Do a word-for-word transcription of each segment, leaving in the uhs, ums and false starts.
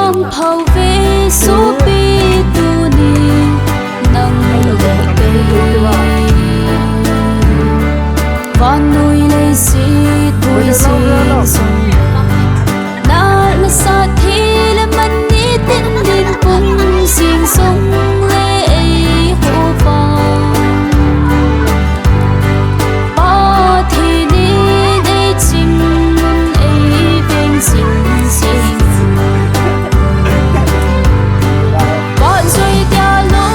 Nang phau ve sopi tuni nang le kei. Vannoi leiset boiseh jong le, na, nasat thi le man nitin dinpun sing jong le eiho Pa. Pathen in eichim un eiveng jing jing. Vahchoi dia lo,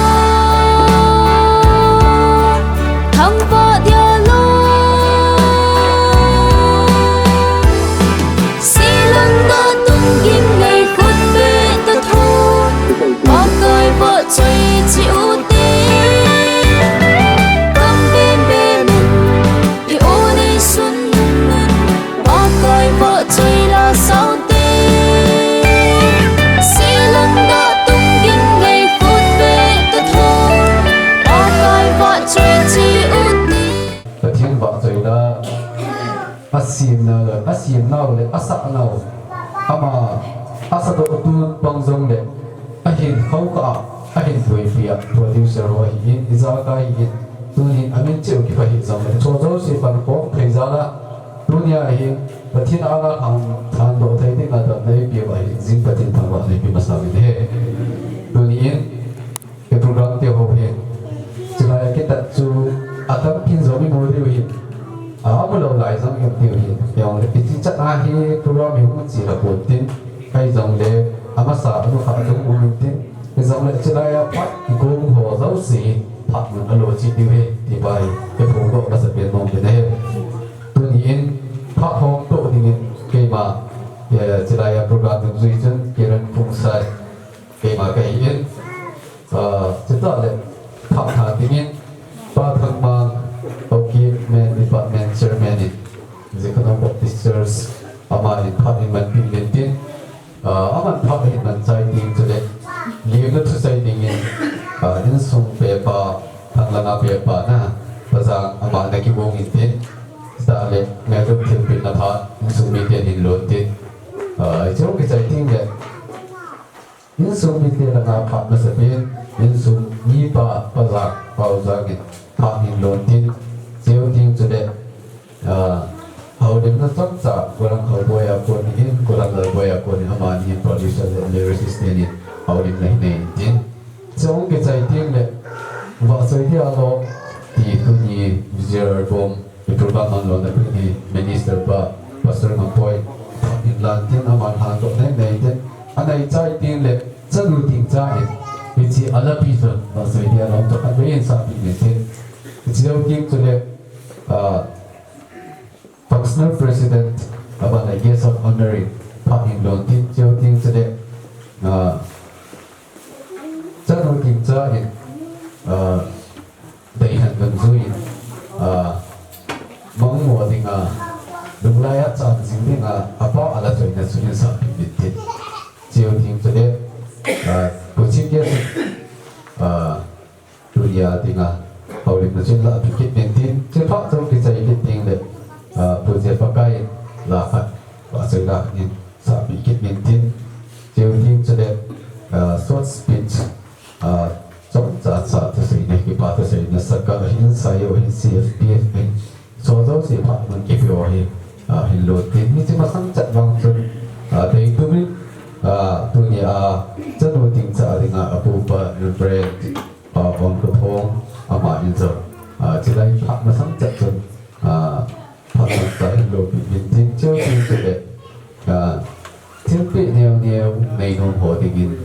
thangvah dia lo. Silang da tung ging lei khut be ta tho. Pakai vahchoi cheh u te. Kam bem bem in i o nei sun nun nun. Pakai vahchoi la sao te. Silang da tung ging lei khut be ta tho. Pakai vahchoi cheh u te. Pathen vahchoi la. Asemna le, asemnau le, asahnau. Ama, asadoh tu bang jong le, ahin khauh kah a, ahin puipi a, producer ho ahin, ijakai ahin, tunin amin cheh u kipah hih jong le, cho jouse pan khom thei jal a, tunia hin, Pathen a la khang, thandoh thei ding a damna eipeh uva hi, jing Pathen thangvahna eipeh masa uvin ahi. Tunin, Ke program te ho hi. Chulai a kitat chu atam pin jong imu diu hin. Amu lou lai jong imu diu hin. Jong le iti chat a hi program hi hung chi la pon tin. Kai jong le amasa anu kha jong um in tin. Kai jong le chulai a phat kigong ho jouse phat mun alo chi diu hi. Ti bai ke phongdoh masa pen nom te ne. Tunin phat hom to dingin keima, eh, chulai a program ding jui chun Kiran Phungsai. Keima kahi in, ah, chutah le, phat tha dingin, Pa Thangmang, Haokip Men Department Chairman in, Zikhanam Baptist Church, aman phat in manpeh in tin, ah, aman phat in man chai ding chule, limna thusei dingin, ah, insung pepa, Thanglanga pepa na, Pajang ama na kibung in tin, chutah le, ngaidam thilpeh na phat, insung miten hin lon tin, ah, hiche kichai ding le, Insung mite langa phat masapen, insung mipa, Pajang, Paojang in phat hin lon tin, cheu ding chule, ah, houlimna chomcha, Gollhang Haoboi a kon in, Gollhang Lalboi a kon in, amani hin producer le lyricist tenin houlimna hin nei in tin. Cheu kichai ding le, vahchoi dia lo, ti tuni Vijay Album, Petrol pump man lona pin hi Minister pa, Pastor Ngamboi, phat in lan tin aman handoh nei nei tin, anei chai tin le, chanu ding cha in, hiche alapi chun, vahchoi dia lom to khat vei in sapeh in tin. Hiche jou ding chule, ah, Functional President, aban le Guest of Honor in, phat in lon tin, hiche jou ding chule, ah, chanu ding cha in, ah, Deihan dungjuiyin, ah, mangmo dinga, lunglai a chan jing dinga, apa ala choina chu hin sapeh in tin. Cheu ding chule, ah, Pu Chief Guest, ah, tunia dinga, houlimna chu hin lapeh kit in tin. Chephat chun kichai kit ding le, ah, Pu Jepakai la khat, vahchoi la khat in sapeh kit in tin. Cheu ding chule, ah, short speech, Ah, chomcha cha thuseina, kipa thuseina, sakal hin, sayo hin, C F P hin, sojouse phat mun kipe ho hi, ah, hin lon tin, hiche masang chat vang chun, ah, deitum in, ah, tunia, chanu ding cha dinga, apupa, Reverend, ah, Ongkhothong, ama in jong, ah, chulai phat masang chat chun, ah, phat masang in lopeh in tin, cheu ding chule, ah, thilpeh neo neo nei nom ho dingin,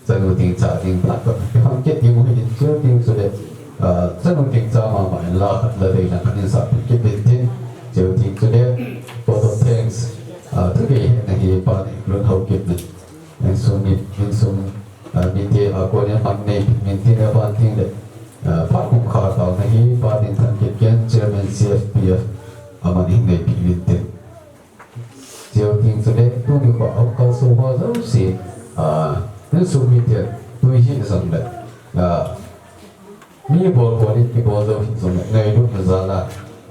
chanu ding cha ding phat phat kihong kit ding u hin, cheu ding chule, ah, chanu ding cha mama in la khat la dei lang khat in sapeh kit in tin, cheu ding chule, vote of thanks, ah, thugei hetna hi Pa Neilun Haokip in, insung mi, insung, ah, mite a kon in aman neipeh in tin, aban tin le, ah, phat kum khat taona hi Pa Dinthang Kipgen, Chairman C F P F, aman hin neipeh in tin. Cheu ding chule, tuni kho a hung kalsong ho jouse, ah, insung miten, tui hih jongle, ah, mi bol bol in kibol jou hih jongle, ngailutna jal a,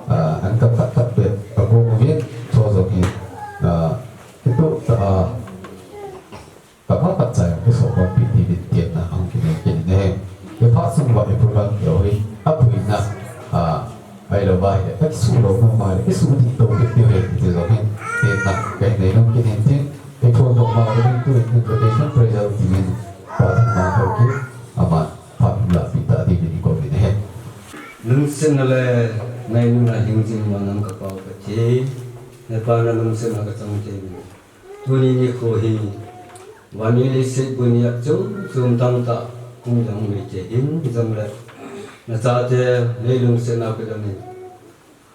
ah, an kam khat khat bep, agong uvin, chu jong hi, ah, kitoh tah a, Kama khat Mari, isu di to kit tiu hen, ti jong hin, tin na, kai nei nom kit hin tin, i thon dong ma, rin tu in invitation prayer ti hin, pa thang ma to kit, ama, pa thang la pi ta di min ko min hen. Lungsetna le ngailutna hingjing ma nang ka pau ka thi, ne pa na lungsetna ka chang te min. Tuni nikho hi, vannoi leiset bun a chom chom tamtah hung dong mai te hin jong le, na chate nei lungsetna ka dong in.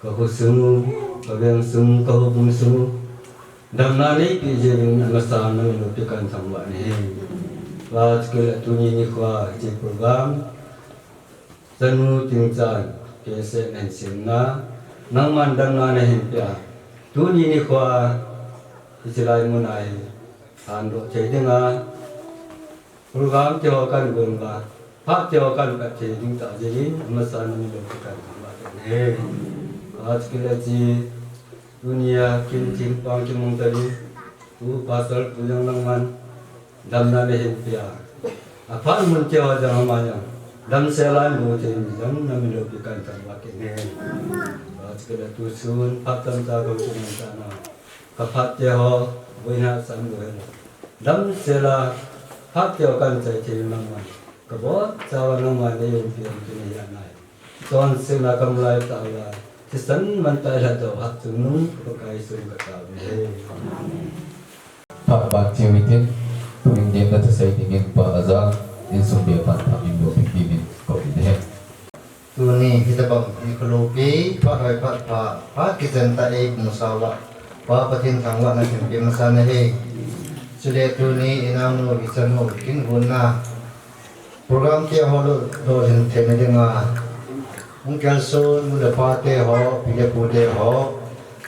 Ka khosung u, ka vengsung u, ka houbung sung u, damna neipeh jeh in amasa nang in loupi kahin thangvah nahi. Tua chukit le tuni nikho a hiche program, chanu Tingchan, K S A nahin semna, nangman damna nahin peh a. Tuni nikho a, hiche lai mun a hi, handoh thei ding a, program te ho kahin gon uva, phat te ho kahin kat thei ding tah jeh in, amasa nang in loupi kahin thangvah kit nahi. Tua chukit le hiche, tuni a kin thim pang kimong ta ding, tu pastor pu jong nangman, damna nahin peh a. Aphat mun te ho jong ama jong, damsel a lou thei in jong nang in loupi kahin thangvah kit nahi. Tua chukit le tu sun, phat tamtah ka hung chang ta na. Ka phat te ho, boina sam lou hen. Damsel a, phat te ho kahin chai thei nangman. Ka bol chauva nangman nei umpi umpi nahi a nai. Chonsetna kam lai tah uva, thisan man tah uva lhatdoh Hatchungnung Pakai sung ka tao nahi. Phat ban cheu hitin, tuin demna thusei dingin Pa Ajang, insung bia pan phat in loupi dingin kou in ahi. Tuni hitabang nikho loupi, phat hoi phat pha, phat kichen tah a eimusah uva, Pa Pathen thangvahna kahin pe masa nahi. Chule tuni inaonu, ichanu, kin gon na, program te ho lolhin theina dinga, hung kalson nu le pa te ho, pi le pu te ho,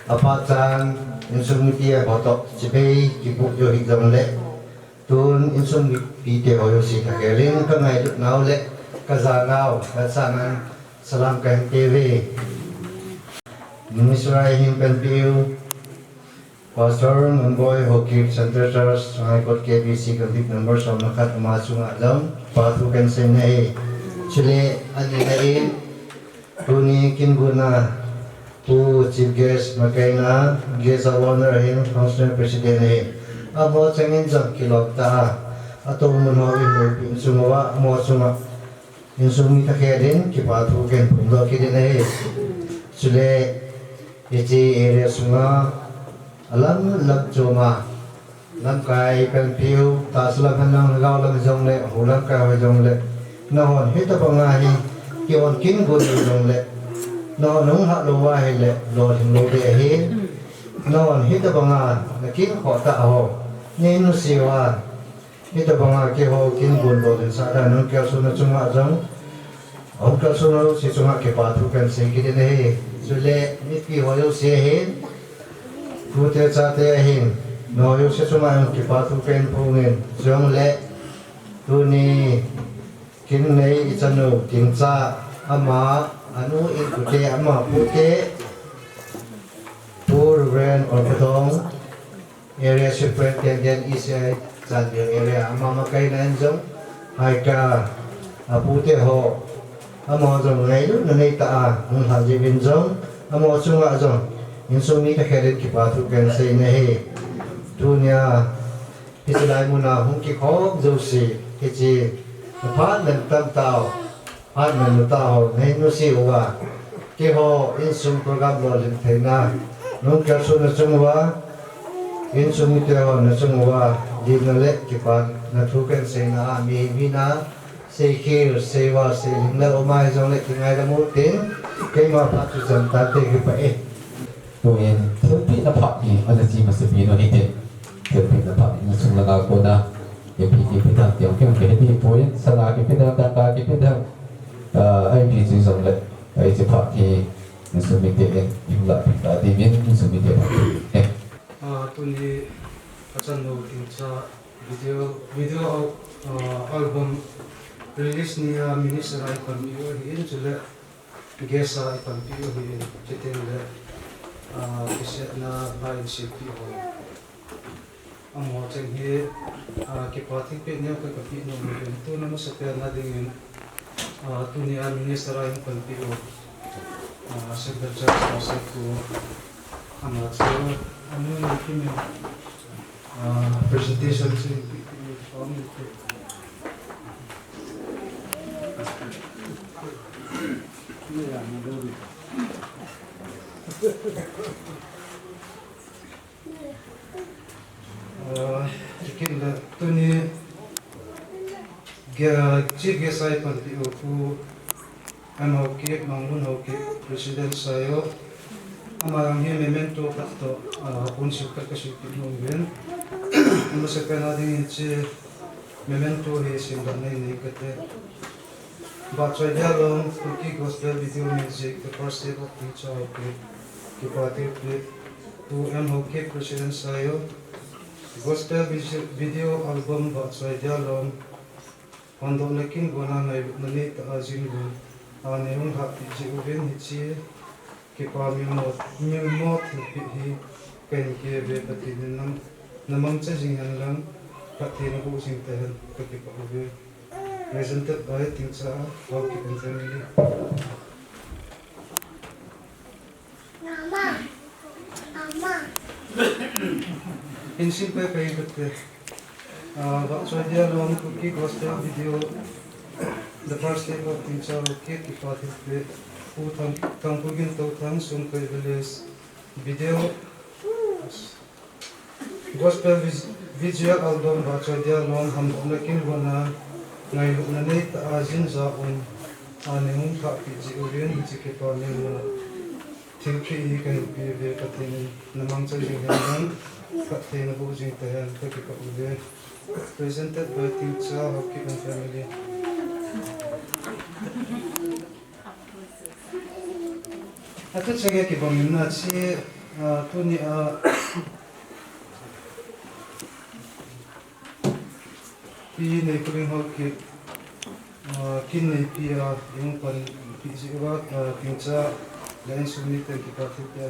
aphat chan insung mite ho toh chibai kipuiyu hih jongle, tun insung mipi te ho jouse thakhel in ka ngailutnau le ka janau, ka sanan salam kahin pe uve. Minister a hin panpiu, Pastor Nunboi Haokip, Central Church, Sangaikot K B C, convict number som le khat, ama chunga jong kipa thu kahin sei nahi. Chule, ani na in, tuni kin gon na, Pu Chief Guest, makaina, Guest of Honor ahin, Functional President ahin. Amaho chengin jong kilom tah a, atoh mun ho in loupi insung uva, amaho chunga insung mi thakhel in kipa thu kahin phongdoh kit in ahi. Chule, hiche area sunga, alam lam chom a, lamkai panpiu, tahsa lam hen lang, lhagao lam hijongle, hou lamkai ho hijongle, nahon hitabang a hi, kihon kin gon u jongle, nahon hung lhah lou uva ahile, lolhing lou ding ahi. Nahon hitabang a, nakin khoh tah ho, nei nuisat uva, hitabang a keiho kin gon lolhinsah dan, hung kalson na chunga jong, hung kalson na jouse chunga kipa thu kahin sei kit in ahi. Chule mipi ho jouse ahin, tute chate ahin, nangho jouse chunga jong kipa thu kahin phong in, chujongle tuni kin nei ichanu Tingcha, ama, anu in pute, ama pute, Pu Reverend Orkadong, Area Superintendent E C I Chandel Area, ama makaina in jong, Haika, apute ho, amaho jong ngailutna neitah a hung lhah jeh uvin jong, amaho chunga jong insung mi thakhel in kipa thu kahin sei nahi. Tunia, hiche lai mun a hung kikhom jouse, hiche, phat len tam tau. Phat len tah ho, nei nuisat uva, keiho insung program lolhin theina, hung kalson na chung uva, insung mite ho na chung uva, dinna le kipana thu kahin seina a, mi, mi na, seikhel, seival, seilhing le um a hijongle kingaidam u hitin, keima phat chu chan tante, kipah e. Tuin thilpeh na phat hi ana che masa pi u hitin, thilpeh na phat hi insung langa kona ipi ipi dang ti jong kihung kahe ding poi, sana kipe ding, dangka kipe ding, ah, ipi chu jongle, hiche phat hi insung mite in ihung lahpeh ta dingin insung mite phat hi. Ah, tuni achanu Tingcha video, video, ah, album release ni a minister a ipanpi u ahin, chule guest a ipanpi u ahin, chuteng le, ah, cassette na lai in sempeh ho. Amaho cheng hi, ah, kipa thingpeh neo ka, kapeh nom uvin, tuna masapen na dingin, ah, tunia minister a ipanpi u Ah, Central Church Pastor pu ama chu, anu ni kimi, ah, presentation chu, Ah, kin le tuni ge-, chief guest a ipanpi u Pu M Haokip, Manglun Haokip, President Sayo. Ama jong hi memento khat toh, ah, pon sil khat kasei kit nom uvin. Amasapen a ding hiche memento hi simdoh nei nei kate. Vahchoi dia lom, Kuki Gospel Video Music, The First Step of Teacher Haokip, kipa thilpeh, Pu M Haokip, President Sayo, Gospel visi-, Video Album Vahchoi dia lom, hondohna kin gona ngailutna neitah a jing uvin, a, neihung lhahpeh jeh uvin hiche kipa milmo, milmo thilpeh hi kahin pe uve, Pathen in nam, namangcha jing hen lang, Pathen in naboh jing tahen, kakipah uve. Presented by Tingcha Haokip and family. Hin simpai pai kate. Ah, Vahchoi dia lom Kuki Gospel Video, The First Step of Tingcha Haokip, kipa thilpeh, Pu Thang, Thangpu Gintou Thang, Songkoi Village, video, Gospel vis-, visual album Vahchoi dia lom, hondohna kin gona ngailutna neitah a jing uvin, a, neihung lhahpeh jeh uvin, hiche kipa milmo thilpeh hi kahin pe uve, Pathen in namangcha jing hen lang, Pathen in naboh jing tahen, kakipah uve. Presented by Tingcha Haokip and family. Atu chenge kibang in ahi, ah, tuni a, Pi Neiphuling Haokip, ah, kin neipi a, eihung panpi jeh uva, ah, Tingcha le insung miten kipa thilpeh a,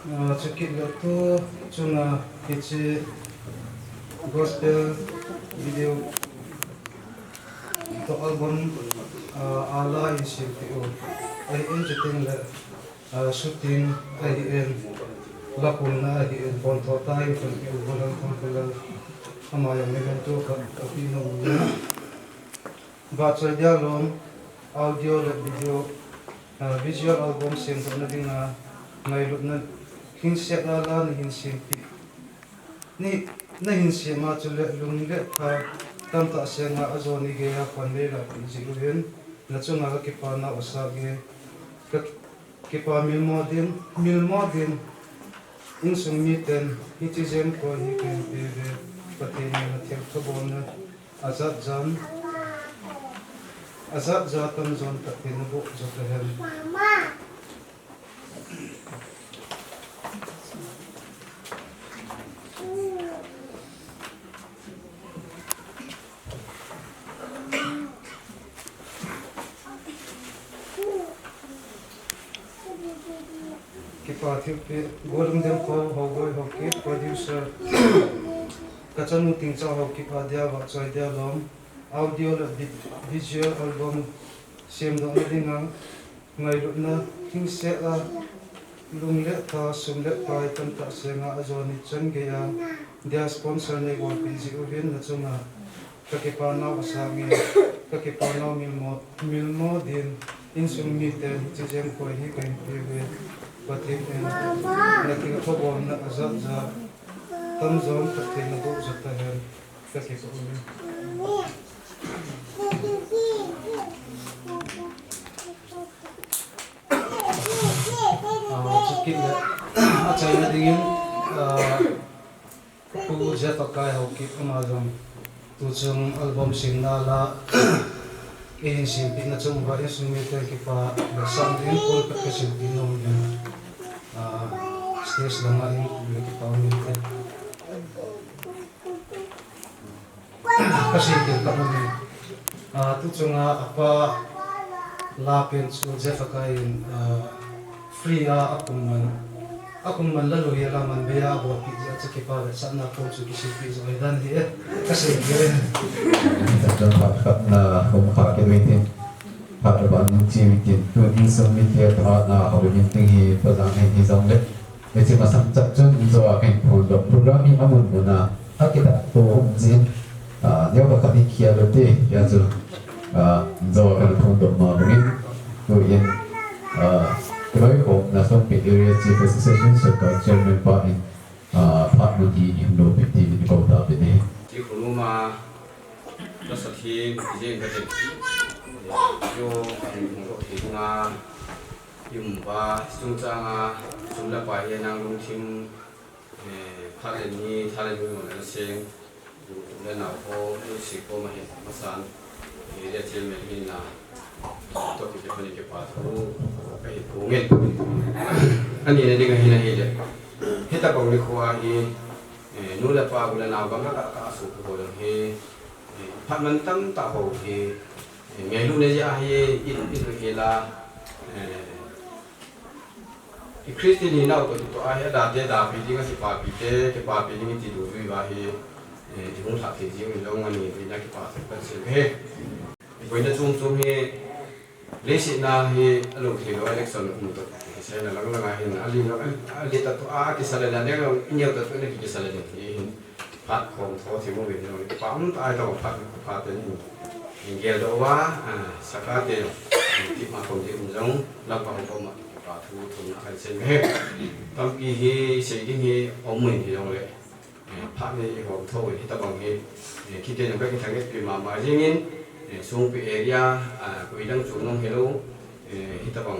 Ah, chukit le tu chunga hiche gospel video toh album, ah, a la in sempeh u ahin, chuteng le, ah, shooting ahin, la khumna ahin, pon tho tah in panpi u Golhang Thangkholal, ama jong memento khat kape nom uve. Vahchoi dia lom, audio le video, ah, visual album semdohna dinga ngailutna, hinsei a la nahin sempeh, ni, nahin sem a chule lung le tha tamtah senga ajo ni geiya pan lei lahpeh jeh uvin, nachunga kakipa nau asah e. Ka, Kipa milmo din, milmo din, insung miten hiche jeng koi hi kahin pe uve, Pathen in nathilthobolna ajat jan, ajat ja tamjon Pathen in naboh jou tahen. Kipa thilpeh, Golhang Demkho, Hogoi Haokip, producer, kachanu Tingcha Haokip adia Vahchoi dia lom, audio le vi-, visual album semdohna dinga ngailutna, hinsei a, lung le tha, sum le pai tamtah senga ajo ni chan geiya dia sponsor neibolpeh jeh uvin nachunga kakipa nau asang e. Kakipa nau milmo, milmo din, insung miten hiche jeng koi hi kahin pe uve, Pathen in nathilthobolna ajat ja tamjon Pathen in naboh jou tahen. Kakipah uve. Ah, chukit le, achaina dingin, ah, Pu Jeff Akai Haokip ama jong tuchung album semna la, eihin sempehna chung uva insung miten kipa le sang dingin pon khat kasempeh nom in, ah, stage langa in le kipa um inte. Kasei kit khat um e. Ah, tuchunga apa la pen chu Jeff Akai in, ah, free a akum man. A kum man la lou hi a la man bei a, a bolpi jeh a chu kipa vetsahna pho chu kisilpi jo hi dan hi e. Ka sei kei e. Chapter phat khat na hung pha kit uvin tin. Phat aban in chi uvin tin. Tun insung mite phat na hou in ting hi pa jang hin hi jong le. Hiche masang chat chun in jo a kahin phondoh program hi amun mun a. A kidah to um jin. Ah, neo pakhat hi khel ute, hia chu, ah, jo kan phondoh ma bangin, tuin, ah, kiloikhomna Songpi Area Chief Association Circle Chairman pa in, ah, phat mun hi i hung lopi ti in i kou tauvin ahi. Ti khonung ma, ka sa thim, ti jeng ka ti. Yo, hung lo ti ma, yum ba, sung chang a, sum la pa hi nang lungthim, Eh, phat le ni, tha le ni, mun a seng, u, u le nau ho, u si ho ma hin, masan, eh, le thil me hin na, to ki te pani ke pa thu, ka hi pu ngen. Ani le ding a hin a hi le. Hi ta bang ni khu a hi, eh, nu le pa, u le nau bang ka, ka, ka su khu ho dang hi, eh, phat man tam ta ho hi, eh, ngai lu ne ja hi, in, in lu hi la, eh, I Christian hinau toh, toh ahi, adate dapi ding, akipapi te, kipapi ding iti dudu iva hi, eh, i hung lhah thei jing in jong ani, ina kipa thei kan sei he. I boina chom chom hi, leiset na hi, alou thei lou election um toh, kisei na lang lang ahin, ali lang, ali ta toh, a, kisala na, neo, neo ta toh, na kisala na, hi hin. Phat khom tho thim uvin, kipa um tai tah phat, phat te in, in gel doh uva, ah, saka te, in kipah khom ding um jong, lamkai hung um a, kipa thu thumna kan sei e. Tampi hi, sei ding hi, um in hi jong le, eh, phat ni i hom tho hi tabang hi, eh, kite jong ka kithang et pi mama jing in, eh, Songpi area, ah, koi dang chu nong hello, Eh, hitabang,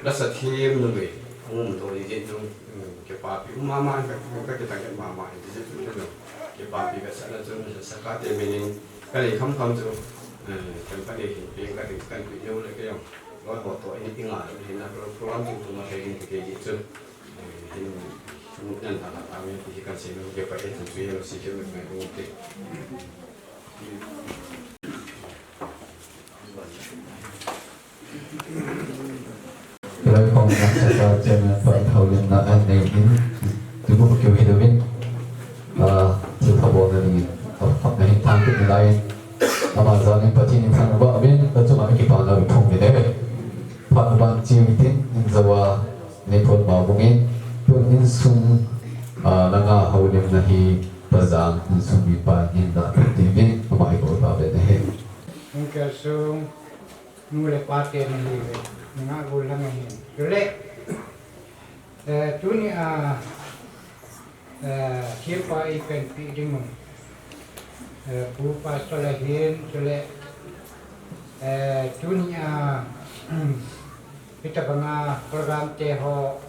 lasa thim numei, hung um doh jeh chun, eh, kipapi um mama, ka, ka kitang mama, jeh chun, kipapi ka sa la chun, sa ka te meaning, ka lei kham kham chu, eh, kan ka lei hin, ka lei kan pi neu le ke jong, loi ho toh, in, in nga, hin na, program chung chung ma thei ding te jeh chun, eh, hin, nan ta la ta me, ti kan sei nung, kipa e chun chu yellow si ke me me te. Kiloi khom na saka chairman pa in houlimna ahin nei in, tubu kiu hi louvin, ah, thilpha bolna dingin, ah, khopna hin thangkit nalai in, ama jal in Pathen in thangvah uvin, achunga kipana u phong uvin e. Phat aban chiu hitin, in jo a, nei phondoh ma bangin, tun insung, ah, langa houlimna hi, Pajang insung mipa in hin la thei uvin, ama i kou tauvin ahi. Hung kal sung, nu le pa te nahiuve, nunga gol lang ahin. Chule, eh, tuni a, eh, thempa i panpi ding u, eh, Pu Pastor ahin, chule, eh, tuni a, hitabanga program te ho,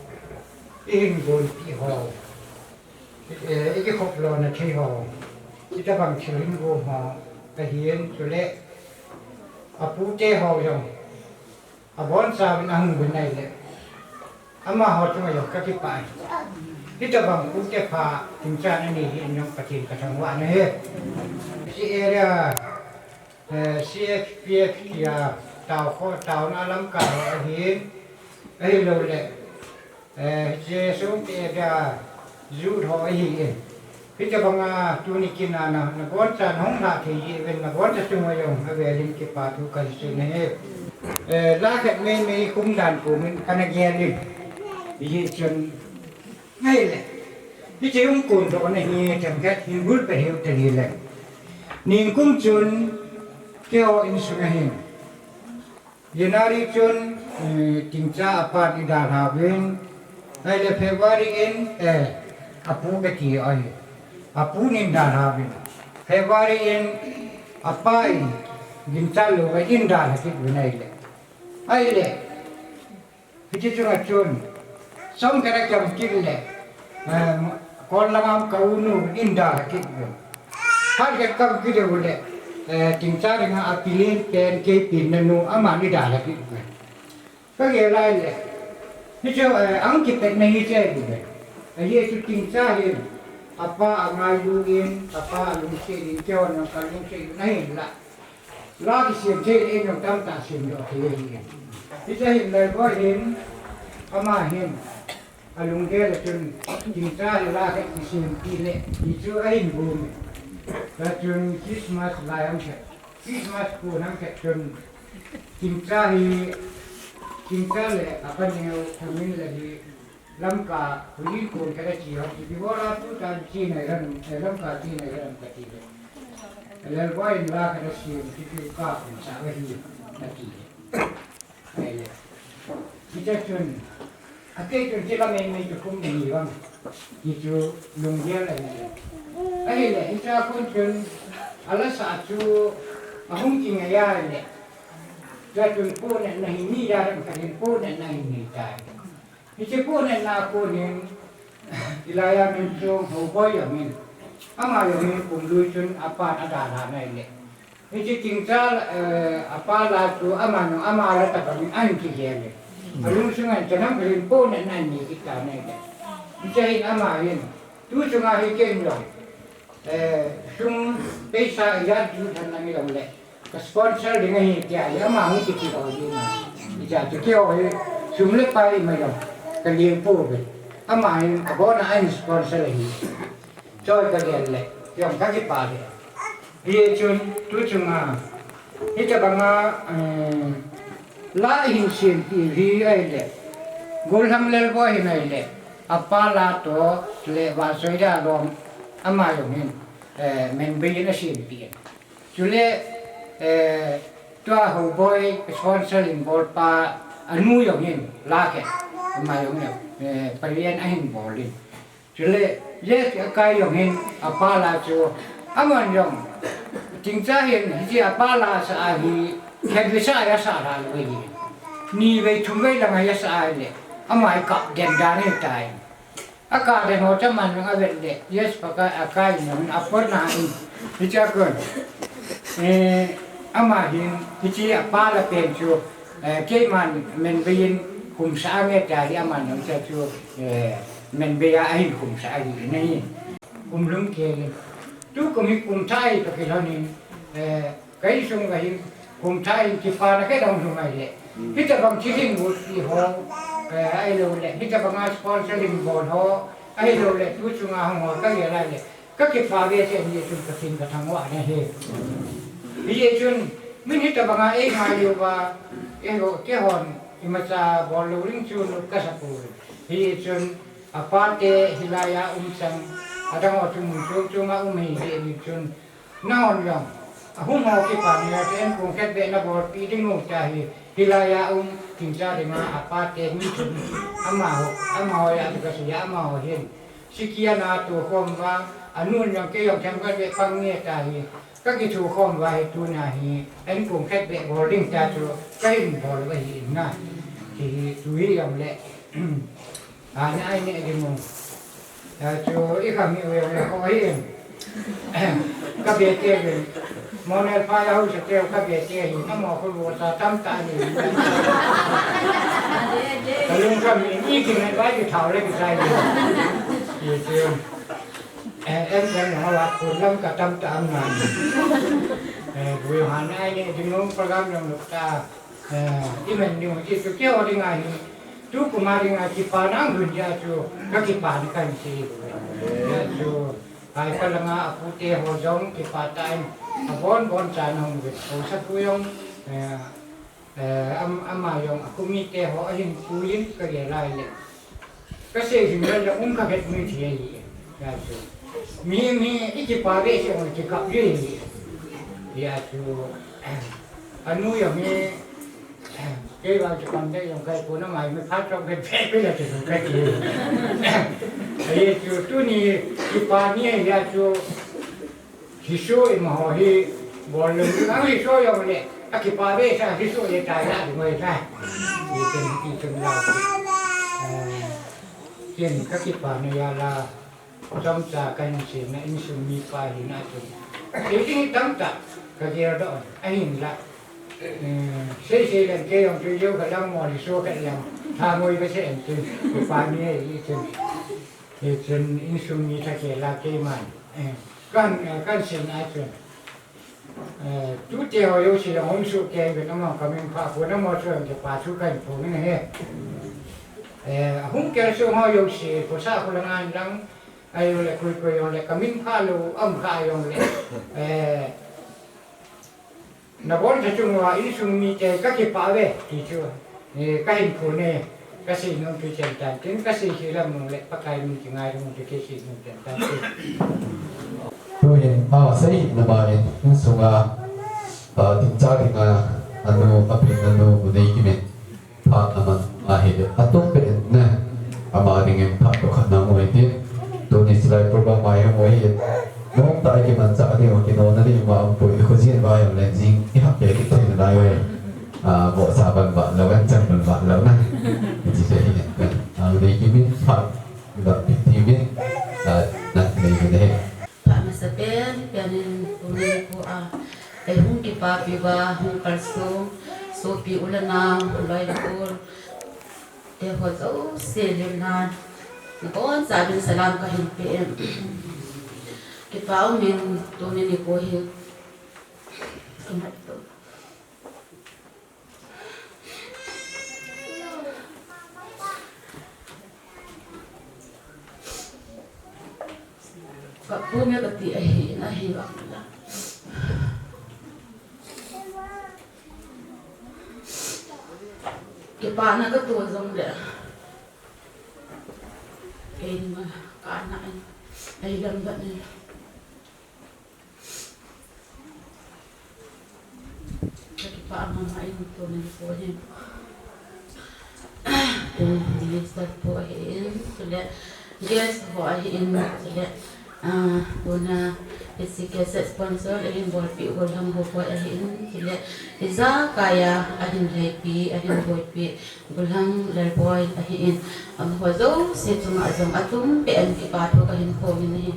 i hin gonpi ho, eh, i kikhop lona thei ho, hitabang thil hin go ho, ahin, chule, apu te ho jong, abonchauvin ahung uvin ahile, amaho chunga jong ka kipah e. Hitabang pu te pha, Chingcha nanei hi in jong Pathen ka thangvah nahi. Hiche area, eh, C H P F tia, tao kho, taona lamkai ho ahin, ahilouleh, eh, hiche Songpi area, youth ho ahin. Hitabanga tuni kin a na, naboncha nahung lha thei jeh uvin, naboncha chunga jong avel in kipa thu kasei nahi. Eh, la khat mei mei kum dan kum in kana gel in. Hijeh chun, ahile, hiche hung kondohna hi themkhat hin bul peh hiu tading le. Ningkum chun, keiho insung a hin January chun, eh, Chingcha apan eidalha uvin, ahile February in, eh, apu kati ahi. Apu in eidalha uvin. February in apa in Chingcha lou eidalha kit uvin ahile. Ahile, hiche chunga chun, som khat akam kit le, eh, kol langa ka u nu eidalha kit uvin. Phat khat akam kit le, eh, Chingcha dinga apilin pen kei pen nanu aman eidalha kit uvin. Ka gel a ahile, hiche, eh, ahung kipetna hiche ahi uvin. Ajeh chu Chingcha hin, apa angailu in, apa alungset in, keihon jong kalungset in, ahinla. La kisem thei le in jong tamtah sem doh thei ahi. Hiche hin Laiboi hin, ama hin, Alunggel a chun, Chingcha le la khat kisem ti le, ti chu ahin bum e. Tua chun Christmas lai ham khat, Christmas pon ham khat chun, Chingcha hi, Chingcha le apa neo Thamin le hi, Lamka, Huiyin pon khat a chi ho, ti ho la tu ta chi nai ran, eh, Lamka chi nai ran ka ti le. Lelboi in la khat a sem, ti chu ka pun sa ka hi, na ti le. Ahile. Hiche chun, akei chun hiche la mei mei chu kum ni vang. Hichu lunggel ahile. Ahile, hiche a kon chun, ala sa chu, ahung kingai ahile. Hiche chun pu ne na hi ni ya ram ka hin pu ne na hi ni tai. Hiche pu ne na kon hin, Hilai a min chu Houboi jong hin. Ama jong hin kum lui chun apa na dalha nai le. Hiche Chingcha, eh, apa la chu ama jong ama la tabang in ahin kigel le. Alung sunga hin chanam khalin pu ne na ni kita nai le. Hiche hin ama hin. Tu chunga hi ken jong. Eh, sum paisa ijat chu than na mi jong le. Ka sponsor ding ahi tia, ama hung kiti ho ding a. Ija chu keiho hi, sum le pai ima jong, ka leng pouve. Ama hin, abon a ahin sponsor ahi. Choi ka gel le, jong ka kipah le. Hichun, tu chunga, hitabanga, um, la hin sem ti hi ahile, Gollhang Lelboi hin ahile, apa la toh, le Vansoi Dalom, ama jong hin, eh, Menbei in asem pi in. Chule, eh, tua Houboi sponsor in bol pa anu jong hin la khat, ama jong hin, eh, parian ahin bol in. Chule, yes, akai jong hin apa la chu, aman jong, Chingcha hin, hiche apa la sa a hi, khat vei sa a sa la lo hi. Ni vei thum vei lang a sa a le, ama hi kap den dan ahi tai. Aka den ho chaman jong avet le, yes, Pakai, akai jong apon na in, hiche a kon. Eh, ama hin, hiche apa la pen chu, eh, keiman Menbei in khumsa ange tia hi aman jong hiche chu, eh, Menbei a ahin khumsa ahi in ahi. Kum lum kei le. Tu kum hi kum thah ahi toh kilhon in, eh, Ka insung ka hin kum thah in kipana khat ahung lhung ahile. Hitabang thil hin gu ti ho, eh, ahilou le, hitabang a sponsor in bol ho, ahilou le, tu chunga hung ho, ka gel ahile. Ka kipah behseh in, hichun ka thil ka thang ho ana hi. Hichun, min hitabang a ei ngai uva, eiho, keihon, imacha bol lou ding chu ka sa poi. Hichun, apa te hilai a um chang, adang ho chu mun chom chom a um hi, hichun, Nahon jong, ahung ho kipana chu enkong khat beh na bolpi ding u tia hi, hilai a um, Chingcha dinga, apa te min chun, amaho, amaho a chu ka sei a, amaho hin. Siki ana tukhom uva, anun jong kei jong themkhat beh pang nge tia hi, ka kithukhom uva hi tuna hi, enkong khat beh bol ding tia chu, ka hin bol uva ahi in na. Ti hi, tu hi jong le. Ana ai ne ding u. Tua chu i khami u jong le koi in. Ka be te ve. Monel pha ya hu se te ka be te hi. Ka mo khu lu sa tam ta ni. Ka lung khami in i ki me bai ki thau le ki sai ni. Ti chu. Eh, em kan ha wa khu lam ka tam ta am na. Eh, bu yo han ai ne ding u program jong luk ta. Eh, i men ding u, i chu keiho dinga hi, tu kuma dinga kipana hung lhun jeh a chu, ka kipana kahin sei u. Hijeh a chu, Kaipa langa apu te ho jong kipah tah in, abon bon chan hung vet. Haosapu jong, eh, eh, am-, ama jong, akhu mite ho ahin pui in ka gel lai le. Ka sei hing le um ka vet mi thei ahi. Hijeh a chu. Mi, mi, i kipah behseh u kikap ji ahi. Hijeh a chu. Anu jong hi, kei vang chu kon te jong kai pon a mai mi phat chom kai phe phe la chu kai ti. Hijeh a chu tuni kipa ni hijeh a chu. Hichu imaho hi bol lou, nang hichu jong le, akipah behseh a hichu le tai la ding oi tai. Hichun, hichun la. Eh, ken ka kipana jal a, chomcha kahin seina insung mipa hina chun. Sei ding tamtah ka gel doh, ahinla. Eh, sei sei leng kei jong chu jou khat lang mo hichu khat lang. Tha ngoi ka sei en chun, kipani ahi chun. Hichun insung mi tha khel a keiman. Eh, kan, eh, kan seina chun. Eh, tute ho jouse jong hung soh kei uvin amaho kamin pha pon amaho chu jong kipa thu kahin phong in ahi. Eh, ahung kei sung ho jouse, khosa kho lang a lang, ahilouleh koi koi jongleh, kamin phalou, um kha jongleh, eh, naboncha chung uva, insung mite kakipah uve, ti chu, eh, kahin phon e, kasei nom pi chen tan tin, kasei khel nom leh, Pakai min kingaidam uvin ti kasei nom chen tan tin. Tuhin, a, seina ma in, insunga, a, dingcha dinga, anu, apen anu, u Neikim in, phat aman ahile, atum pen ne, ama dingin phat toh khat na mu hitin, tuni silai program a i mu hi, nomtah a i kimanchah ding, kinona ding ima umpoi, i khojin uva jongle jing i hap le kit thei nalai uve. A, vohsa ban vah lou, an chan ban vah lou na. Hiche hi, a, u Neikim in phat, ba, pi ti min, a, na, nei min he. Phat masa pen pen in tuni nikho a, ei hung kipapi uva, hung kalsong, sopi u le nao, loi le gol, teho jouse lim nan, nabonchauvin salam kahin pe e. Kipa umin tuni nikho hi. Kapu nge kati ahi, ahi vang la. Kipana kato jongle, keima kana in, ei lambat in. Kakipah mama in tuni nikho hin. Minister pu ahin, chule guest ho ahin, chule, ah, tuna hiche cassette sponsor ahin bolpi Golhang Hopoi ahin, chule ijakai a ahin leipi, ahin boipi Golhang Lalboi ahin, amaho jouse chunga jong atum pen kipa thu kahin phong in ahi.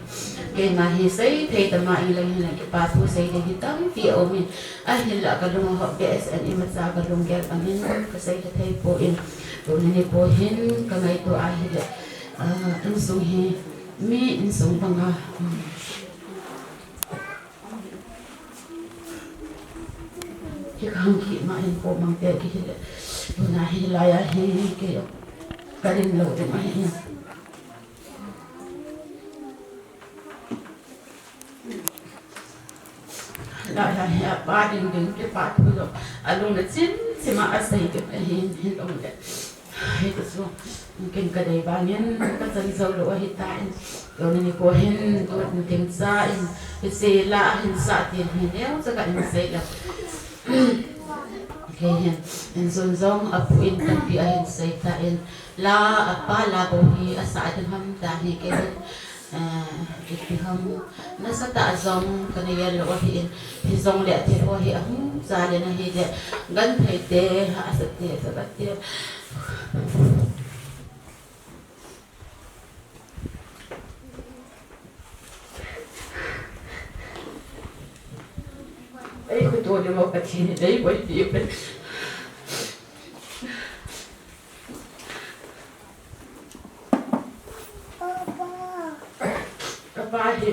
Keima hi seithei tama inlang hinla kipa thu sei ding hi tampi aumin, ahinla kalung ahop behseh in imacha kalunggel angin kasei thei poi. Tuni nikho hin kangaito ahile, ah, insung hi mi insung banga, um, hi kahung kit ma in ko mang te kihile. Tuna hilai a hi kei kadin lou ding ahi. Hilai a hi apa ding ding kipa thu lou. Alung le chin chima asei ding ahi, hilou le. Hiti chu, ken kadei vangin, kachan jou lou ahitan. Tuni nikho hin, tuni ding cha in, hiche la ahin sah tin hi neocha kahin sei lou. Kei hin, insun jong apu in tampi ahin sei tan. La, apa la bou hi asah ding ham tia hi kei hin. Ah, ipi ham, nasatah jong kana gel lou ahin, hijongle thil ho hi ahung jal in ahile, genthei te, hahsa te, jabate. Ei, khuto le mo Pathen in ei boipi pen. Kapa hi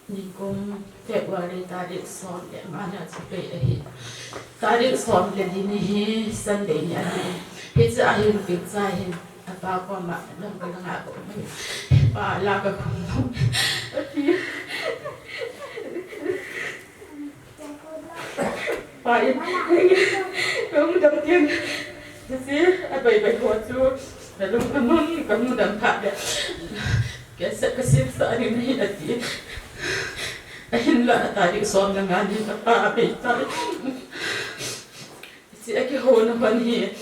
nikum February tarik som le nga na chu bei ahi. Tarik som le li ni hi Sunday ni ahi. Hiche ahin ping cha hin apa koma lam kalanga ko. Pa la kakhum nom. Pa in, kahung dam tin, hiche abaibai ho chu, nalung amang, kahung dam phat le, kasa, kasimsah ding nahi ati. Ahinla, tarik som le nga ni kapa abei tai. Hiche akihouna hon hi.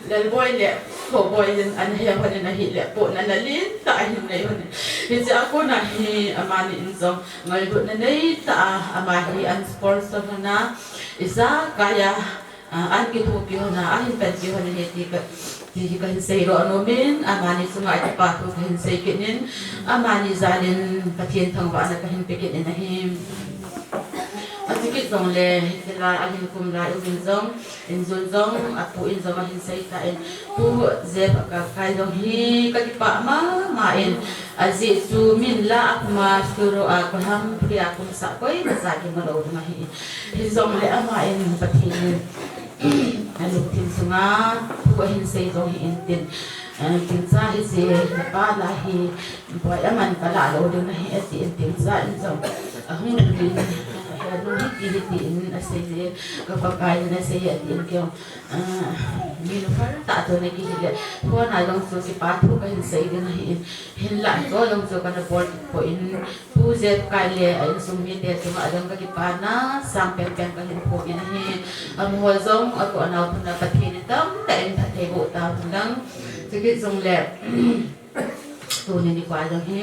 Lalboi le Thoboi in ana he hon in ahile, pohna nalentah ahin nei hon in. Hiche a kona hi amani in jong ngailutna neitah a, ama hi ana sponsor hon a, ijakai a, a, ana kithopi hon a, ahin panpi hon ahi ti ka, ti hi kahin seidoh nom in, amani chunga kipa thu kahin sei kit in, amani jal in Pathen thangvahna kahin pe kit in ahi. Achuti kit jongle, hiche la ahin kum lai uvin jong, injun jong, apu in jong ahin sei tan, Pu Jeff Akakai jong hi kakipah mama in, ajeh chu min la akhum a, studio a, Kolham pia kum sah koima cha kimu lou ding ahi. Hijongle ama in Pathen in Alungthim sunga thu ahin sei jong hi intin, eh, Tingcha hi si, napa la hi, boi aman kala lou ding nahi ati in Tingcha in jong. Ahung ding, eh, nu hiti hiti in asei le, ka Pakai in asei ati in kei jong. Ah, mi nu phar tah chu na kihi le, phone a jong chu kipa thu kahin sei ding ahi in, hinlah chu jong chu kana bol kit poi in, Pu Jet Kai le a insung mite chunga jong ka kipana sang penpen kahin phong in ahi. Amaho jong atoh nau phat a Pathen in tamtah in phattheiboh tahen lang. Chukit jong le, tuni nikho jong hi,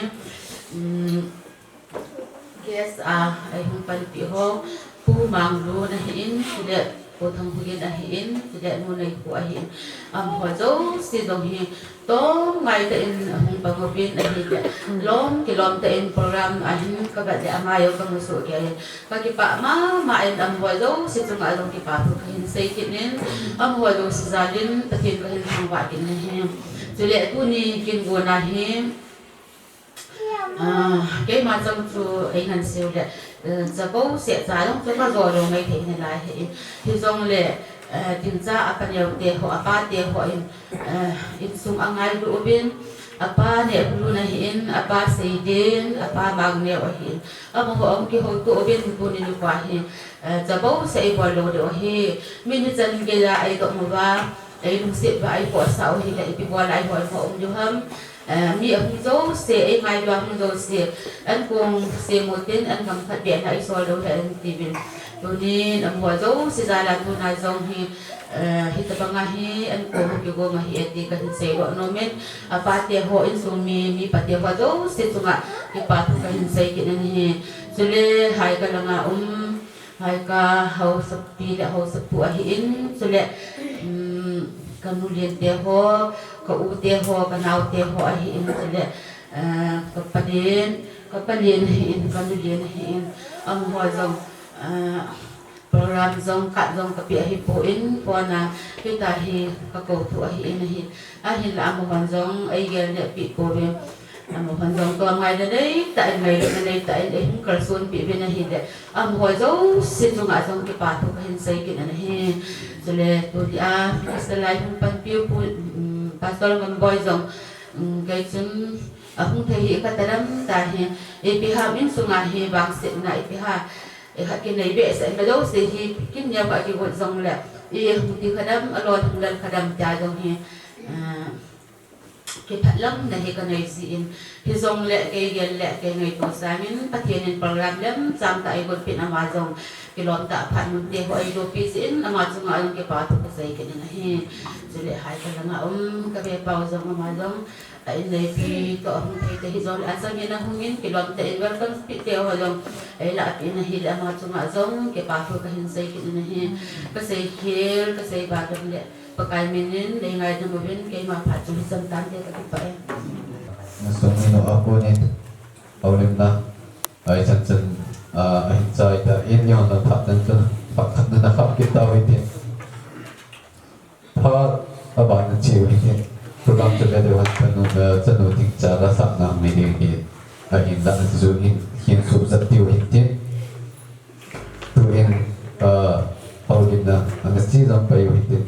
um, guest a, ahung panpi ho, Pu Manglun ahin, chule Pu Thangkhogen ahin, chule Nu Neikho ahin. Amaho jouse jong hi, tong ngai tah in ahung pang uvin ahile, lom kilom tah in program ahin kavet le ama jong kamu soh kei in. Kakipah mama in amaho jouse chunga jong kipa thu kahin sei kit in, amaho jouse jal in Pathen kahin thangvah kit in ahi. Chule tuni kin gona hi, Ah, keima chang chu eingansei u le, eh, chabou seh cha jong chu kajo lou maithei nalai ahi. Hijongle, eh, Tingcha apa neo te ho, apa te ho in, eh, insung angailu uvin, apa Nehbulun ahin, apa Seidin, apa Mangneo ahin. Amaho ahung kihouto uvin tuni nikho hi, eh, chabou seh eibol lou diu ahi. Min hichan geiya eidoh uva, eilungset uva, eikhohsah u hile, ipi bola eihol ho um diu ham. Eh, mi ahung jouse, eingailu a hung jouse, ankong sem utin, ankam khat beh na eisol lou hen tiuvin. Tunin, amaho jouse jal a tuna jong hi, eh, hitobang a hi, ankong kigong ahi ati kahin seidoh nom in, apa te ho insung mi, mipa te ho jouse chunga kipa thu kahin sei kit in ahi. Chule, Haika langa um, Haika haosapi le haosapu ahin, chule, um, kanu lien te ho, ka u te ho, ka nao te ho ahin, chule, eh, ka palen, ka palen ahin, kanu lien ahin, amaho jong, eh, program jong, card jong kapeh ahipoi, phone a, hitia hi kakou thu ahin ahi. Ahinla amahon jong eigel nehpeh pouve. Amahon jong tolngaina neitah in, ngailutna neitah in eihung kalsonpeh uvin ahile, amaho jouse chunga jong kipa thu kahin sei kit in ahi. Chule tunia Pastor lai hung panpiu pu, um, Pastor Ngamboy jong, um, kei chun ahung thei hi katadam tahi. Ipi ham insunga hi vangsetna ipi ham, ikhat kinei behseh in, ajouse hi kin neo kah kigot jongle, ihung ti khadam, alon hung lal khadam tia jong hi, ah, kiphatlamna hi kanei jin, hijongle kei gel le kei ngaito sangin Pathen in program lemchang tah eigonpeh in ama jong kilom tah phat mun te ho eilopi jin ama chunga jong kipa thu kasei kit in ahi. Chule Haika langa um ka bepau jong ama jong a inneipi toh ahung thei te hijongle achangin ahungin kilom tah in welcome speech te ho jong eilahpeh in ahile ama chunga jong kipa thu kahin sei kit in ahi. Kasei khel, kasei ba kit le Pakai min in, leingaidam uvin, keima phat chu hichan tante kakipah e. Nasung inu a konin, houlimna, ai chan chan, ah, ahin chai ta, in yon na phat chan chan, phat khat na na khap kit tau hitin. Phat abana cheu hitin. Program chu le deu han chanu, eh, chanu Tingcha la sah na mi ding hi. Ahinla chu hin, hin suh jat tiu hitin. Tuin, ah, houlimna, ana chi jam pai u hitin.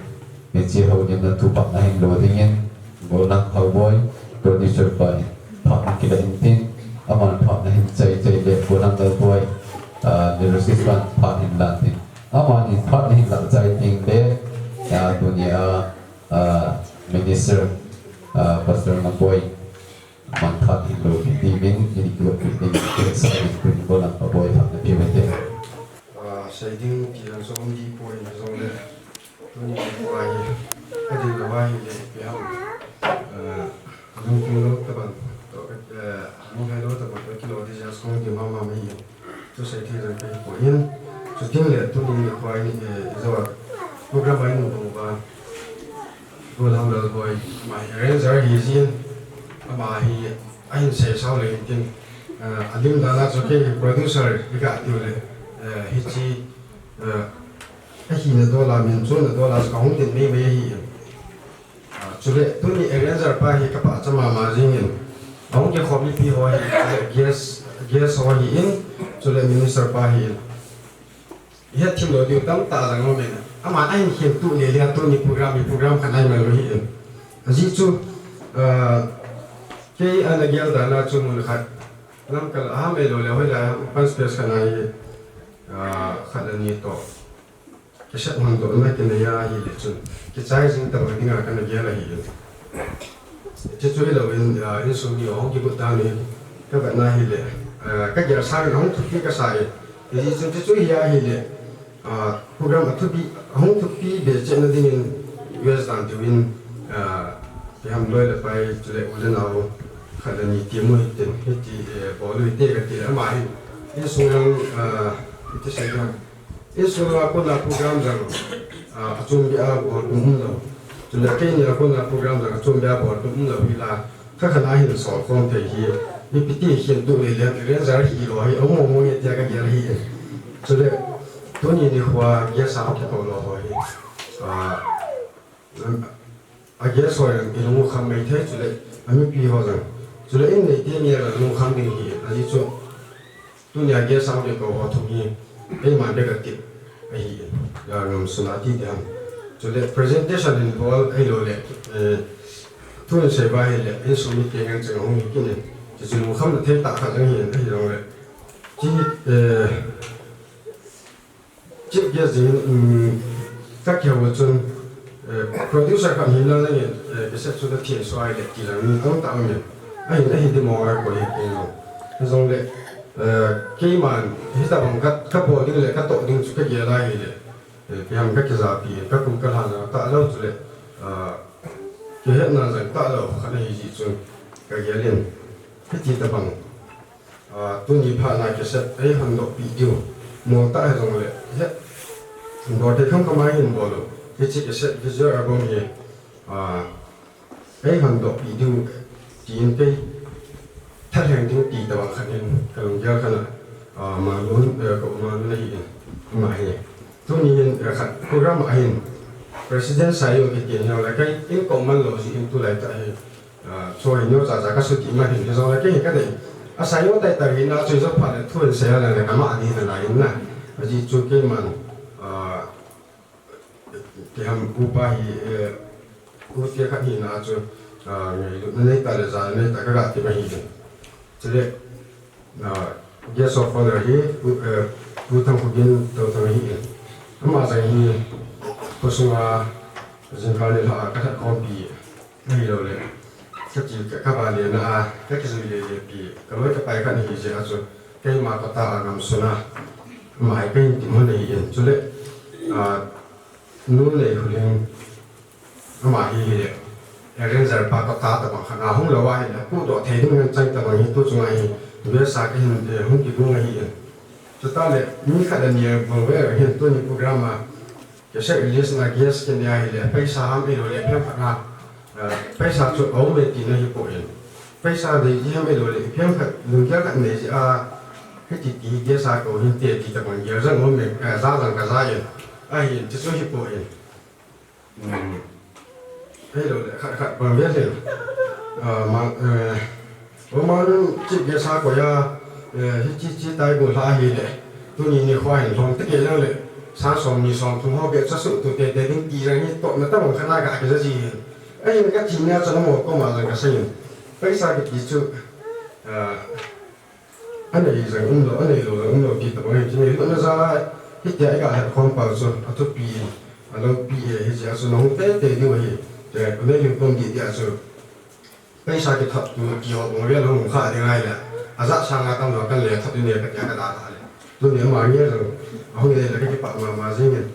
Hiche houlimna thu phat nahin lo dingin, Golang Haoboi, producer pa in, phat nahin kila intin, aman phat nahin chai chai le, Golang Lalboi, ah, lyricist pan phat nahin la tin. Amani phat nahin la chai tin le, ah, tunia, ah, minister, ah, Pastor Ngamboy, Mangthah in lo kiti min, ini kilo kiti min, sa in pin Golang Haoboi thah na piu te. Ah, sei ding ti jong som di poi na jong le. Tuni ko ai. Ka ding lo ai le, pi ham. Ah, lung tung lo ta ban. To, eh, lung hai lo ta ban, to kilo di jas kong di mama mai. Chu sei thei jong kei poi. Chuting le tuni nikho in, eh, ijo a program a i mu bang uva, Golang Lalboi, ama hi arranger hi jin, ama hi ahin sei sao le intin, eh, alim dan a chu kei hi producer hi ka tiu le, eh, hiche, eh, ahina dol a min chon na dol a chu kahung tin mei mei ahi. Ah, chule, tuni arranger pa hi ka pachat mama jingin. Ahung kikhom mipi ho hi, guest, guest ho hi in, chule minister pa hi in. Ihet thim lou diu tamtah jong aumin. Aman ahin khentup lele a tuni program hi program khat ahi mai lou ahin. Ajeh chu, ah, kei ana gel dan a chu mun khat. Lamkal a ham ahilou le hoilai ham open space khat a hi, ah, khat le ni toh. Cassette hondohna kinei ahile chun. Kichai jing tabang dinga kana gel ahi. Chuchu hilou in, ah, insung mi ahung kigot dan in. Ka vetna hile, ah, ka gel sangin ahung thupi kasa e. Hijeh chun chuchu hi ahile, ah, program athupi, ahung thupi be cheh na dingin U S dan diuvin, ah, ipi ham loi le pai chule u le nao khat le ni ti mu hitin, hiti, eh, bol u hite kati le ama hi. Insung lang, ah, iti sei ding. Insung a kona program jong, ah, achom beh a bol um umlou. Chule keini a kona program jong achom beh a bol um umlou hila. Kha khat a hin sol khom thei hi. Ipi ti khentup lele, arranger hilou hi, aum mong mong e tia ka gel ahi. Chule, tuni nikho a guest a kikou lou ho hi. Ah, a guest ho jong ilung u kham maithei chule, amipi ho jong. Chule in neite mi jong lung kham ding hi, ajeh chu. Tunia guest a kikou ho thum hi, keima beh a tip ahi, Lalngamsun a ti ding ham. Chule presentation in bol ahilou le, eh, thu in sei ba hile, insung mite ngen cheng ahung hi kit in. Chuchu lungkhamna thei tah khat jong hi, ahijongle. Chi, eh, Chief guest dingin, um, ka kihou chun, eh, producer khat hina jong in, eh, cassette chu ka thehsuh ahile ti jong mi tamtah aumin. Ahin, ahin ti mo a koi hi kei jong. Hijongle, eh, keiman, hitabang ka, ka bol ding le, ka toh ding chu ka gel ahile. Eh, ipi ham ka kijapi, ka kum ka lhan jong tahlou chule, ah, kihetna jong tahlou, khat ahi jeh chun ka gel in. Hiti tabang. Ah, tuni phat na cassette ei hondoh peh diu. Mol tah hijongle, he. Bol thei kham kham a hin bol u. Hiche cassette visual album hi, ah, ei hondoh peh diu. Tin kei thalheng ding ti tabang khat hin, ka lunggel khat a, ah, Malun, eh, ka u Malun ahi in. Ama hi. Tuni hin, eh, khat program a hin. President Sayo kiti hin le kei in ko man lou jeh in tulai tah hi. Ah, chu hi neo cha cha ka suti ma hin, hijongle kei hi ka dei. A Sayo tai ta hi na chu jo pha le thu in sei a le ka ma di na lai in na. Ajeh chu keiman, ah, ti ham upa hi, eh, u te khat hina chu, ah, ngailutna nei ta le jana nei ta ka ga ti ma hi. Chule, ah, guest of honor hi, Pu, eh, Pu Thangkhogin Touthang ahi. Ama jong hi, khosunga jingkah le lha a ka lhatkhompi ahilou le. Ka ti ka, ka vale na a, ka kijui lele pi, ka loi ka pai khat ahi jeh a chu, keima kotah a Ngamsun a, ama hi ka hin timhon ahi in. Chule, ah, Nu Neikholing, ama hi hile, arranger pa kotah tabang khat a hung lou ahile, pudoh thei ding ngen chang tabang hi tu chunga hi, U S a ka hin, eh, hung kigong ahi in. Chutah le, mi khat le ni a bol ve hin tuni program a, cassette release na guest kinei ahile, paisa ham ahilou le, ipi ham khat na, eh, paisa chu aum e tina hi poi. Paisa nei ji ham ahilou le, ipi ham khat, lunggel khat nei ji a, hiti ti guest a kou hinte ti tabang gel jong aum e, eh, ja jong ka ja e. Ahin, chuchu hi poi. Hmm. Hello, le, khat, khat, bang ve le. Ah, ma, eh, o ma nu chi ge sa ko ya, eh, hi chi chi tai go la hi le. Tuni nikho hin lhom te ke le le. Sang som ni som thum ho be cha su tu te te ding ti jang hi tohna tabang khat na ga ke ja ji. Ahin ka chi nia cha mo ko ma jang ka sa yin. Paisa kiti chu, ah, Anei jong umlou, aneilou jong umlou ti tabang hi, kinei lutna jal a, hitia i ga lhatkhom pau chu, athupi, aloupi e, hiche a chu nahung teitei diu ahi, te, anei lungpom dih dih a chu, paisa kithot tu, ti ho bang vel hung kha ding ahile, ajat sanga tamlou kan le thot ding e katia ka da ta le. Tuni ama nge jong, ahung le le ka kipah mama jing in.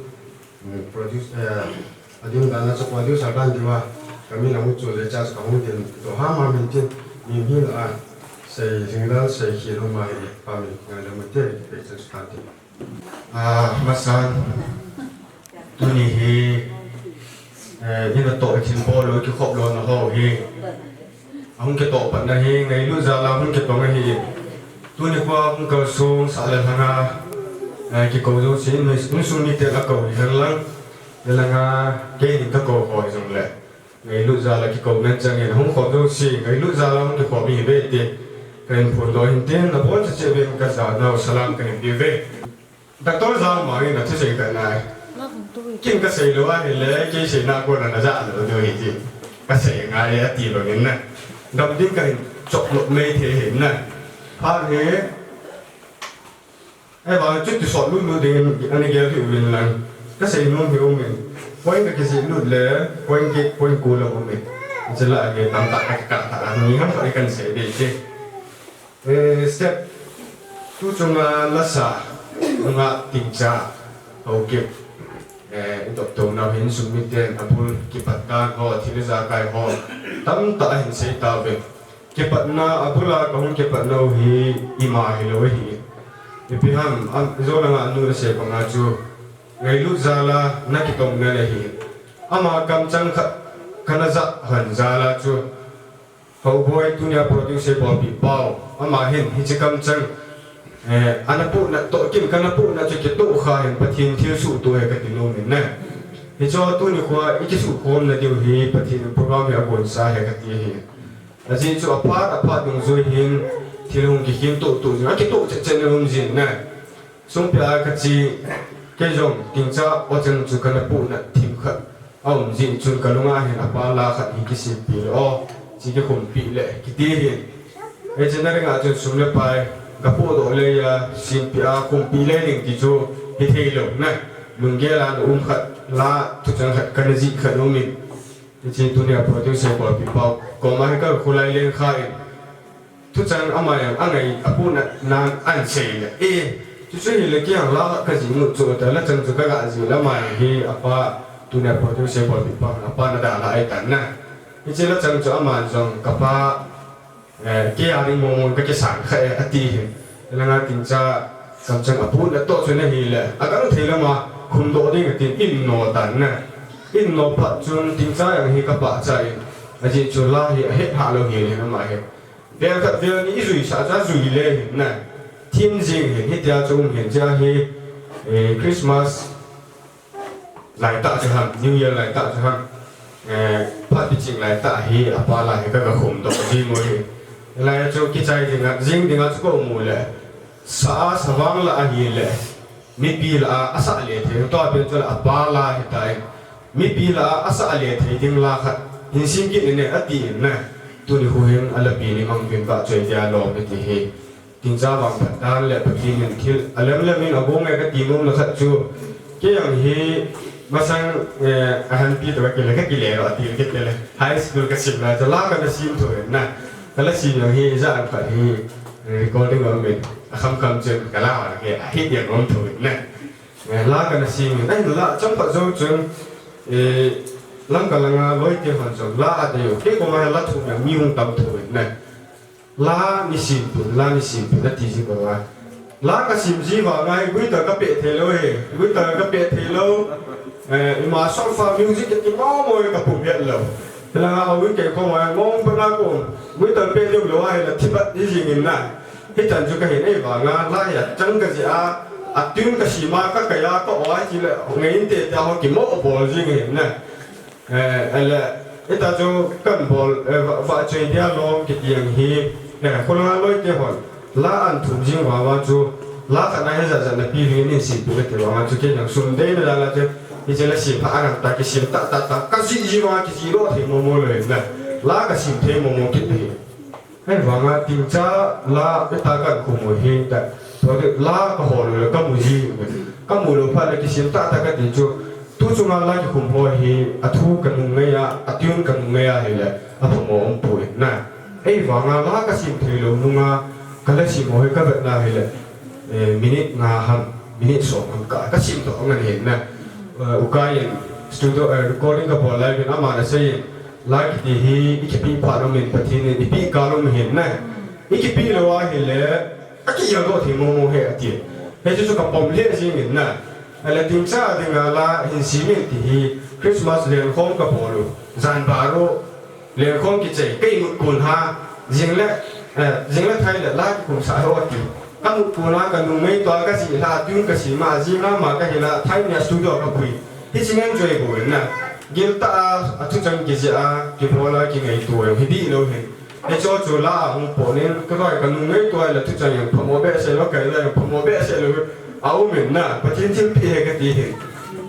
Hmm, produce, eh, ading dan a chu producer dan diu a, ka min a hung chu le cha chu ka hung din, to ha ma min tin, min hin a, sei jing dan, sei khi lo ma hi, pa min, ngai lo ma te, pe chan chu kan tin. Ah, masan, tuni hi, eh, in a to chin bol lo, kikhop lona ho hi. Ahung kitoh patna hi ngailut jal a hung kitong ahi. Tuni kho a hung kalsong sah le lhang a, eh, kikou jouse in, insung miten akou hi hen lang, le langa keinin kakou ho jongle. Ngailut jal a kikou ngen chang in hung khom jouse, ngailut jal a hung kikhom hi ve ti. Kahin phondoh hin tin, nabon cheh cheh uvin kajanau salam kahin pe uve. Doctor Jangmang in athusei khat nai. Kin kasei lou ahile, kei seina kona naja lou diu ahi ti. Kasei ngai ati bangin na. Damding kahin chop lou mai thei ahin na. Phat hi, ahivang chuti sot lut lut dingin ana gel hih uvin lang. Kasei nom hi umin. Point kakijih lut le, point get, point go lou umin. Chule ahi tamtah kakikah tah a, ni ham khat kahin sei ding ti. Eh, step two chunga lasa, nunga Tingcha, Haokip. Eh, i doptou nau hin sum miten abul kipat dan ho, thil ijakai ho, tamtah ahin sei tauve. Kipatna abula kahung kipatnau hi ima hilou ahi. Ipi ham, am, ijo langa anu nasei banga chu, ngailut jala nakitomna le hi. Ama kamchang khat kana ja han jala chu, Haoboi tunia produce bolpi pau. Ama hin hiche kamchang, eh, ana puhna toh kin kana puhna chu kitoh kha hin Pathen thilsoh toh ahi kati nomin na. Hichu tuni khoa i kisukhomna diu hi Pathen in program hi agonsa ahi kati ahi. Ajeh chu aphat, aphat dungjui hin thil hung kikhem toh toh jing, akitoh chet chet na um jin na. Sungpia kachi, kei jong Tingcha o chang chu kana puhna thim khat aum jin chun kalunga hin apa la khat hi kisempi le o, chi kikhumpi le kiti hin. Hiche na ringa chun sum le pai kapohdoh le a, sempi a khumpi le ding ti chu hithei lou na. Lunggel a na um khat, la thuchang khat kana jih khat umin. Hiche tunia producer bolpi pau koma hi kakholai leng kha in. Thuchang ama jong angai apuhna nan ahin sei le. E, chuchu hile kei jong la kajih ngut chu ta la chang chu kaga jih le ama jong hi apa tunia producer bolpi pau apa na dalha ahitan na. Hiche la chang chu aman jong kapa, eh, kei a ding mong mong kakisan kha e ati hin. Langa Tingcha kamchang apuhna toh chu na hile. Agang thei lama khumdoh ding atin in no tan na. In no phat chun Tingcha jong hi kapachat in. Ajeh chu la hi ahet ha lou hile ama hi. Vel khat vel ni ijui sa cha jui le hin na. Thim jing hin hitia chu um hin cha hi, eh, Christmas laitah chu ham, New Year laitah chu ham. Eh, phat piching laitah hi apa la hi kaga khumdoh jing u hi. Lai chu kichai dinga, jing dinga chu kamu le. Sa a savang la ahile. Mipi la a asah le thei, tua pen chu la apa la hitai. Mipi la a asah le thei ding la khat hin sem kit in ne ati in na. Tuni khu hin alapi ni mang vin vahchoi dia lom iti hi. Tingcha vangphat dan le Pathen in thil alem lem in agong e kati nom na khat chu. Kei jong hi masang, eh, ahanpi toh kile kakile lou ati kit le. High school kasim lai chu la kana sem thou in na. Kala sem jong hi ijat ham khat hi recording a um in. Akham kham chun kala a ke ahi dia ngom thou in na. Eh, la kana sem in, eh, la chomkhat jou chun, eh, Lamka langa loi te hon jong la adei u, kei koma la thumna mi hung tam thou in na. La nei sempeh, la nei sempeh, nati ji banga. La kasem ji vanga hi guitar kapeh thei lou hi, guitar kapeh thei lou. Eh, ima solfa music kiti mo mo hi kapum het lou. Hilanga houin kei koma ngong banga ko, guitar peh lou lou a hila thipat ji jing in na. Hitan chu kahin ei vanga, la hi achang kajih a, atune kasem a, kakai a, ka-o a, chule, ngei inte tia ho kimo bol jing hin na. Eh, ele, hita chu kan bol, eh, va, vahchoi dia lom kiti jong hi, eh, kholanga loi te hon, la ahin thum jing vang vang chu, la khat na hi jat jat na pi vin in sempeh le ti vang vang chu, kei jong sum deina dan la chu, hiche la sem pha a nang ta kisem ta ta ta, kajih ji vang a kijih lou thei mo mo lou hin na, la kasem thei mo mo kit hi. Ahivanga Tingcha la, ita kakhum u hi ta. Tua la kahol u le kamu ji. Kamu lou phat le kisem tah tah kati chu. Tu chunga la kikhum ho hi, athu kanung ngai a, atune kanung ngai a hile, aphamo umpoi na. Ahivanga la kasem thei lou nunga, kala sem ho hi kavetna hile. Eh, minute nga ham, minute som ham ka, kasem toh ngan hin na. Eh, ukai in studio, eh, recording kabol lai uvin aman asei in, la kiti hi, ikipe phat umin Pathen in, ipe kal um hin na. Ikipe lou ahile, akiel doh thei mo mo hi ati. Hichu chu kapom lheh jing in na. Ahile Tingcha dinga la hin sem in ti hi, Christmas lenkhom kabol u. Jan baroh, Lenkhom kichai, ka imut kon ha, jing le, eh, jing le thai le la kikhum sah ho ati. Ka mut kon ha, kanung ngai tua kajih lha, tune kasem a, jing lama kahil a, thai nia studio kapui. Hiche ngen chu ibol in na. Gil tah a, athuchang kijih a, kibol a, kingaito jong hi dihlou hin. Hiche chu la ahung pon in, ka vai kanung ngai tua le thuchang jong phamo behseh lou, kai la jong phamo behseh lou. A um in na, Pathen thilpeh ahi kati hin.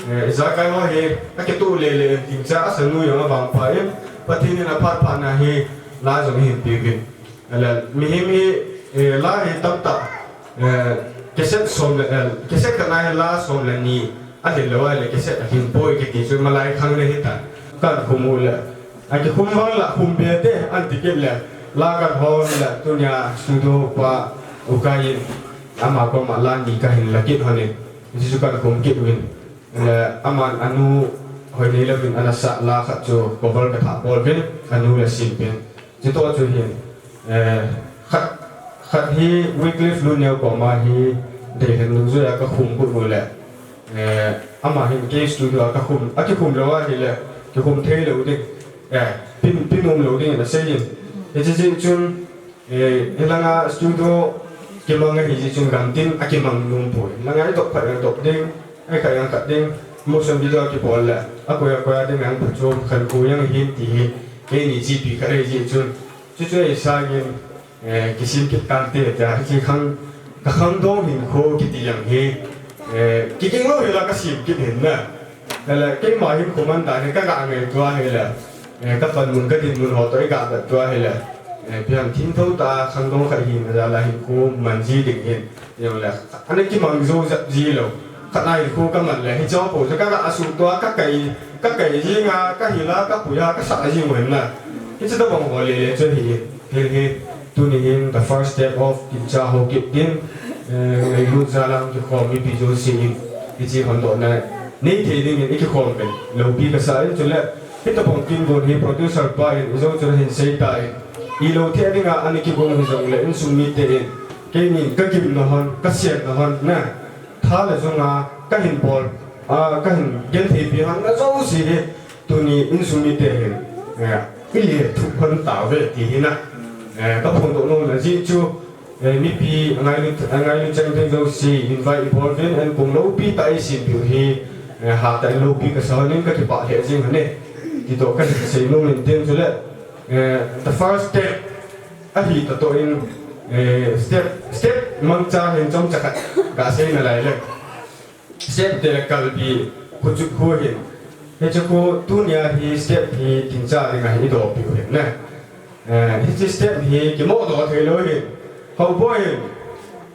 Eh, ijakai ho hi, akitoh lele in tingcha, asanu jong avangpha in, Pathen in aphat phat na hi, la jong hin pe uvin. Ahile, mihem hi, eh, la hi tamtah, eh, cassette som le, eh, cassette khat na hi la som le ni, alhin lou ahile cassette alhin poi kiti chu malai khang le hitan. Kahin khum u le, akikhum vang la khum be te, anti kit le, la kahin hon le, tunia studio pa, ukai in, ama koma la ni kahin la kit hon in, hichu kahin khum kit uvin. Le, aman anu Hoineilam in ana sah la khat chu cover kathah bol uvin, anu le sim pen. Chutoh chu hin, eh, khat, khat hi Wycliffe Luneo koma hi deilhen dungjuia kakhum got u le, eh, ama hin kei studio a kakhum, akikhum lou ahile, kikhum thei lou ding, eh, pin, pin um lou ding in asei in. Hiche jeh chun, Eh, hilanga studio kimang ahi jeh chun gamtin akimang nom poi. Hilanga idop khat jong dop ding, ikhat jong khat ding, motion video kibol le, akoi akoi a ding jong phachom khankho jong hin ti hi, keini GP khat ahi jeh chun. Chuchu ahisangin, eh, kisim kit tante tia, hiche khang, kakhangdong hinkho kiti jong hi, eh, kiging lou hila kasim kit hin na. Ahile, keima hin komandan hi kaga ngaito ahile, eh, kapanmun, kadinmun ho toh iga vetto ahile, eh, ipi ham thengtho tah a khangdong khat hina jal a hinkho man ji ding hin, jongle, ana kimang jou jep ji lou. Khat na hinkho kaman le, hiche ho pou chu kaga suhto a, kakai, kakai jing a, kahil a, kapui a, kasah jing u hin na. Hiche tobang ho lele chu ahi. Hil hi, tuni hin the first step of Tingcha Haokip din, eh, ngailut jal a kikhom mipi jousen, hiche hondohna nei thei dingin ikikhom pen loupi kasa in chule, hitobang kin gon hi producer pa in ijou chun ahin sei tan, ilou thei dinga ana kigong hijongle insung miten, keinin kagimna hon, kasenna hon, na, tha le jong a kahin bol, a, kahin gentheipi hon na jouse hi, tuni insung mite hin, eh, ilethuh hon tauve ti hi na, eh, kaphondoh nom na jeh chu, eh, mipi angailut, angailut cheng ding jouse invite ibol uvin, ankong loupi tah a isempiu hi, eh, hatah in loupi kasa hon in kakipah lheh jing hon e. Ti toh kahin seinom in tin chule, eh, the first step ahi tah toh in, eh, step, step mangcha hin chomcha khat gasei nalai le. Step te kalbi khu chu khu hin. Hiche khu tunia hi step hi Tingcha dinga hi idopiu hin na. Eh, hiche step hi kimodoh thei lou hin. Houboi hin.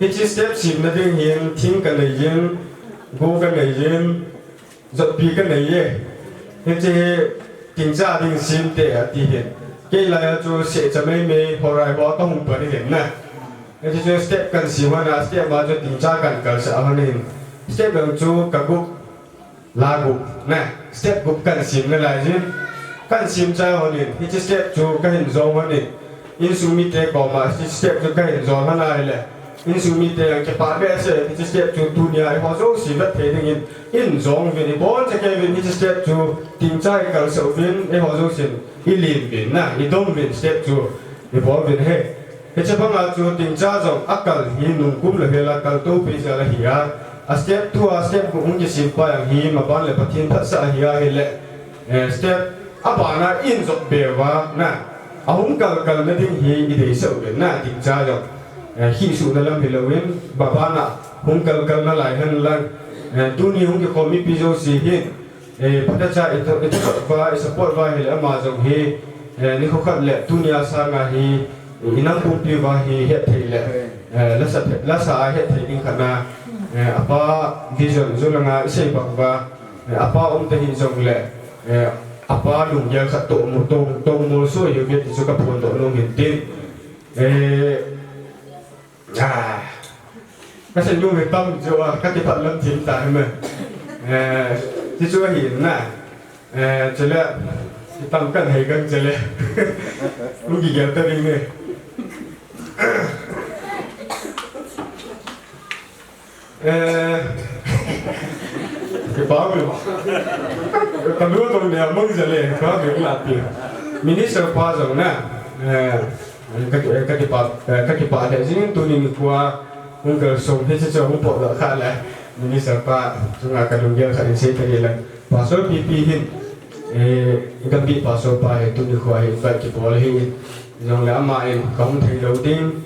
Hiche step semna ding hin thing kanei jin, go kanei jin, jotpi kanei e. Hiche hi Tingcha ding semte ati hin. Kei laiya chu sehcha meimei horai hoa kahung pan hin na. Hiche chu step kahin sem hon a, step ma chu Tingcha kahin kalsah hon in. Step jong chu kagup, la gup, na, step gup kahin sem nalai jin. Kahin sem chai hon in, hiche step chu kahin jong hon in. Insung mite koma, hiche step chu kahin jong hon ahile, insung mite jong kipah behseh, hiche step chu tunia eiho jouse vet thei dingin, in jong uvin, iboncha kei uvin, hiche step chu Tingcha ikalsah uvin, eiho jousen ilen uvin, na, idom uvin step chu, ibol uvin he. Hiche banga chu Tingcha jong akal hi nungkum le hela kaltou pi jal ahi a. A step two a step gup hung kisem pa jong hi maban le Pathen phatsah ahi ahile, eh, step abana in jot be uva na, ahung kalkalna ding hi ideisah uvin na Tingcha jong. Eh, hisuhna lam hilouvin, mabana hung kalkalna lai hen lang, eh, tuni hung kikhom mipi jouse hin, Eh, phatecha i, i support uva, i support uva hile ama jong hi, eh, nikho khat le tunia sanga hi, i nam pumpi uva hi hetthei le, eh, lasa, lasa a hetthei ding khat na, eh, apa vision jong langa isei bang uva, eh, apa umta hijongle, eh, apa lunggel khat toh mu, toh, toh molso hiuve ti chu kaphondoh nom in tin. Eh, Ah. Kasei nom hi tam chu a, kakipah lam thim ta hi me. Eh, ti chu ahi na. Eh, chule, itam kan hei kan chule. Hung kigel ta ding ne. Eh, kipah me. Kalu tong ne amang chule, kipah me la pi. Minister pa jong na. Eh, Ka, ka kipah, ka kipah lheh jing in tuni nikho a hung kalsong hiche chu hung potdoh kha le Minister pa chunga kalunggel khat in sei tadi le Pastor P P hin, eh, i gampi Pastor pa hi tuni nikho a hi invite kibol ahi in, jongle ama in kahung thei lou ding,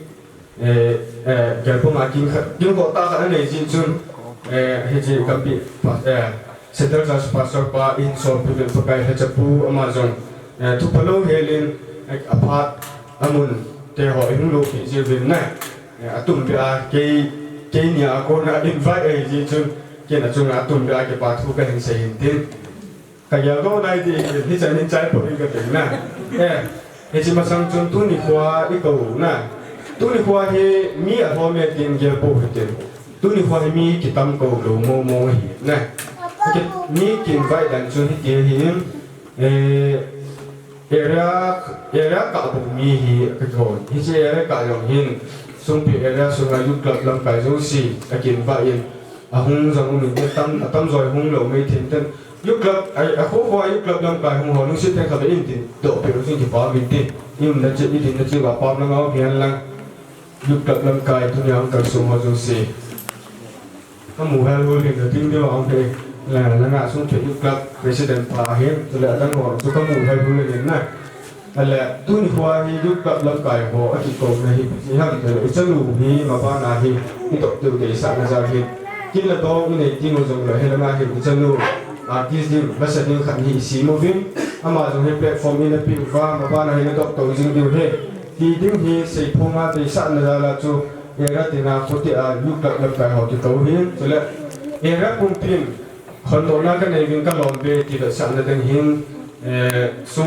eh, eh, gelpum a kin khat, kin kho tah khat anei jin chun, Eh, hiche Gambih pa, eh, Central Church Pastor pa in sopi uvin Pakai lhachapu ama jong, eh, thu phalou helin, eh, aphat amun te ho ihung loupi jiuvin na. Eh, atum beh a kei, keini a kona invite ahi jeh chun, ken achunga atum beh a kipa thu kahin sei hin tin. Ka geldoh nai ti, hichan hin chai poi kati na. Eh, hiche masang chun tuni khoa i kou na. Tuni khoa hi mi alhom e tin gel pou hitin. Tuni khoa hi mi kitam kou lou mong mong ahi na. Ki, mi ki invite dan chu hiti ahi. Eh, area, area kah bou mi hi ka kihou. Hiche area kah jong hin Songpi area sunga youth club lamkai jouse aki invite in. Ahung jong um in tin, atam, atamjo hung lou mai thei in tin. Youth club, a, a kho kho a youth club lamkai hung ho lungset tah in khat in tin, doh peh u jong kipa uvin tin. I umna cheh, i dinna cheh uva pam lang a um hen lang. Youth club lamkai tunia hung kalsong ho jouse. Kamu hel hul hin, ding ding a um thei. La, langa Songpi youth club president pa hin, chule adang ho chu kamu hel hul hin na. Ahile, tuni khoa hi youth club lamkai ho akikouna hi, ipi ham tile, i chanu hi mabana hi, i toh teu deisahna jal hin. Kin le dong i nei teng u jongle, hilanga hin i chanu, artist ding, lasa ding khat hi i sem uvin. Ama jong hi platform i na peh uva, mabana hi na toh teu jing diu ahi. Ti ding hi, seiphonga deisahna jal a chu, area tenga khote a youth club lamkai ho kikou hin. Chule, area pumpin, Khondohna kanei uvin kalom ve ti vetsahna ding hin, eh, sum,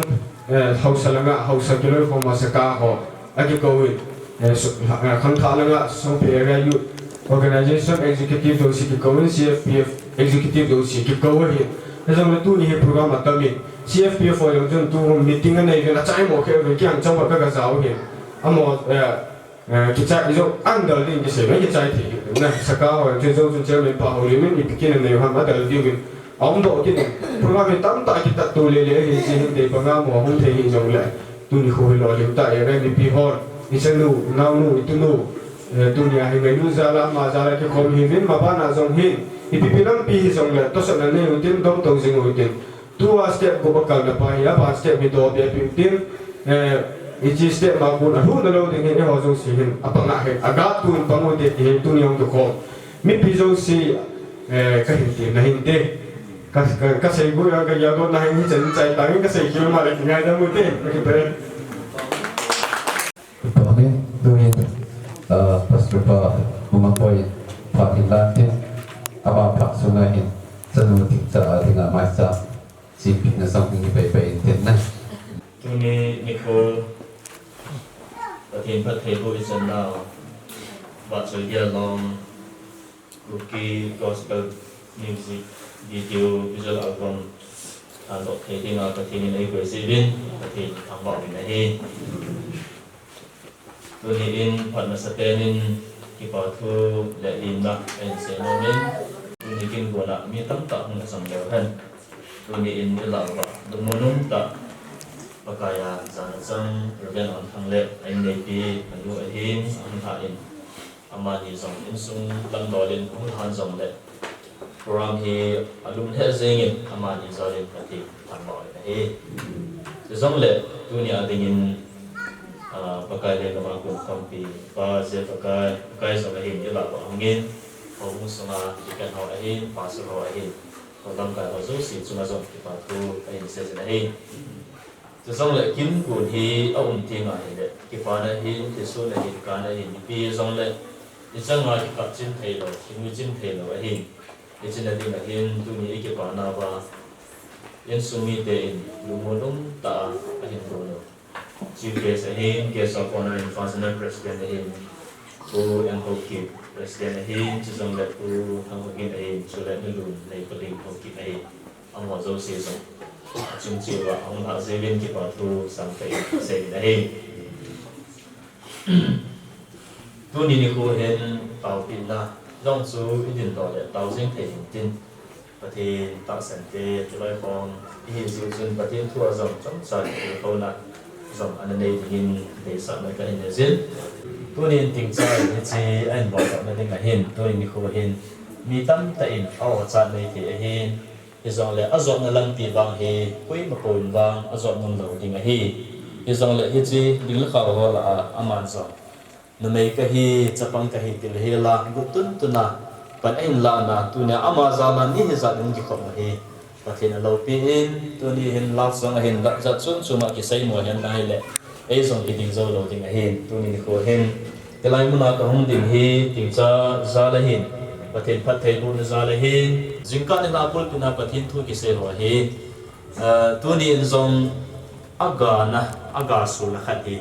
eh, haosa langa, haosa kiloikhoma saka ho, akikou in, eh, su-, eh, khangthah langa, Songpi Area Youth Organization Executive jouse kikou in, C F P F Executive jouse kikou ahin. Hijongle tuni hi program atam in, C F P F ho jong chun tu meeting anei uvin, achaimo khe uvin, kiang chang uva ka, ka jao hin. Amaho, eh, Eh, kichai, ijo, andal ding kisei, kichai thei, na, saka ho, chu jo, chu chairman pa ho, limin, ipi kin nei ham, adal diuvin, aum doh kin, program hi tamtah kitat to le le, hi, hi, hi, te panga mo, hung thei hi jongle, tuni kho hi lolhing tah, eh, mipi hon, i chanu, i naonu, i tunu, eh, tunia hi ngailutna jal a, ama jal a kikhom hi uvin, mabana jong hin, ipi pi lampi hi jongle, tosotna nei u tin, dom to jing u tin, Tua step gup akalna pa hi, aban step hi doh be pin tin, eh, hiche step ma kon alhutna lou ding hin, eiho jouse hin, apanga hin, agat tun pang u te ti hin, tuni hung kikhom. Mipi jouse, eh, kahin temna hinte. Ka, ka, kasei gui a, ka geldohna hin, hichan chai tangin kasei khel ma le kingaidam u te, kakipah e. Amen. Tuhin, ah, Pastor pa, mama poi, phat hin lan tin, ama phat sunga hin, chanu Tingcha a dinga maicham, sempina sang hung kipai pai in tin na. Tuni nikho, Pathen phattheiboh ichan nau, Vahchoidia Long, Kuki Gospel Music Video Visual Album thandoh thei dinga Pathen in eikoi jeh uvin, Pathen thangvah uvin ahi. Tuni in phat masapen in kipa thu le limna kahin sei nom in, tuni kin gona mi tamtah hung na jong leu hen. Tuni in ilah uva lungmon um tah Pakai a jana chang Reverend Onthang le a inneipi anu ahin, ahung lha in. Amani jong insung lamdol in hung lhan jongle, program hi alum lheh jengin amani jal in Pathen thangvah u ahi. Chujongle tunia dingin, ah, Pakai lenggam a kon khompi pa J. Pakai, Pakai jong ahin, ilah uva hungin, houbung sunga deacon ho ahin, pastor ho ahin, ho lamkai ho jouse chunga jong kipa thu kahin seijin ahi. Chujongle kin gon hi aum teng ahile, kipana hin, kisun ahin, kan ahin, ipi jongle, ichanga kikap chin theilou, kinui chin theilou ahin. Hiche na ding ahin, tuni i kipana uva, insung mite in lungmon um tah a ahin gon u. Chief guest ahin, guest of honour in Fazana president ahin, Pu N. Haokip president ahin, chujongle Pu Thang Haokip ahin, chule Nu Lunneipabing Haokip ahin. Amaho jouse jong achung cheh uva ahung lhah jeh uvin kipa thu sangtah in sei in ahi. Tuni nikho hin taopehna jong chu i dindoh le tao jing thei hintin, Pathen tahsan te kiloikhom ihi jeh chun Pathen thu a jong chomcha kitilkhouna jong ana nei dingin deisahna kahin nei jin. Tuni in Tingcha in hiche ahin boldohna ding ahin, tuni nikho hin mi tamtah in a-ochat nei thei ahin, Hijongle ajotna lampi vang hi koima koin vang ajot nom lou ding ahi. Hijongle hiche ding le khao ho lah a aman jong, numei kahi, chapang kahi ti le hila, gu tun tuna Pan ahin lahna, tunia ama jal a ni hijat in kikhop u hi Pathen in alopi in, tuni hin love song ahin la jat chom chom a kisei mo hen ahile, ei jong kiding jou lou ding ahin, tuni nikho hin. Hilai mun a kahung ding hi, tingcha jal ahin, Pathen phattheibohna jal ahin, jingkah nilhah pulpit a Pathen thu kisei ho hi, eh, tuni in jong aga na, aga sulna khat hi,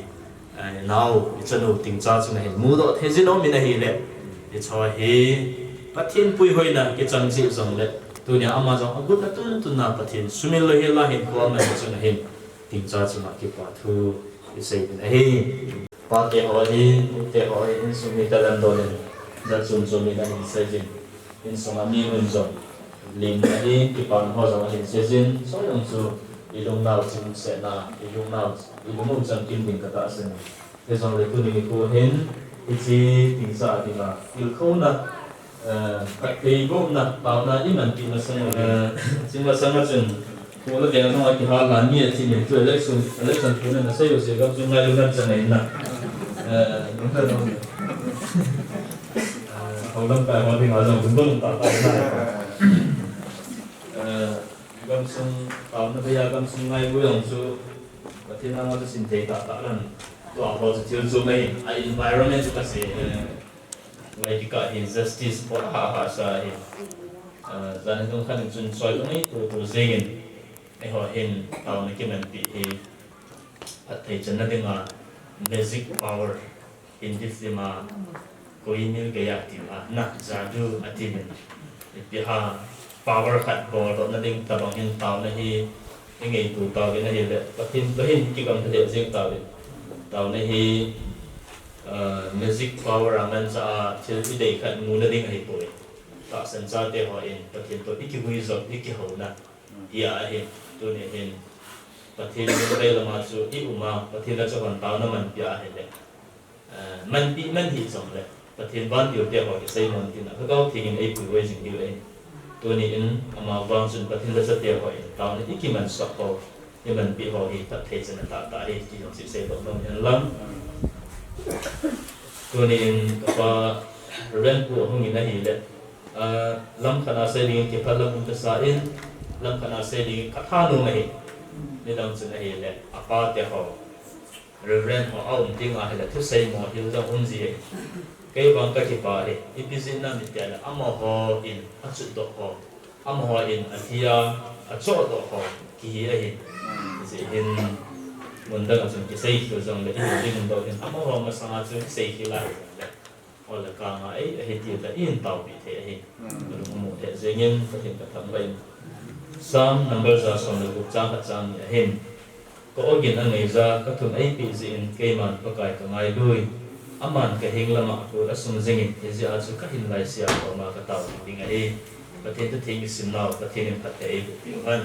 eh, nao, i chanu tingcha chun ahin mudoh thei jin um in ahile, i cha hi Pathen puihoina kichang jeh jongle, tunia ama jong agot na tun tun a Pathen sumil lou hi la hin ko ama chun ahin, tingcha chun a kipa thu i sei in ahi. Pate ho hi, nute ho hi, insung mite lamdol in, jat chom chom in ahin sei jin. Insung a mi hon jong lim ahi, kipana ho jong ahin sei jin. Chujong chu i lungnau chimsetna, i lungnau, i lung u chang kim ding katahsan. Hijongle tuni nikho hin, hiche tingcha dinga, tilkhouna, eh, phattheibohna, taona i manpi masang u hi. Eh, chule masang a chun, Kho le veng jong a kihal a ni a chi ni chu election, election kho na na sei u se gam sung ngailu ngan chan ahin na. Eh, nung ta nung. Eh, hou lamkai ho dinga jong lungdon tah tah ahin na. Eh, gam sung taona bei a gam sung ngailu jong chu Pathen a ma chu sim thei tah tah lan. Tua ho chu thil chu mai a environment chu kasei, eh, lai kikah hi justice pot ha ha sa hi. Eh, jan hi tung khan chun choi tung hi tu tu jeng in. Eiho hin taona kimanpi hi phatthei channa dinga magic power, Hindi film a Koi Mil Gaya tia na jadu ati min. Ipi ham power khat boldohna ding tabang hin taona hi i ngeitu tauvin ahile, Pathen toh hin kigamla lheh jeng tauvin. Taona hi, ah, magic power a manchah a thil i dei khat muna ding ahipoi. Tahsan chate ho in Pathen toh i kivui jop, i kihouna hi ahin, tuni hin Pathen lunggel lama chu i um a, Pathen la chu hon taona manpi ahile, eh, manpi man hi jongle, Pathen vantil te ho kisei mon tin a, Lhagao Theng in ei puihuai jing diu ahi. Tuni in ama vang chun Pathen la chate ho in taona i kimansah ho, i manpi ho hi phatthei channa tah tah ahi ti jong chu i seidoh nom hen lang. Tuni in kapa Reverend Pu ahung in ahile, ah, lam khat a sei ding in kiphat lam um kasa in, lam khat a sei ding in katha nom ahi. Nidang chun ahile, apa te ho, Reverend ho a um ding ahile, thusei mohil jong um ji ahi. Kei vang kakipah e, ipi jeh ham itile, amaho in achutdoh ho, amaho in athi a, achohdoh ho kihi ahin. Hijeh hin, mun dang a chun kisei khel jongle, i ding doh hin, amaho masang a chun kisei khel ahi jongle, ol le kang a ei ahi ti le, i hin taopi thei ahi. Kalung amu thei jeng in, Pathen kathangvah in. Psalm number ja som le gup chang khat chang ni ahin. Ka ogin angaija, kathum eipeh jeh in, keiman Pakai kangailu. Aman kahing lama akol asung jingin, hijeh a chu kahin laisea koma katao ding ahi. Pathen thutheng isim nau, Pathen in phatthei eiboh peh u hen.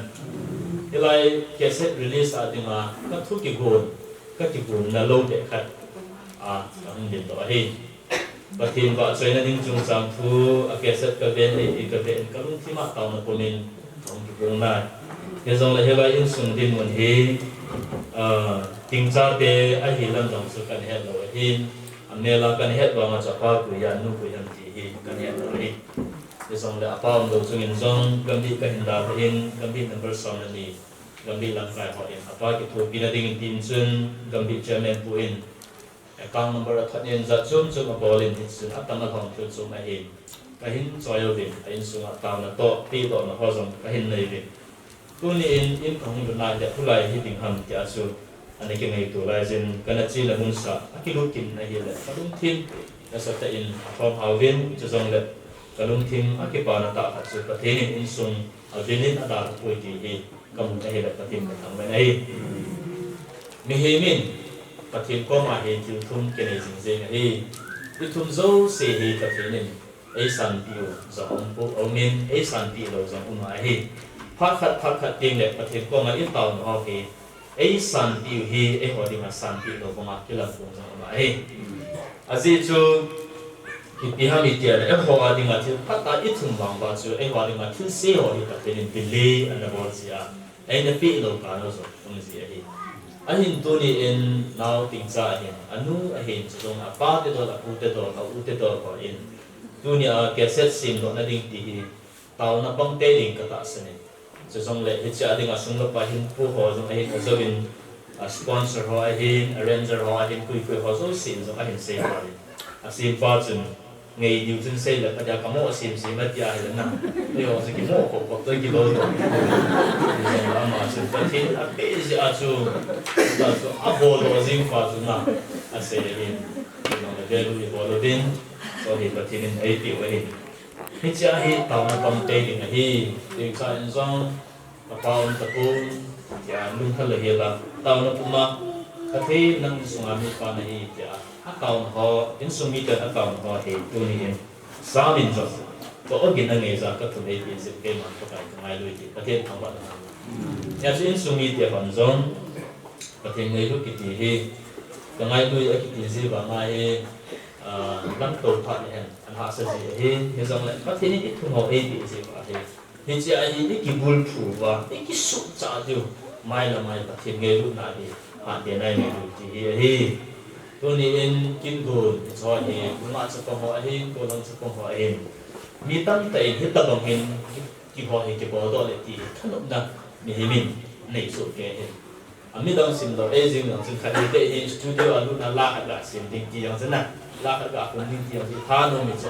Hilai cassette release a dinga, kathu kigon, kakigonna lou beh khat a, kahung dindoh ahi. Pathen vahchoina ding chungchang thu, a cassette kaven, eipe kaven, kalungthim a taona pumin, kahung kipung nai. Hijongle hilai insung dinmun hi, ah, tingchate ahi lam jong chu kana het lou ahin, amel a kana het vang a chu apa koi ham, anu koi ham ti hi kana het lou ahi. Hijongle apa umlou chungin jong, gambih kahin dalha in, gambih number som le ni, gambih lamkai ho in, apa kithopina dingin tin chun, gambih chairman pu in, account number athot in, jat chom chom abol in, hichun atam alhom thil chom ahin, kahin choi uvin, a insung a taona toh, pehdohna ho jong kahin nei uvin. Tuni in, in kahung lut nai le, tulai hi ding ham tia chu, ana kingaito laijin, kana chena munsa, akilut kit in ahile, kalungthim nasatah in alhom hauvin, chujongle, kalungthim akipana tah khat chu, Pathen in insung avel in adalha poi ti hi, kamu ahile, Pathen kathangvah in ahi. Mihem in Pathen koma hi thil thum kinei jing jeng ahi. Thil thum jouse hi Pathen in eisanpeh u jong um, aumin, eisanpeh lou jong um ahi. Phat khat, phat khat tengle Pathen koma itaona ho hi, eisanpeh u hi, eiho dinga sanpeh lou banga kilampung jong um ahi. Ajeh chu, ipi ham itile, eiho a dinga thil phat a ithum vang uva chu, eiho a dinga thilse ho hi Pathen in delay ana bol jeh a, eina peh lou kah lou jong um ji ahi. Ahin tuni in nao tingcha ahin, anu ahin, chujong apa te dol, apu te dol, a u te dol ho in, Tunia cassette semdohna ding ti hi taona pang tei ding katahsan in. Chujongle hichea dinga sum le pai hinpo ho jong ahin, ajouvin, a sponsor ho ahin, arranger ho ahin, koi koi ho jouse in jong ahin seipa in. Asempa chun ngei diu chun seile phadia kamo sem sem atia ahile na. Eiho chu kimo khop khop toh kilou toh. Ama chun Pathen in apeh jeh a chu, ta chu abol doh jing pa chu na, asei in. Value ibol uvin, chuhi Pathen in eipeh u ahi. Hichea hi taona pang tei ding ahi. Tingcha in jong, kapa um tapon, tia lungthim le hila, taona puma, kathei nang sunga mipa nahi, tia, ataona ho, insung miten ataona ho hi, tuni in, Sam in jong, ka ogin angeija kathum eipeh jeh in keiman Pakai kangailu e ti, Pathen thangvah in. Hijeh chun insung mite hon jong, Pathen ngailu kiti hi, kangailu e akiti jeh vanga hi, ah, lamto phat le hen, ana hahsa ji ahi, hijongle Pathen in ithum ho eipeh jeh uva hi. Hichea hi ikibulphu uva, ikisuhchah diu, mai le mai Pathen ngailutna hi, hatah a ingailu ti hi ahi. Tuni in kin gon, hiche ho hi, nungah chapang ho ahin, gollhang chapang ho ahin. Mi tamtah in, hitobang hin, keiho hi kibol doh le ti hi, thanopna, mihem in, nei soh kei ahin. Amidang simlou, ei jing jong chun khat ni teh hi studio a lutna la khat ga sem ding ti jong chun na, la khat ga khum ding ti jong chun thanom in chu.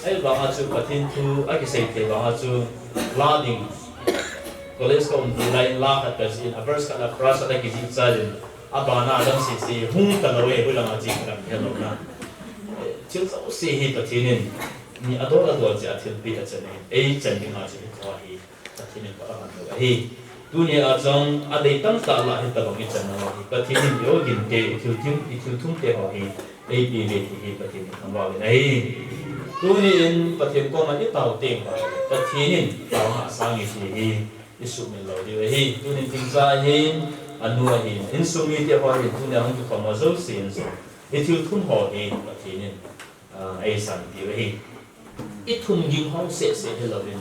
Ahivanga chu Pathen thu akisei thei vanga chu la ding. College ka um ding lai in la khat ka jih in, a verse khat a chorus khat akijih chai in, abana adang sese hung talou e, hoilanga che kha dang helou na. Thil jouse hi Pathen in mi adol adol jeh a thilpeh achan in, ei chan ding a chu hiche hi. Pathen in aman lou ahi. Tunia jong adei tamtah lah hitobang ichan nau ahi. Pathen in i-ogin te, ithilthum, ithilthum te ho hi eipeh uve ti hi Pathen in thangvah uvin ahi. Tuni in Pathen koma itao teng uva, Pathen in taona asang e ti hi isuhmil lou diu ahi. Tuni in Tingcha hin, anu ahin, insung mite ho hin, tunia hung kikhom ho jouse in jong, ithilthum ho hi Pathen in, ah, eisan diu ahi. Ithum ging ho seh seh hilouvin,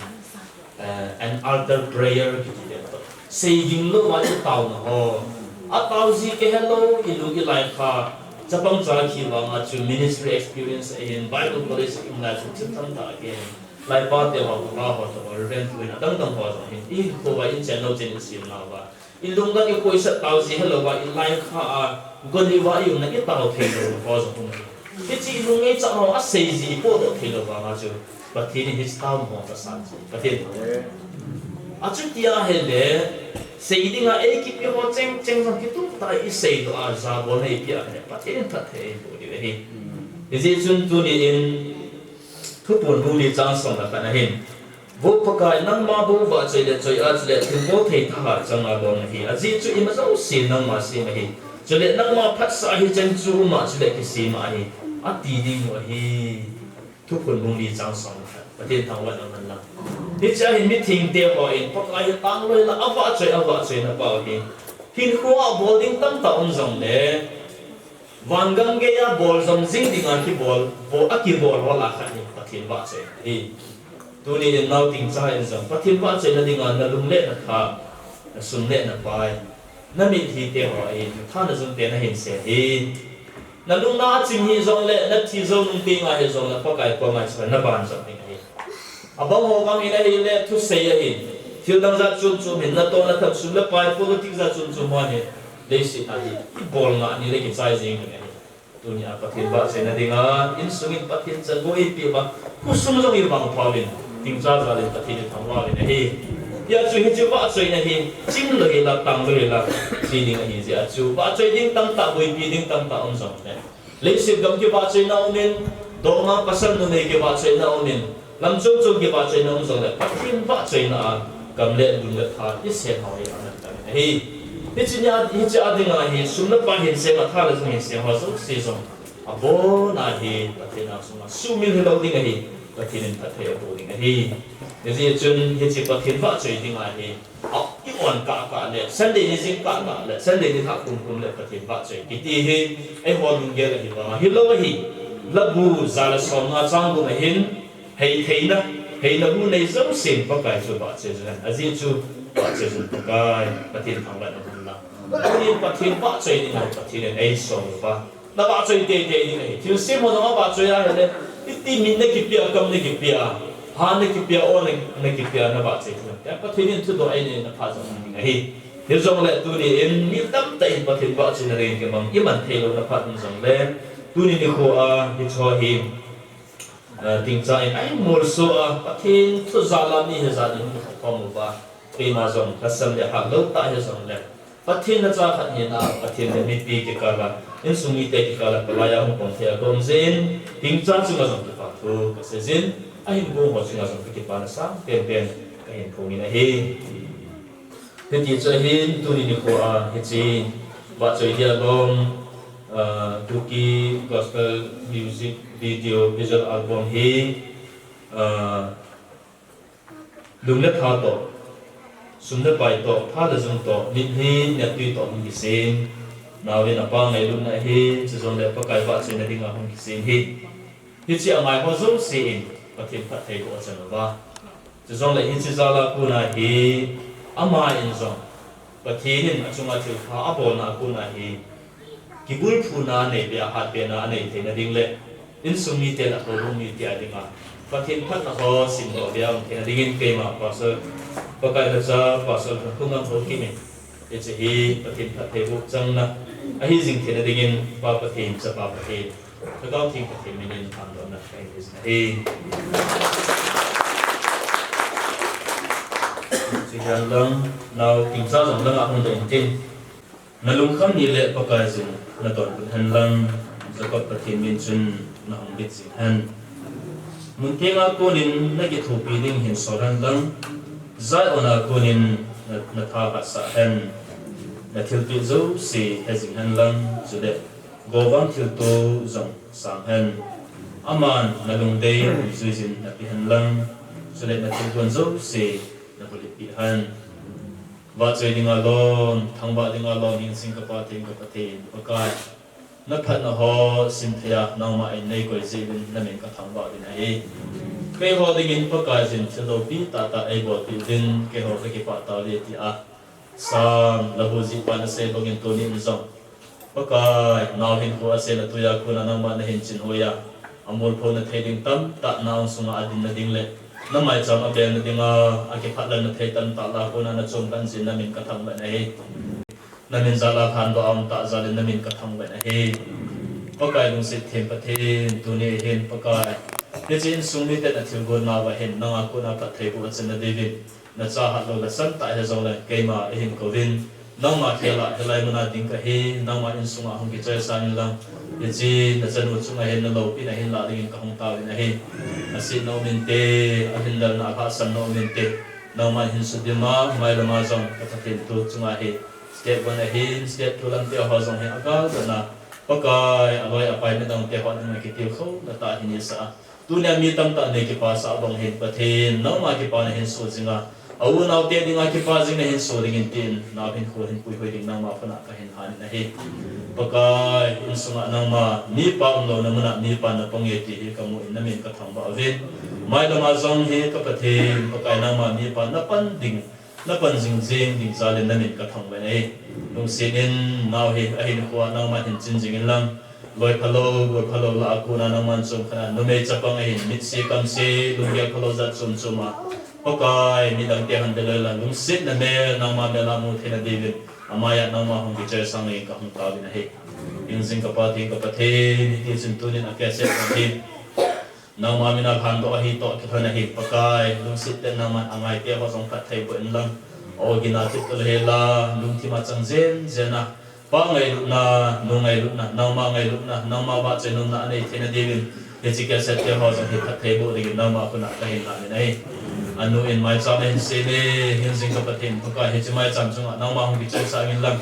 eh, an altar prayer kiti le toh. Sei ging louva itaona ho. Atao ji kihelou, ilung ilaikha. Chapang cha khi vanga chu ministry experience ahin, Bible college um lai chu thil tamtah akihen. Laipa te ho, kapa ho toh, Reverend Twin, adang dang ho jong hin. Ihinkho uva, inchen lou chen in sim nauva. Ilungdang ikhoisah tao ji helouva, ilaikha a, gol uva iumna itao theilou ho jong um ahi. Hiche ilung ngeicha ho asei ji ipohdoh theilou vanga chu, Pathen in hiche taona ho asang ji, Pathen. Achuti ahile, sei dinga eikipe ho cheng cheng jong kitung tah a iseidoh a, jabolna eipeh a ahile, Pathen in phatthei eiboh diu ahi. Hijeh chun tuni in, Thuphon bung li chang som le khat na hin, Vo Pakai, nangma bou vahchoi le choi a, chule thilbol thei thahat changa bol nahi. Ajeh chu ima jouse nangma sem ahi. Chule nangma phatsah ahi cheng chu uma chule kisem ahi, ati ding u ahi. Thuphon bung li chang som le khat. Pathen thangvah in umhen lang. Hichea hin mithengte hon Pakai hi tanglou hela, avahchoi, avahchoina pa u ahi. Hinkhoa bol ding tamtah um jongle, vangam geiya bol jom jing dinga kibol, bol, akibol ho lah a khat hi Pathen vahchoina ahi. Tuni in nao Tingcha in jong Pathen vahchoina dinga nalung le natha, nasum le napai, namitlhi te ho ahin, natha najum te nahin sel hi. Nalungna achim hijongle, nathi jou nung tenga hijongle, Pakai koma chu naban jom ding ahi. Abang ho bang in ahile, thusei ahin. Thil dang jat chom chom hin, natoh natham, sum le pai, politics jat chom chom ho ahin. Leiset a hi, ibol ngah ni le kichai jeng ding ahi. Tunia Pathen vahchoina dinga, insung in Pathen chan bou eipeh uva, khosung jong ivangpha uvin, Tingcha jal in Pathen ithangvah uvin ahi. Hijeh chun hiche vahchoina hi, chimlou hela, tanglou hela, ti ding ahi jeh a chu, vahchoi ding tamtah, boipi ding tamtah um jongle. Leiset gam kivahchoina um in, dongma pasal numei kivahchoina um in, lam chom chom kivahchoina um jongle, Pathen vahchoina a gam le lung le tha isem ho hi aman tah ahi. Hiche nia, hiche a dinga hi, sum le pai hin sem a, tha le jung hin sem ho jouse jong, abona hi Pathen a sunga sumil hilou ding ahi, Pathen in phatthei aboh ding ahi. Hijeh chun hiche Pathen vahchoi dinga hi, A, i-on kah kah le, Sunday ni jing kah kah le, Sunday ni thah kum kum le Pathen vahchoi kiti hi, eiho lunggel ahi vang, hilou ahi. Labu ja le som nga chang gup ahin, hei theina, heina bu nei jousen Pakai chu vahchoi jong hen. Ajeh chu vahchoi jong Pakai, Pathen thangvah in umhen lang. Pathen, Pathen vahchoi ding ahi, Pathen in eisol uva. Na vahchoi teitei ding ahi. Thilsem ho jong avahchoi ahile, Iti min nakipia, kam nakipia, ha nakipia, o na, nakipia, navahchoi thei. Pathen in thudoh einei na phat jong ding ahi. Hijongle tuni in mi tamtah in Pathen vahchoina dingin kimang, iman theilou na phat in jongle, tuni nikho a hiche hi, ah, Tingcha in ahin molso a, Pathen thu jal a mi hijat in hung kikhom uva, keima jong kasam le hatlou tah hijongle, Pathen nacha khat hina, Pathen le mipi kikal a, insung mite kikal a, palai a hung pang thei a kaum jeh in, Tingcha chunga jong kipa thu kasei jin, ahin gong ho chunga jong kakipana sang penpen kahin phongin ahi. Hiti chun ahin tuni nikho a hiche vahchoi dia lom, ah, Kuki Gospel Music Video Visual Album hi, ah, lung le tha toh, sum le pai toh, pha le jung toh, mitlhi mittui toh hung kisem. Naovin apa ngailutna ahi, chujongle Pakai vahchoina dinga hung kisem ahi. Hiche angai ho jouse in Pathen phattheiboh achan uva. Chujongle hiche jal a kona hi, ama in jong Pathen in achunga thilpha abolna a kona hi, kibulphuna anei be a, hatbena anei theina ding le, insung mite le houbung mite a dinga Pathen phatna ho simdoh be a um theina dingin keima Pastor, Pakai lhacha Pastor Thankhomlam Haokip in, hiche hi Pathen phattheiboh channa ahi jing theina dingin Pa Pathen, Chapa Pathen, Lhagao Theng Pathen min in thandohna kahin nei jin ahi. Chuti hen lang, nao Tingcha jong langa hung doh intin. Nalungkham ni le Pakaiyin natonbut hen lang, Jacob Pathen min chun nahung bit jing hen. Mun thenga konin nakithopi ding hin sol hen lang, Zion a konin na, natha hatsah hen. Nathilpeh jouse he jing hen lang, chule Gouvam thilto jong sang hen. Aman nalungdei jui jin nape hen lang, chule nathilgon jouse nabulhit peh hen. Vahchoi dinga lom, thangvah dinga lom, hingsing ka Pathen, ka Pathen, Pakai. Naphatna ho simthei a, nangma in neikoi jeh uvin, namin kathangvah uvin ahi. Keiho dingin Pakaiyin thil loupi tahtah eibolpeh uvin, keiho kakipah tauve tia Sam labu jihpa nasei bangin tunin jong, Pakai, nao hinkho asen atui a kona nangma nahin chinhoi a, amolphona thei ding tamtah na angsunga adinna ding le, namaicham abelna dinga, akiphatlalna thei tamtah lah a kona nachom khan jin namin kathangvah in ahi. Namin jal a lhandoh a um tah jal in namin kathangvah in ahi. Pakai lungset them Pathen, tuni hin Pakai, hiche insung miten athilgon nauva hin, nanga kona phattheiboh achanna diuvin, nacha hatlou lhasan tah hijongle, keima eihin kouvin, nangma khel a hilai muna ding kahi, nangma insunga hung kichoi sangin lang, hiche nachanu chunga hin naloupina hin lah dingin kahung taovin ahi. Asetna um inte, alhinlelna alhahsamna um inte, nangman hin sudim a, mailama jong ka Pathen tu chunga hi, step one ahin, step two lamte ho jong hi agal dan a, Pakai, aloi apai midangte ho dinga kitilkhouna tah hin eisah a, tunia mi tamtah nei kipasah bang hin Pathen, nangma kipana hin soh jinga, a-u anaote dinga kipa jing nahin soh dingin tin, nao hinkho hin puihoi ding nangma khut a kahin hanin ahi. Pakai, insunga nangma, mipa umlouna muna mipa napang e ti hi kamu in namin kathangvah uvin. Mailama jong hi ka Pathen, Pakai nangma mipa napan ding, napan jing jing ding jal in namin kathangvah in ahi. Lungset in nao hi ahinkhoa nangman hin chin jingin lang, loi phalou, gol phalou lah a kona nangman chomkhat a, numei chapang ahin, mitse kamse, lunggel phalou jat chom chom a, Pakai, midangte hon velou lang, lungsetna mel, nangma mel a mu theina diuvin, amaiya nangma hung kichoi sang dingin kahung taovin ahi. Hingjing ka Pathen, ka Pathen, hitichun tunin a cassette ahin, nangma mina lhandoh ahi toh kilhon ahi, Pakai, lungset tah in nangman angaite ho jong phattheiboh in lang, ogin a thip tolhel a, lungthim a chang jen jen a, pa ngailutna, nu ngailutna, nangma ngailutna, nangma vahchoi nomna anei theina diuvin, hiche cassette te ho jong hi phattheiboh dingin nangma khut a kahin hanin ahi. Anu in maicham ahin sem e, hingjing ka Pathen Pakai, hiche maicham chunga nangma hung kichoi sangin lang,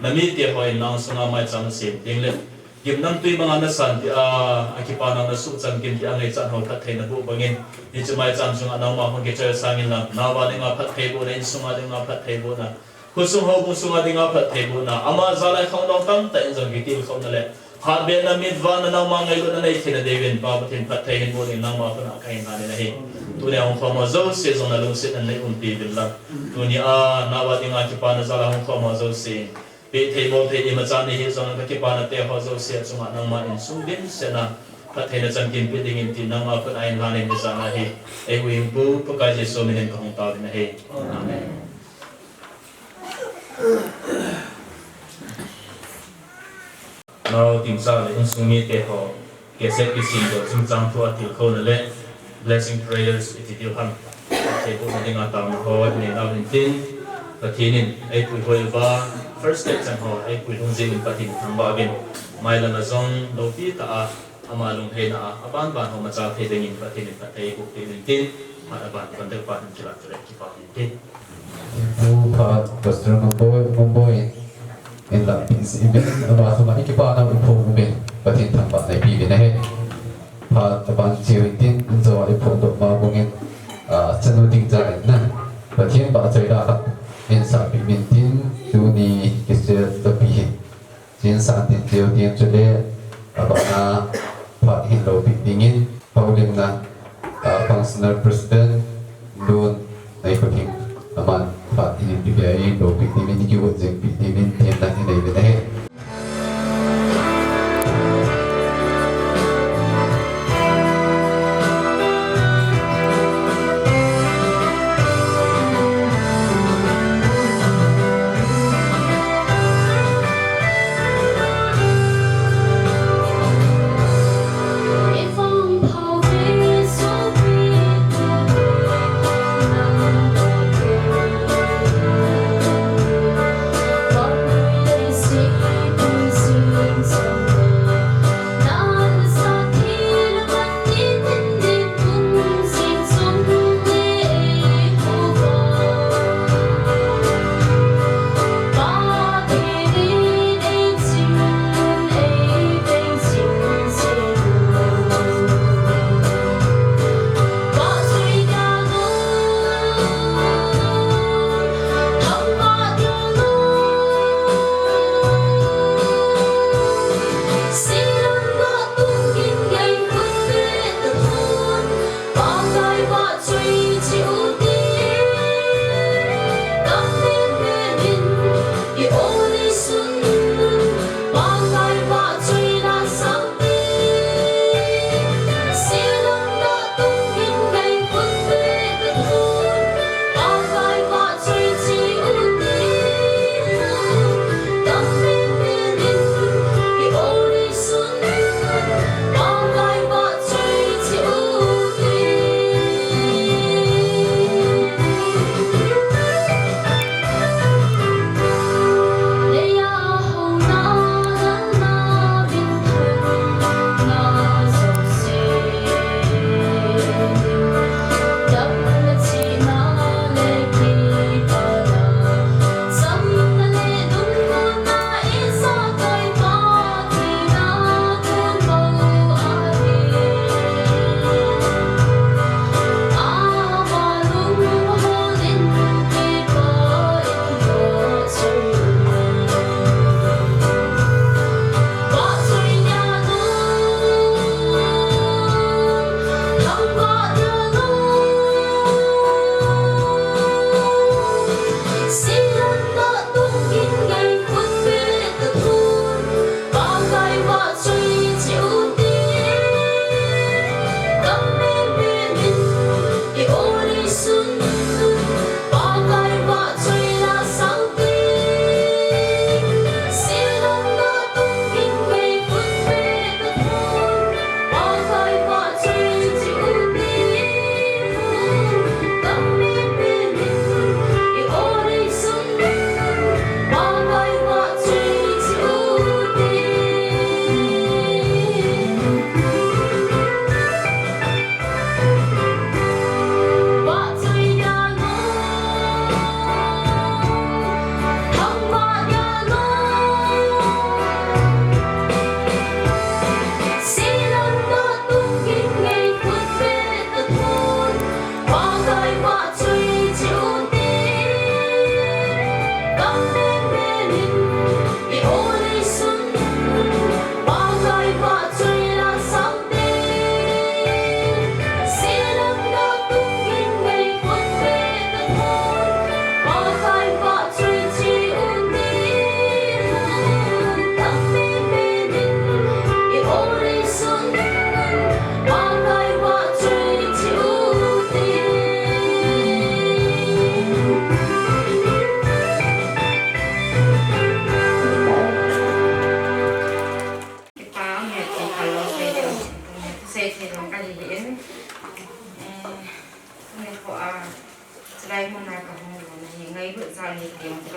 namite hon nang sunga maicham asem teng le, gimnamtui banga nasan tia, akipana nasuhchan kim tia ngaichat ho phatthei naboh bangin, hiche maicham chunga nangma hung kichoi sangin lang, naova dinga phattheibohna, insunga dinga phattheibohna, khosung houbung sunga dinga phattheibohna, ama jal a khangdong tamtah in jong kitilkhouna le, hatbena, mitvahna, nangma ngailutna nei theina diuvin, Pa Pathen phatthei hin boh dingin nangma khut a kahin hanin ahi. Tunia hung khom ho jouse jong nalungsetna in nei umpi uvin lang, tunia naova dinga kipana jal a hung khom ho jouse in, peh thei bol thei imacha nei hih jongle kakipana te ho jouse a chunga nangman sung dimset a, Phattheina chan kin pe dingin tin nangma khut a hin lhanin nisa na hi. Ei huhhingpu Pakai Jesu minin kahung taovin ahi. Amen. Nao tingsa le insung mite ho, cassette kisim doh chungchang thu a tilkhouna le blessing prayers iti diu ham. Theibohna dinga taona ho inei nau hintin, Pathen in eipui hoi uva, first step chan ho eipui lhung jeh in Pathen thangvah uvin, mailam a jong loupi tah a ama lungheina a, aban ban ho machal thei dingin Pathen in phatthei eiboh peh uvin tin, phat aban conductor pa hin kilah chule kipa hintin. Pu phat Pastor Nungboi, Nungboi in, in lah pin si uvin, ama sung a i kipana u iphong uvin, Pathen thangvahna ipe uvin ahi. Phat aban cheu hintin, in jo a iphong doh ma bangin, ah, chanu ding cha in na, Pathen vahchoi da khat in sapeh uvin tin, tuni kisei tapi hin. Chin san tin cheu tin chule, abana phat hin loupeh dingin, houlimna, ah, functional president, Lun, Neikhotling, aman phat hin peh uvin loupeh dingin, kigot jing peh dingin, tin na inei uvin ahi.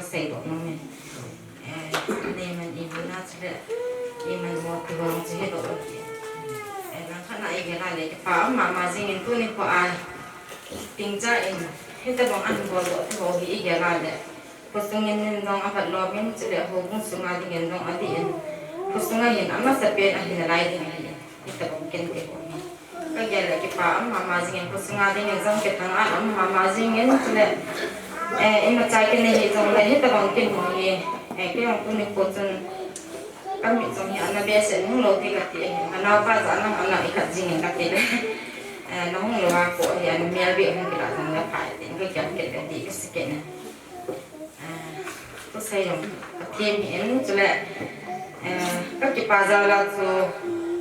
Seidoh nom e. Eh, neiman imu na chule, iman mo ti bang chu hedoh e. Eh, langkhat na igel a le kipa um mama jing in tuni kho a. Tingcha in, hitobang ahin boldoh te ho hi igel a le. Khosung in nin jong avat lom in chule houbung sunga ding in jong adih in. Khosung a hin amasapen ahi nalai ding ahi. Hitobang kin te ho hi. Kagel le kipa um mama jing in, khosung a ding in jong kithang a um mama jing in chule. Eh, imacha kin nei hi jong le hitobang kin ho hi. Eh, kei jong tuni kho chun. Kamit jong hi ana behseh nung lou ti kati ahi. Kanaopa jong ana ana ikhat jing in kati le. Eh, nahung lou a kho hi ana mel beh hung kila jong le pha e tin kagel kit le ti kasei kit ne. Eh, tusei jong kathem hi in chule. Eh, kakipa jal a chu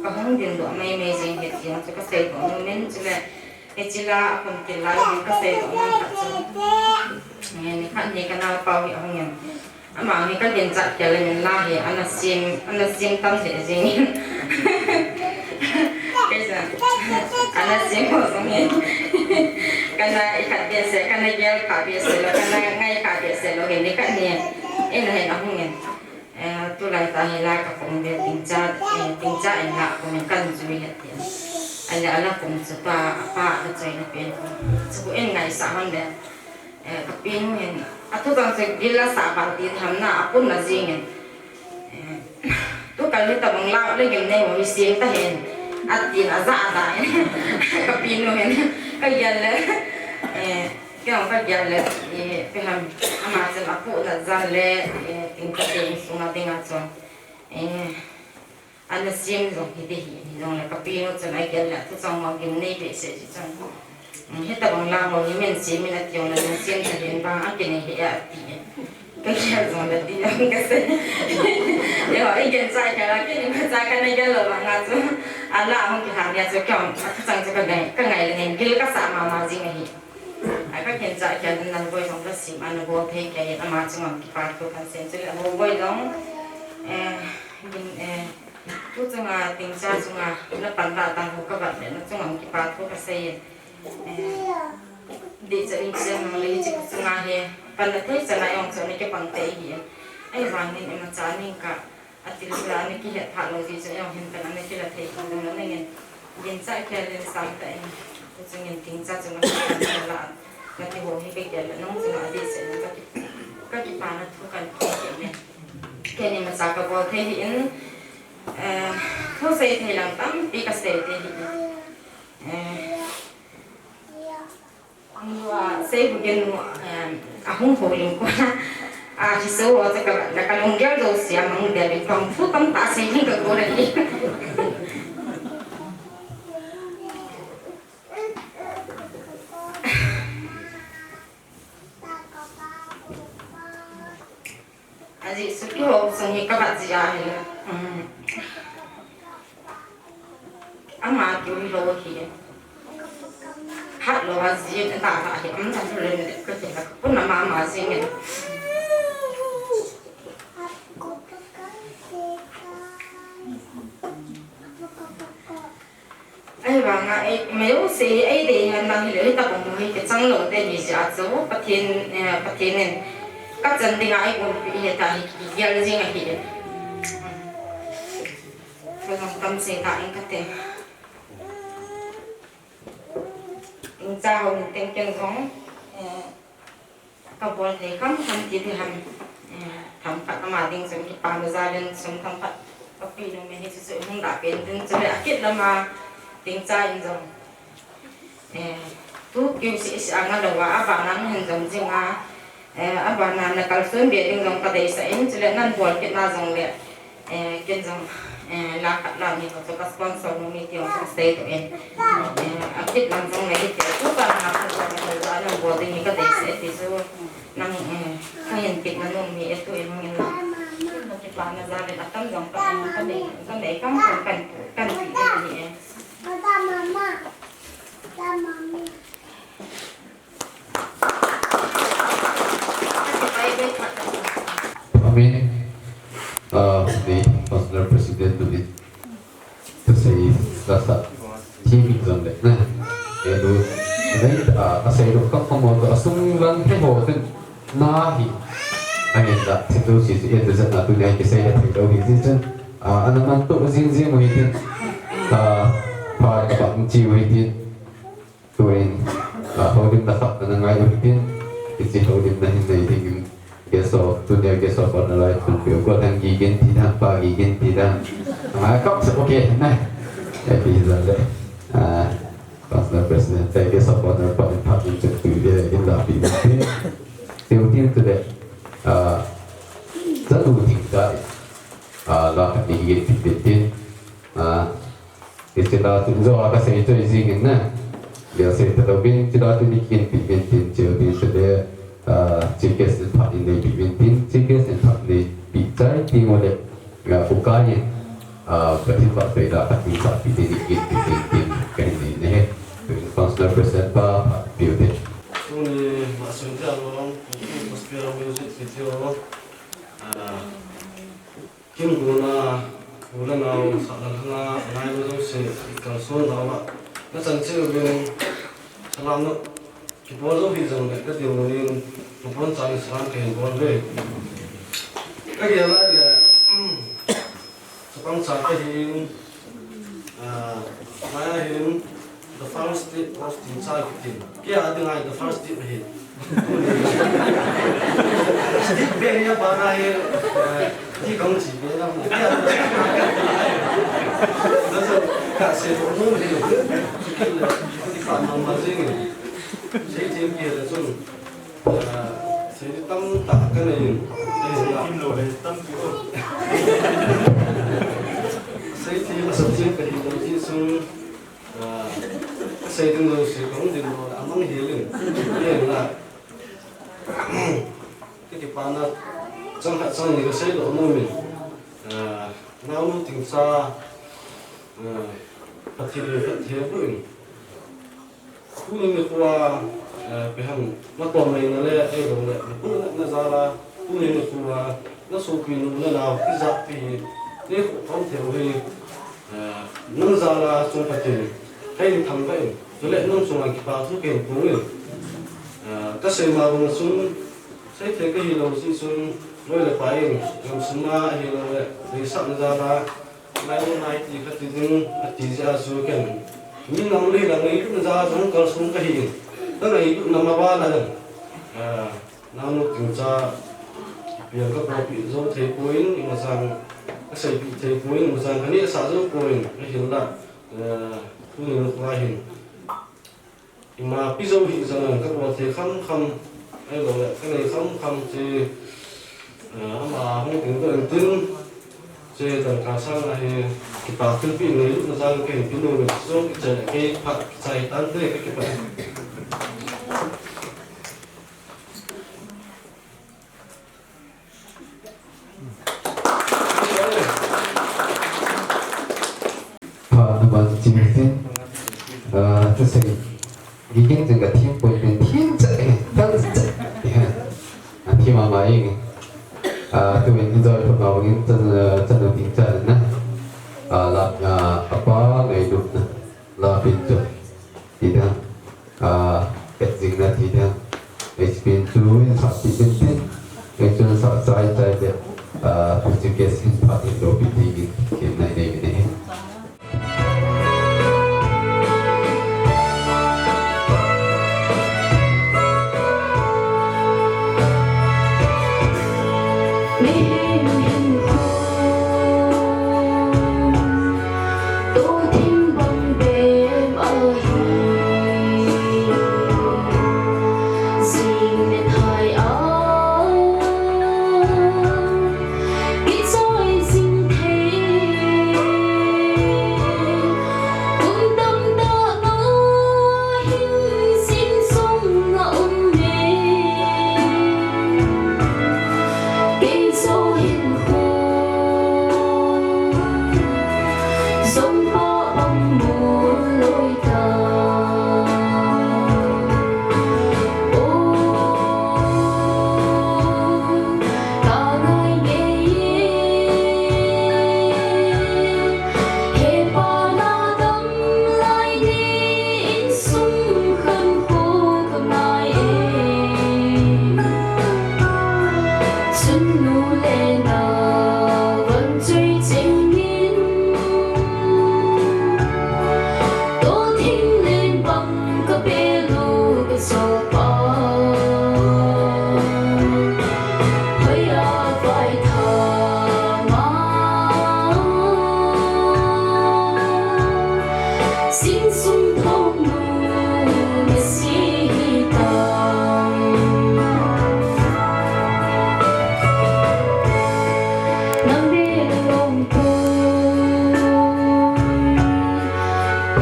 kahung dingdoh maimai jing hi ti jong chu kaseidoh nom in chule. Hiche la akhun til lai hi kaseidoh nom khat chu. Eh, nikhat hi kanaopa hi ahung in. Ama hi kaginchat khel in la hi, ana sem, ana sem tam lheh jing in. Kei jong, ana sem ho jong hi. Kana ikhat behseh, kana gel kha behseh lou, kana ngai kha behseh lou hi nikhat hi. Ina hin ahung in. Eh, tulai tah hi la kakhom ve Tingcha, eh, Tingcha in la khom in kan jui het tin. Ala, ala khom chu pa, apa, ala choi na pen. Chu in ngaisah hon le. Eh, kapinu hin, athu chang chu gil asah val ti ham na, apun na jing in. Eh, tu kal hitobang la le gim nei ho hi sem ta hen. Atin aja aja in. Kapinu hin, kagel le. Eh, kei jong kagel le, eh, ipi ham, ama chun apu na jal le, eh, Tingcha te sunga dinga chun. Eh, ana sem jong hiti hi, hijongle kapinu chun agel le, thuchang ho gimnei behseh chu chun. Hmm, hitobang la ho hi min sem in ati jongle, min sem ta hin bang akinei hi ati. Kagel jongle ti jong kasei. Eiho, iginchai khel a, kei imacha kana gel lou vang a chu. Ala hung kihal nia chu kei jong, athuchang chu kangai, kangai le hin gil kasah mama jing ahi. A kaginchat khel in Lalboi jong la sem ana bol thei kei in ama chunga kipa thu kahin sei chule Lalboi jong, eh, gin, eh, tu chunga Tingcha chunga la pan la tang ho kavat le na chunga kipa thu kasei in, eh, dihchat in chen nang le hiche chunga hi pan la thei chan a jong chu ana kipang thei ahi in. Ahivangin imacha ning ka Atil la ana kihet phat lou ti chu, jong hin kan ana kila thei kha lou na nangin. Ginchat khel in sang tah in. Chu chungin Tingcha chunga la. Nati ho hi kagel le nung chunga adih seh in kaki, kakipa na thu kahin ti kit in. Keini imacha kabol thei hi in. Eh, thu sei thei lang tampi kasei thei hi in. Eh, Anu a, sei bu gen nu, em, ahung ho ling ko na. A, hi so, o, ka, na kalunggel jouse a mang dia ling pang fu pang ta sei ling ka ko na hi. Ajeh chu kihou sung hi kavat jeh ahi. Um. Ama kiu hilou hi. Hat lou a jin ta ta hi. Um, ta chu len de ka ti la. Pun ama ama jing e. Ahivanga, eh, meo se, eh, dei hen lang hileh, hitabang hi kichang lou te hi jeh a chu, Pathen, eh, Pathen in kachan dinga eigompi ahi ta hi, kigel jing ahi. Ka jong tam se ta in kate. Tingcha ho ni teng ken jong, eh, Kabol thei kham kham ti ding ham. Eh, themkhat ama ding chun kipana jal in sum themkhat kape nom e, hichu chu hung dah pen ding chule akit lama Tingcha in jong. Eh, tu kiu seh seh a nga lou a, abana hin jom jing a. Eh, abana na kalson be ding jong kadeisah in chule nan bol kit na jongle. Eh, ken jong, eh, la khat la ni ho chu ka sponsor nom e ti jong chu kasei doh e. Eh, akit lam jong le hiti, tu ka na ka jong le jong nang bol ding hi kadeisah e ti chu nang, eh, kahin tepna nom e tu in hung in lang. Kipana jal in atam jong ka, ka nei, ka nei kam kan, kan, kan ti ding ahi e. Amen. Ah, ni Pastor President David. Kasei, kasa. Chi min jong le. Na. Elu. Nei, ah, kasei lo ka pamo to asung lang te ho ten. Na hi. Ahinla, thil jouse chu A to Z a tunia kisei le thei lou hi jeh chun, ah, ana mantoh jing jing u hitin, ah, phat kabang chi u hitin, tuin, ah, houlimna khat ana ngai u hitin, hiche houlimna hin nei dingin, guest of, tunia guest of honour a i khonpeh u, Golhang Gigin ti dan, Pa Gigin ti dan, ah, kap sa, okay, na, happy Zale, ah, Council President, guest of honour pa in phat in chun tu le in la pi. Tiu tin tu le, ah, Zanu Thingcha, ah, la khat ni gin pi pi tin. Ah, hiche la tu jo a kasei choi jing in na. Dia sei ta lo bin, hiche la tu ni gin pi pi tin, tiu tin tu le, ah, Chief Guest in phat in nei pi pi tin, Chief Guest in phat nei pi chai ti mo le. Nga pu kai, ah, Pathen vahchoina Pathen vahpi ding in, in, in, in, kahin nei ne. Council President pa, phat piu te. Tuni, ma sun te along, gospel music video, ah, kin guna, guna nau, sa la na, ngai lo se, kalson dawa. Na chan che u bin, salam no. Kibol jou hih jongle, ka dinmun in, kibon chan in salam kahin bol uve. Ka gel lai le, chapang cha kahin, ah, mai a hin, the first step of Thingcha kitin. Kei a ding a hin the first step ahi. Step be hi a bana hi, eh, ti kong chi be na. Kei a ding a hin. Ka se to no ni. Ki le, ki pa ma ma jing. Seithem kihil le chun, ah, seithem tamtah kanei in, ahinla. Seithem asap jing kahi lou jeh chun, ah, seithem lou se kahung ding lou, amang hel in, ahinla. Ka kipana chang khat chang ni kasei lou nom in, ah, Naonu Thingcha, ah, Pathen in phatthei boh in. Tuni nikho a, eh, ipi ham, na toh mai na le, ahilou le, na pu na, na jal a, tuni nikho a, na sopi nu na nao, ijat pi hi, nei kho thei u hi, eh, nang jal a chung Pathen, kahin thangvah in, chule nang chunga kipa thu kahin phong in, eh, kasei ma bang chun, seithei kahi lou jeh chun, loi le pai in, gamsung a ahilou le, deisah na jal a, Lai lo nai ti kati ding, ati jeh a chu ken. Mi nang le nang le, na jal a jong kalsong kahi. Ka ngailutna ma bana jong. Ah, Naonu Thingcha, piang ka bolpi jou thei poi, imacha kaseipeh thei poi, imacha kanehsah jou poi, ahinla. Ah, tuni nikho a hin. Ima pi jou hih jongle ka bol thei khamkham, ahilou le, ka nei khamkham chu, eh, ama hung ding doh intin, chu dangka sang a hi kipa thilpeh neilutna jal kahin pe nom in, jong kichai le kei phat kichai tante ka kipah. Phat naman ching tin, ah, thusei. Gigin jing ka thim poi pen thim cha, eh, thim cha, eh. Ah, thim ama ing. Ah, tuin enjoy pha ngau ngin chan, ah, chan u ting cha na. Ah, la, ah, apa ngailutna. La pin chu. Ti dan, ah, pet jing na ti dan. H P in chu in sa ti tin tin. H P in sa chai chai te. Ah, pu chu case in phat in lo pi ti gin. Kin nai nei nei. Nu le nao vangchoi chengin, to thing len bang ka pelu ka sopa, hoiya vaithama, sing sung thong nu na si hitam. Nang bel lom pui,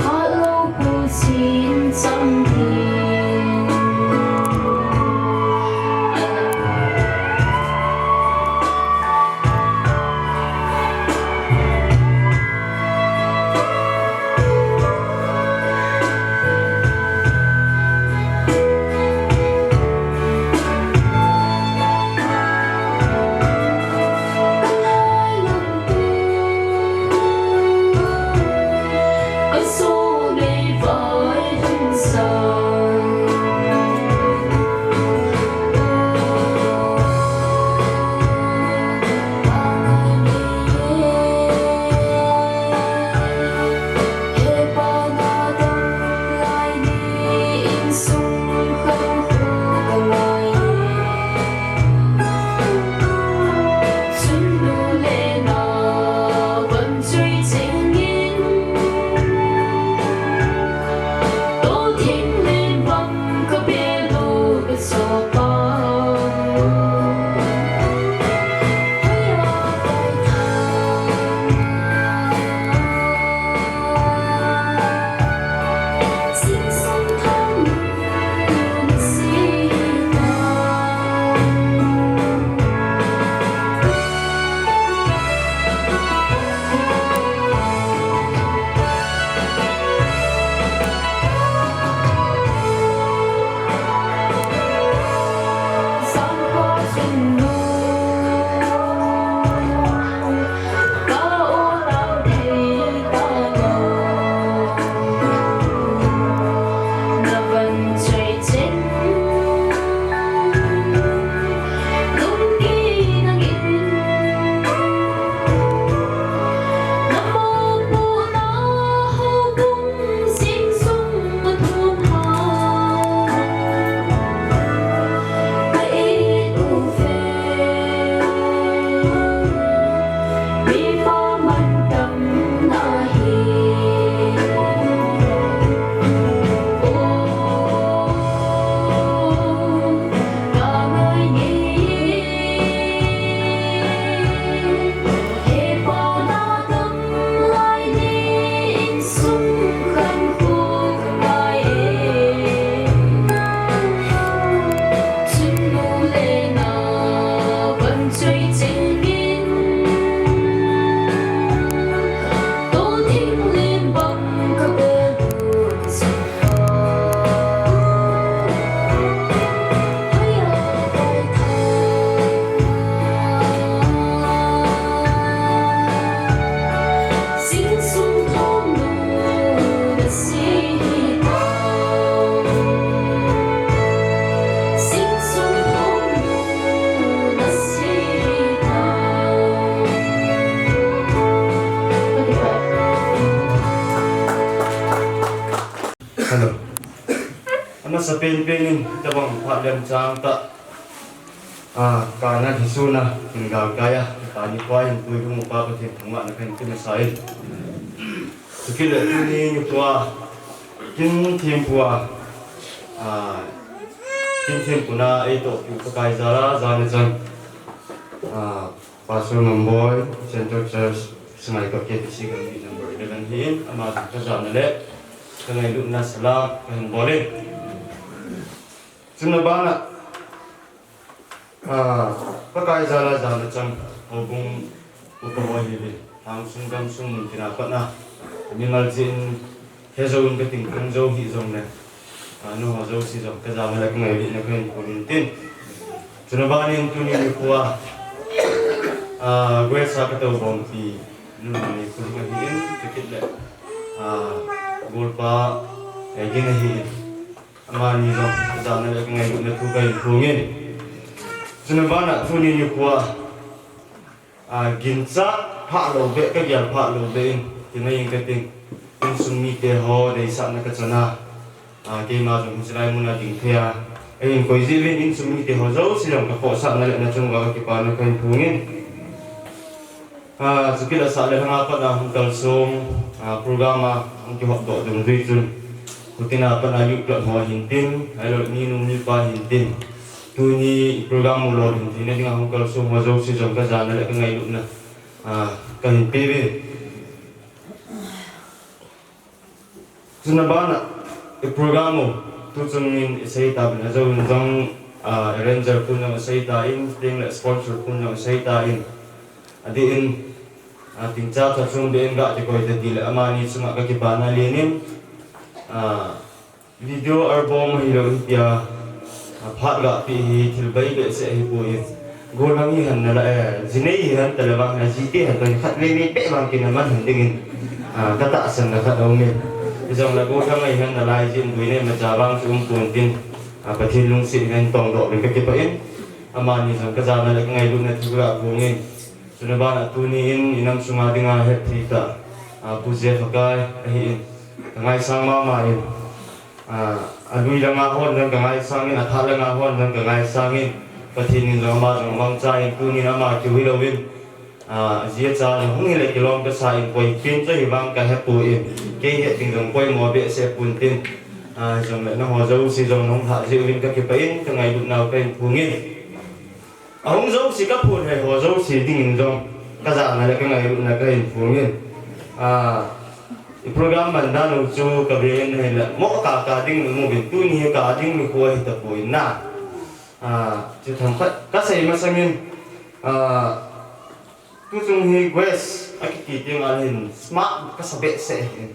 phalou pu sin chang din. Hello. Amasa penpen in tabang phat lem chang ta. Ah, kana hisuna in gal kaya, kani kua in tui hung pa Pathen thangvahna kahin pe masa in. Tukile tuni nikua, kin thim pua, ah, kin thim puna ei to pu Pakai jala jana chang. Ah, Pastor Ngamboi, Central Church, Sangaikot K B C Gangmi number eleven hi in, ama ka jana le, ka ngailutna sala, kahin bol in. Chuna bana, ah, Pakai jala jana chang, houbung upa ho hi ve, lhangsung gamsung mun tina patna, mimal chin, he jou in ka ting kong jou hi jong le, ah, nu ho jouse jong, ka jana le ka ngailutna kahin bol in tin. Chuna bana in tuni nikua, ah, Grace a ka tou bom pi, nu ni kun ka hi in, ka kit le, ah, golpa, eh, gin hi in. Amani jong, jana le ka ngailutna thu kahin phongin. Chuna bana tuni nikho a, a, ginchat phah lou beh, kagel phah lou beh in, ti mai in kating. Insung mite ho deisahna kachana, a, keima jong hiche lai muna ding thei a, ahin koi jeh uvin insung mite ho jouse jong kakhohsahna le nachung uva kakipana kahin phong in. A, chukit a sah le lhanga pat a hung kalsong, a, program a hung kihopdoh dungjui chun, hitin a pat a youth club ho hintin, ahilou le minu mipa hintin, tuni program u lolhin theina dinga hung kalsong ho jouse jong kajana le kangailutna, a, kahin pe uve. Chuna bana, i program u, tuchung in isei tauvin, ajouvin jong, a, arranger pun jong isei tan, tin le sponsor pun jong isei tan, adeh in, a, tingcha thachung beh in gakikoi ta tile, amani chunga kakipana len in, a, video album hilou hitia, a, phat gapeh hi thil bai behseh ahipoi. Gollhang hihen nalai, eh, jinei hihen tale vang, eh, jite hihen tale khatvei vei beh vang kin aman hin dingin, ah, katahsan na khat aumin. Hijongle gollhang hihen nalai jin buinei macha vang chu umpon tin, ah, Pathen lungset hihen tongdoh uvin kakipah in. Amani jong kajana le kangailutna thu kaga phong in. Chuna bana tuni in inam sunga dinga hetthei tah, ah, Pu Jeff Hakai ahin. Kangaisang mama in. A, alui langa hon jong kangaisang in, athah langa hon jong kangaisang in, Pathen in jong ama jong amangcha in, tunin ama keu hilou in, a, aji acha jong hung hile kilom kasa in, koi pen chu hi vang kahepoi, kei het ding jong poimo behseh pon tin, a, hijongle nangho jouse jong nahung lhah jeh uvin kakipah in, kangailutnau kahin phong in. Ahung jouse kaphondoh ho jouse dingin jong kajana le kangailutna kahin phong in. A, i program man dan u chu kaven ahile mo kaka ding mu uvin tuni hi ka ding nikho hitapoi na. A, chu themkhat kasei masangin, a, tuchung hi guest akiti teng ahin smart kasa behseh in.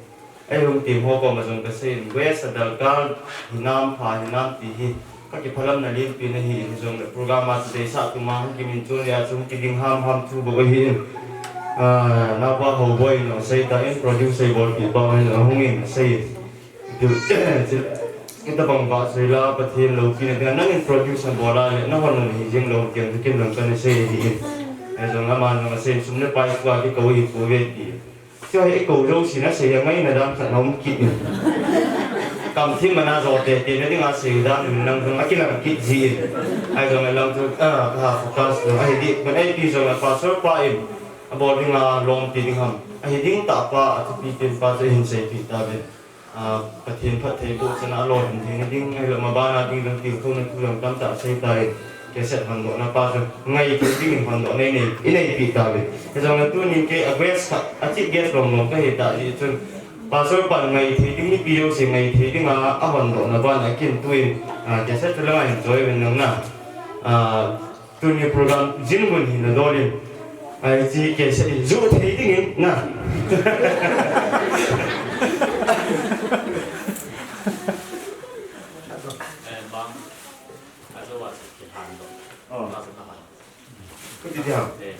Ahilou tem ho koma jong kasei in, guest a darkar hinam pha hinam ti hi kakiphalamna lenpen ahi in, hijongle program a chu deisah tuma hung kimin chon leh a chu hung kiding hamham thu bou ahi in. Ah, Naupa Houboi in asei tan, producer Bolpi pa in ahung in asei in. Hitabang vahchoila Pathen loupina dinga nangin produce nabol a le nahon nahi jeng lou tia kin lang kana sei ahi in. Hijongle aman jong asei in, sum le pai pua kikou hi pouve ti. Chu hi eikou jouse nasei a ngaina dan khat naum kit in. Kamthim mana jo tete na dinga sei dan in nang jong akilang kit ji in. Ahi jong alang chu, ah, kaha focus jong ahi di, kon eipi jong a pastor pa in abol dinga lompi ding ham. Ahi ding tah pa, athupi pen pa chu hin seipi tauve. Ah, Pathen phattheiboh chana alolhin theina ding, ahilou mabana ding jong tilkhouna thu jong tamtah sei tai. Cassette hondohna pa chu ngaithei dingin hondohna inei, ineipi tauve. Hijongle tunin kei a guest khat, a chief guest lom lom kahi ta jeh chun, pastor pan ngaithei ding, mipi jouse ngaithei dinga ahondohna bana kin tuin, ah, cassette chu langa hin choi uvin nang na. Ah, tuni program jin gun hin nadol in, ah, hiche cassette hi joh thei dingin na. Eh, bang. Ajo wa se ki han do. Oh. Ajo ka han. Kati dia. Eh.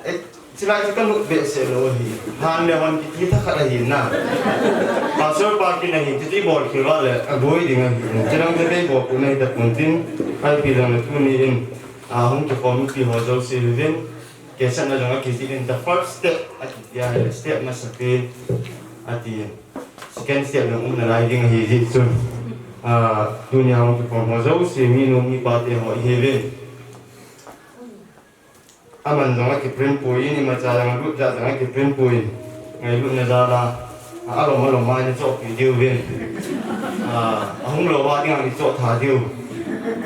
Eh, chilai chu kanu behseh lou hi. Han le hon kiti thakhat ahi na. Pastor pa kin ahi, chuti bol khel uva le, agoi ding ahi. Chidang te dei bol pu nahi tapon tin, ahipi lang le tuni in, a, hung kikhom mipi ho jouse uvin. Cassette na jong akijih in, the first step, akiti a, step masapen, ati. Second step jong um nalai ding ahi jeh chun. Ah, tunia hung kikhom ho jouse, minu mipa te ho ihiuvin. Aman jong akiprint poi, imacha jong alut jat jong akiprint poi. Ngailutna jal a, a, alom alom a ina chohpeh diuvin. Ah, ahung lou a dinga ichoh tha diu.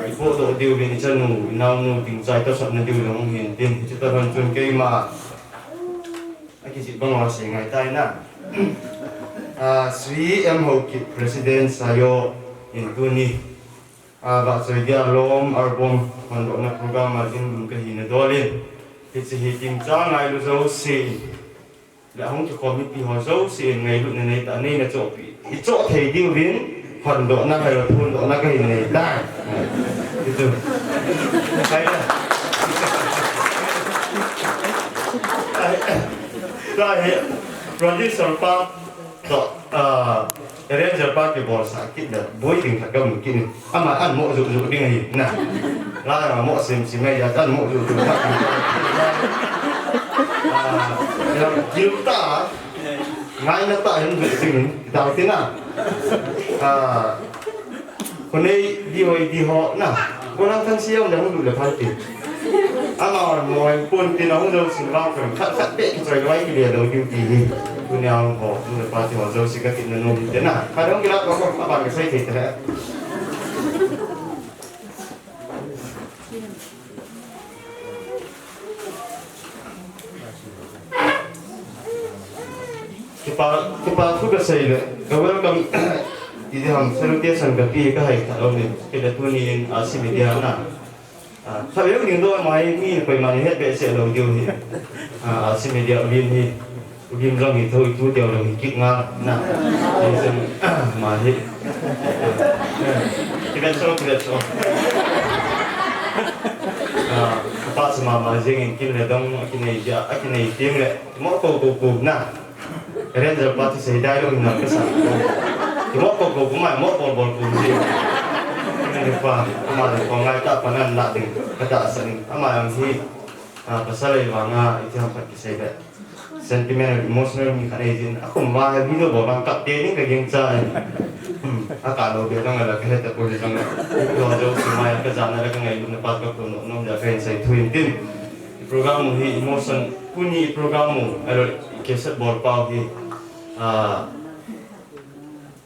Ipohdoh diuvin, ichanu, inaonu, tingcha itosot na diu jong hung hin tin. Hiche tah lhon chun keima akijih bang uva sei ngai tai na. Ah, Sri M Haokip President Sayo in tuni, ah, vahchoi dia lom album hondohna program a jin gun kahi nadol in. Hiche hi tingcha ngailu jouse in, le ahung kikhom mipi ho jouse in ngailutna neitah a neina chohpeh, ichoh thei diuvin, hondohna, ngailutna phondohna kahin nei tai. Hichu. Kai na. Tua hi, producer pa toh, ah, Arranger pa kibolsah kit le, boi ding khat kamu kit in. Ama an mo juh juh ding ahi, na. La jong mo sim sim ahi, an mo juh juh. Ah, jong kil ta, ngaina tah in juh ding in, dau ti na. Ah, Khonei di hoi di ho na. Gollhang Thansie jong le hung lut le pha ti. Ama hon mo hoi pon tin ahung jousen vang kon khat khat beh kichoi loi kile lou diu ti hi. Tunia hung ho, nu le pa ti ho jouse ka tin na nom te na. Khat hung kila ko ko, aban ka sei thei te le. Kipa, kipa thu kasei le, ka welcome, ti ding ham, salutation kape, kahai kha lou le, kile tuni in, ah, R C Media na. Ah, kha leu ding doh mai, mi koima ni het behseh lou diu hi. Ah, R C Media uvin hi. Uvin jong hi tho, itu diu lou hi kit nga, na. Hi jong, ma hi. Kivet so, kivet so. Ah, kapa sa mama jing in kin le dong, akinei dia, akinei ting le. Mo ko ko ko na. Arranger pa ti sei dai lou na ka sa. Mo ko ko ko mai mo ko bol ko ni. Ni pa, ama le ko ngai ta pa nan la ding. Ka ta sa ni. Ama jong hi, ah, pasal ei vang a, iti ham pat kisei be. Sentimental, emotional mi khat ahi jin. Akum va he video bol vang kap te ni ka ging cha. Hmm. A ka lo be jong la ka he ta ko jong. Lo jo si mai ka jana la ka ngai lu na pa ka ko no no ja ka hin sei thu in tin. Program hi emotion, tuni program u, alo, cassette bol pau hi, ah,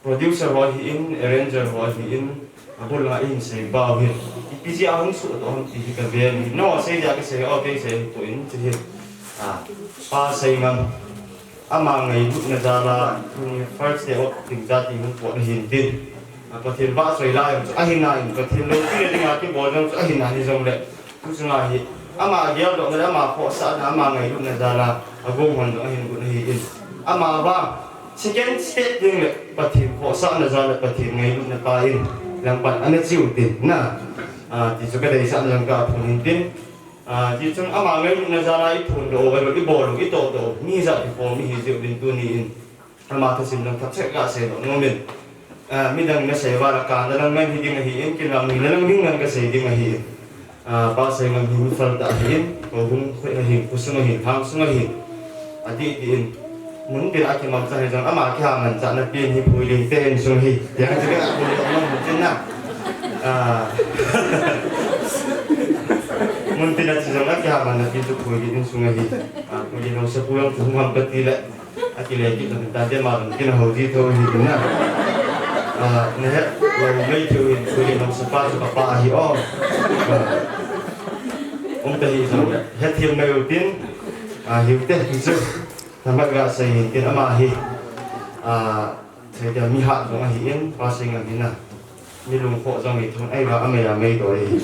producer ho hi in, arranger ho hi in, abul nga in sei pau hi. Ipi jeh a hung suh to hung ti hi ka ve ni. No, sei dia ka sei, okay, sei to in ti hi. Ah, Pa Seingam. Ama ngailutna jal a, tuni first day of Tingcha ti hung pot ahin tin. A Pathen vahchoi lai jong chu ahi nai in, Pathen loupi le dinga kibol jong chu ahi nai hijongle. Tuchunga hi, ama geldohna le ama khohsahna, ama ngailutna jal a, agong hon jong ahin got ahi in. Ama vang, second step ding le, Pathen khohsahna jal le, Pathen ngailutna pa in, langpan ana chiu tin, na. A, ti chu kadeisah jong kaphon hin tin. A, tichun ama ngailutna jal a iphondoh u, ibol u, itohdoh u, mi ijat kikhom ihi jeh uvin tuni in. Ama thusim jong themkhat kasei doh nom in. A, midang in asei val a kana lang ngen hiding ahi in, kei vang mi lang ding ngen kasei ding ahi in. A, Pa Seingam hi mi phal tah ahi in, houbung khoi ahin, khosung ahin, lhangsung ahin. Adih dih in. Mun tin a kimangcha hijong ama kiha manchahna pen hi Phuiling te insung hi. Tiang chu ka phuiling mun tin na. A. Mun tin a chu jong a kiha manna pen chu Phuiling insung ahi. A, Phuiling hausa pu jong chu hung ham kati le. Akile kit jong tante ma jong kin hou ji tho hi na. A, nahet lou mai thei u hin Phuiling hausa pa chu kapa ahi o. A. Um ta hi jong hethem mai u tin. A, hiu te hi chu. Themkhat gasei hin tin ama hi, a, thei dia mi hat jong ahi in, Pa Seingam hi na. Mi lungkhoh jong hi thun, ahivang amei amei doh hi.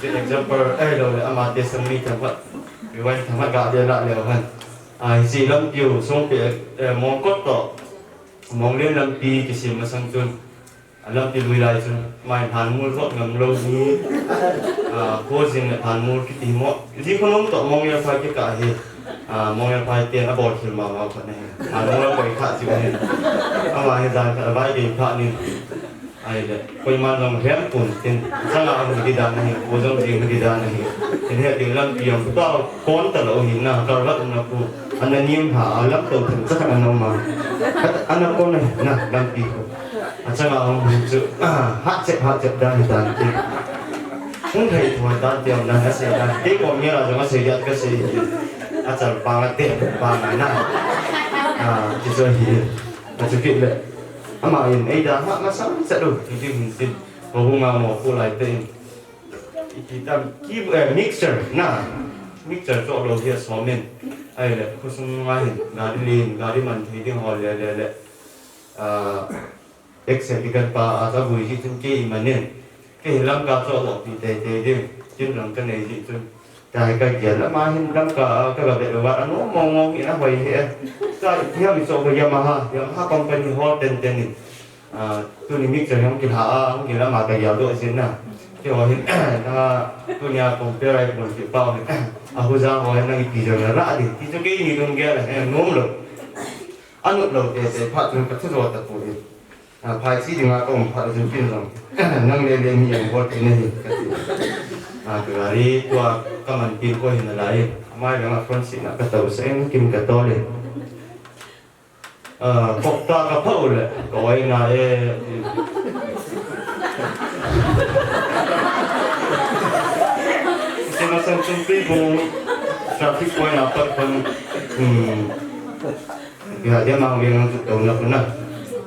Tin example, ahilou le ama testimony themkhat, rewind themkhat ga le la leu hen. A, hiche lampi u, Songpi, eh, Mongkot toh, Monglen lampi kisem masang chun, a lampi lui lai chun, mai Lhanmol jot ngam lou hi, a, Khojin le Lhanmol kiti hi mo. Ji Khonung toh Mongyelphai kikah hi, a, Mongyelphai ten abol khel mama u khat ahi. Lhanmol akoi kha jiu ahi. Ama hi jan khat avai gei phat in. Ahile, koiman jong lhem pon tin. Changa hung di dan ahi, ko jong jing di dan ahi. Tin he ding lampi jong tao kon talou hi na, kalvat na ko. Ana nim ha, a lam to themcha khat ana um a. Ana kon na lampi ko. Achanga hung hin chu, ah, hat chep, hat chep dan hi dan ti. Hung thei thoi dan ti am dan asei dan. Kei kom ngel a jong asei dan kasei. Achal pang ate, pang na. Ah, ti chu hi. Achu kit le. Ama in, ei dan ha, masang chet u. Ti ding hin tin. Ko hung a mo ko lai te in. Iti tam, ki, eh, mixture, na. Mixture chu lou hi asom in. Ahile, khosung a hin, gari lin, gari man thei ding ho le, le, le. Ah, Accident pa a ka vui ji chun kei imanin. Kei hi Lamka chu alopi tei tei ding. Tin lang ka nei ji chun. Tua hi ka gel ama hin Lamka a ka ga vet uva anom mong mong in ahoi hi e. Tua hi mi chu Yamaha, Yamaha company hol ten ten in. Ah, tuni mixture hung kila a, hung kila ama ka gel doh jin na. Kei ho hin, na, tunia compare ai bol kit pau hin. Ahuja ho hin nang ipi jong na la ding. Ti chu keini dong gel a, eh, nom lou. Anop lou teitei phat chun ka thujo tapoi. A, phai chi dinga ka um phat chun Kim jong, "Nang le le mi jong bol kit nahi," kati. A, ka gari tua ka man pil ko hin alai. Amai langa front seat na ka tou sah in Kim ka tol e. A, kop ta ka phah u le, ka oi na e. Sima sang chung pi bu traffic point a pat kon, hmm. Ya, dia mang veng ang tou na puna.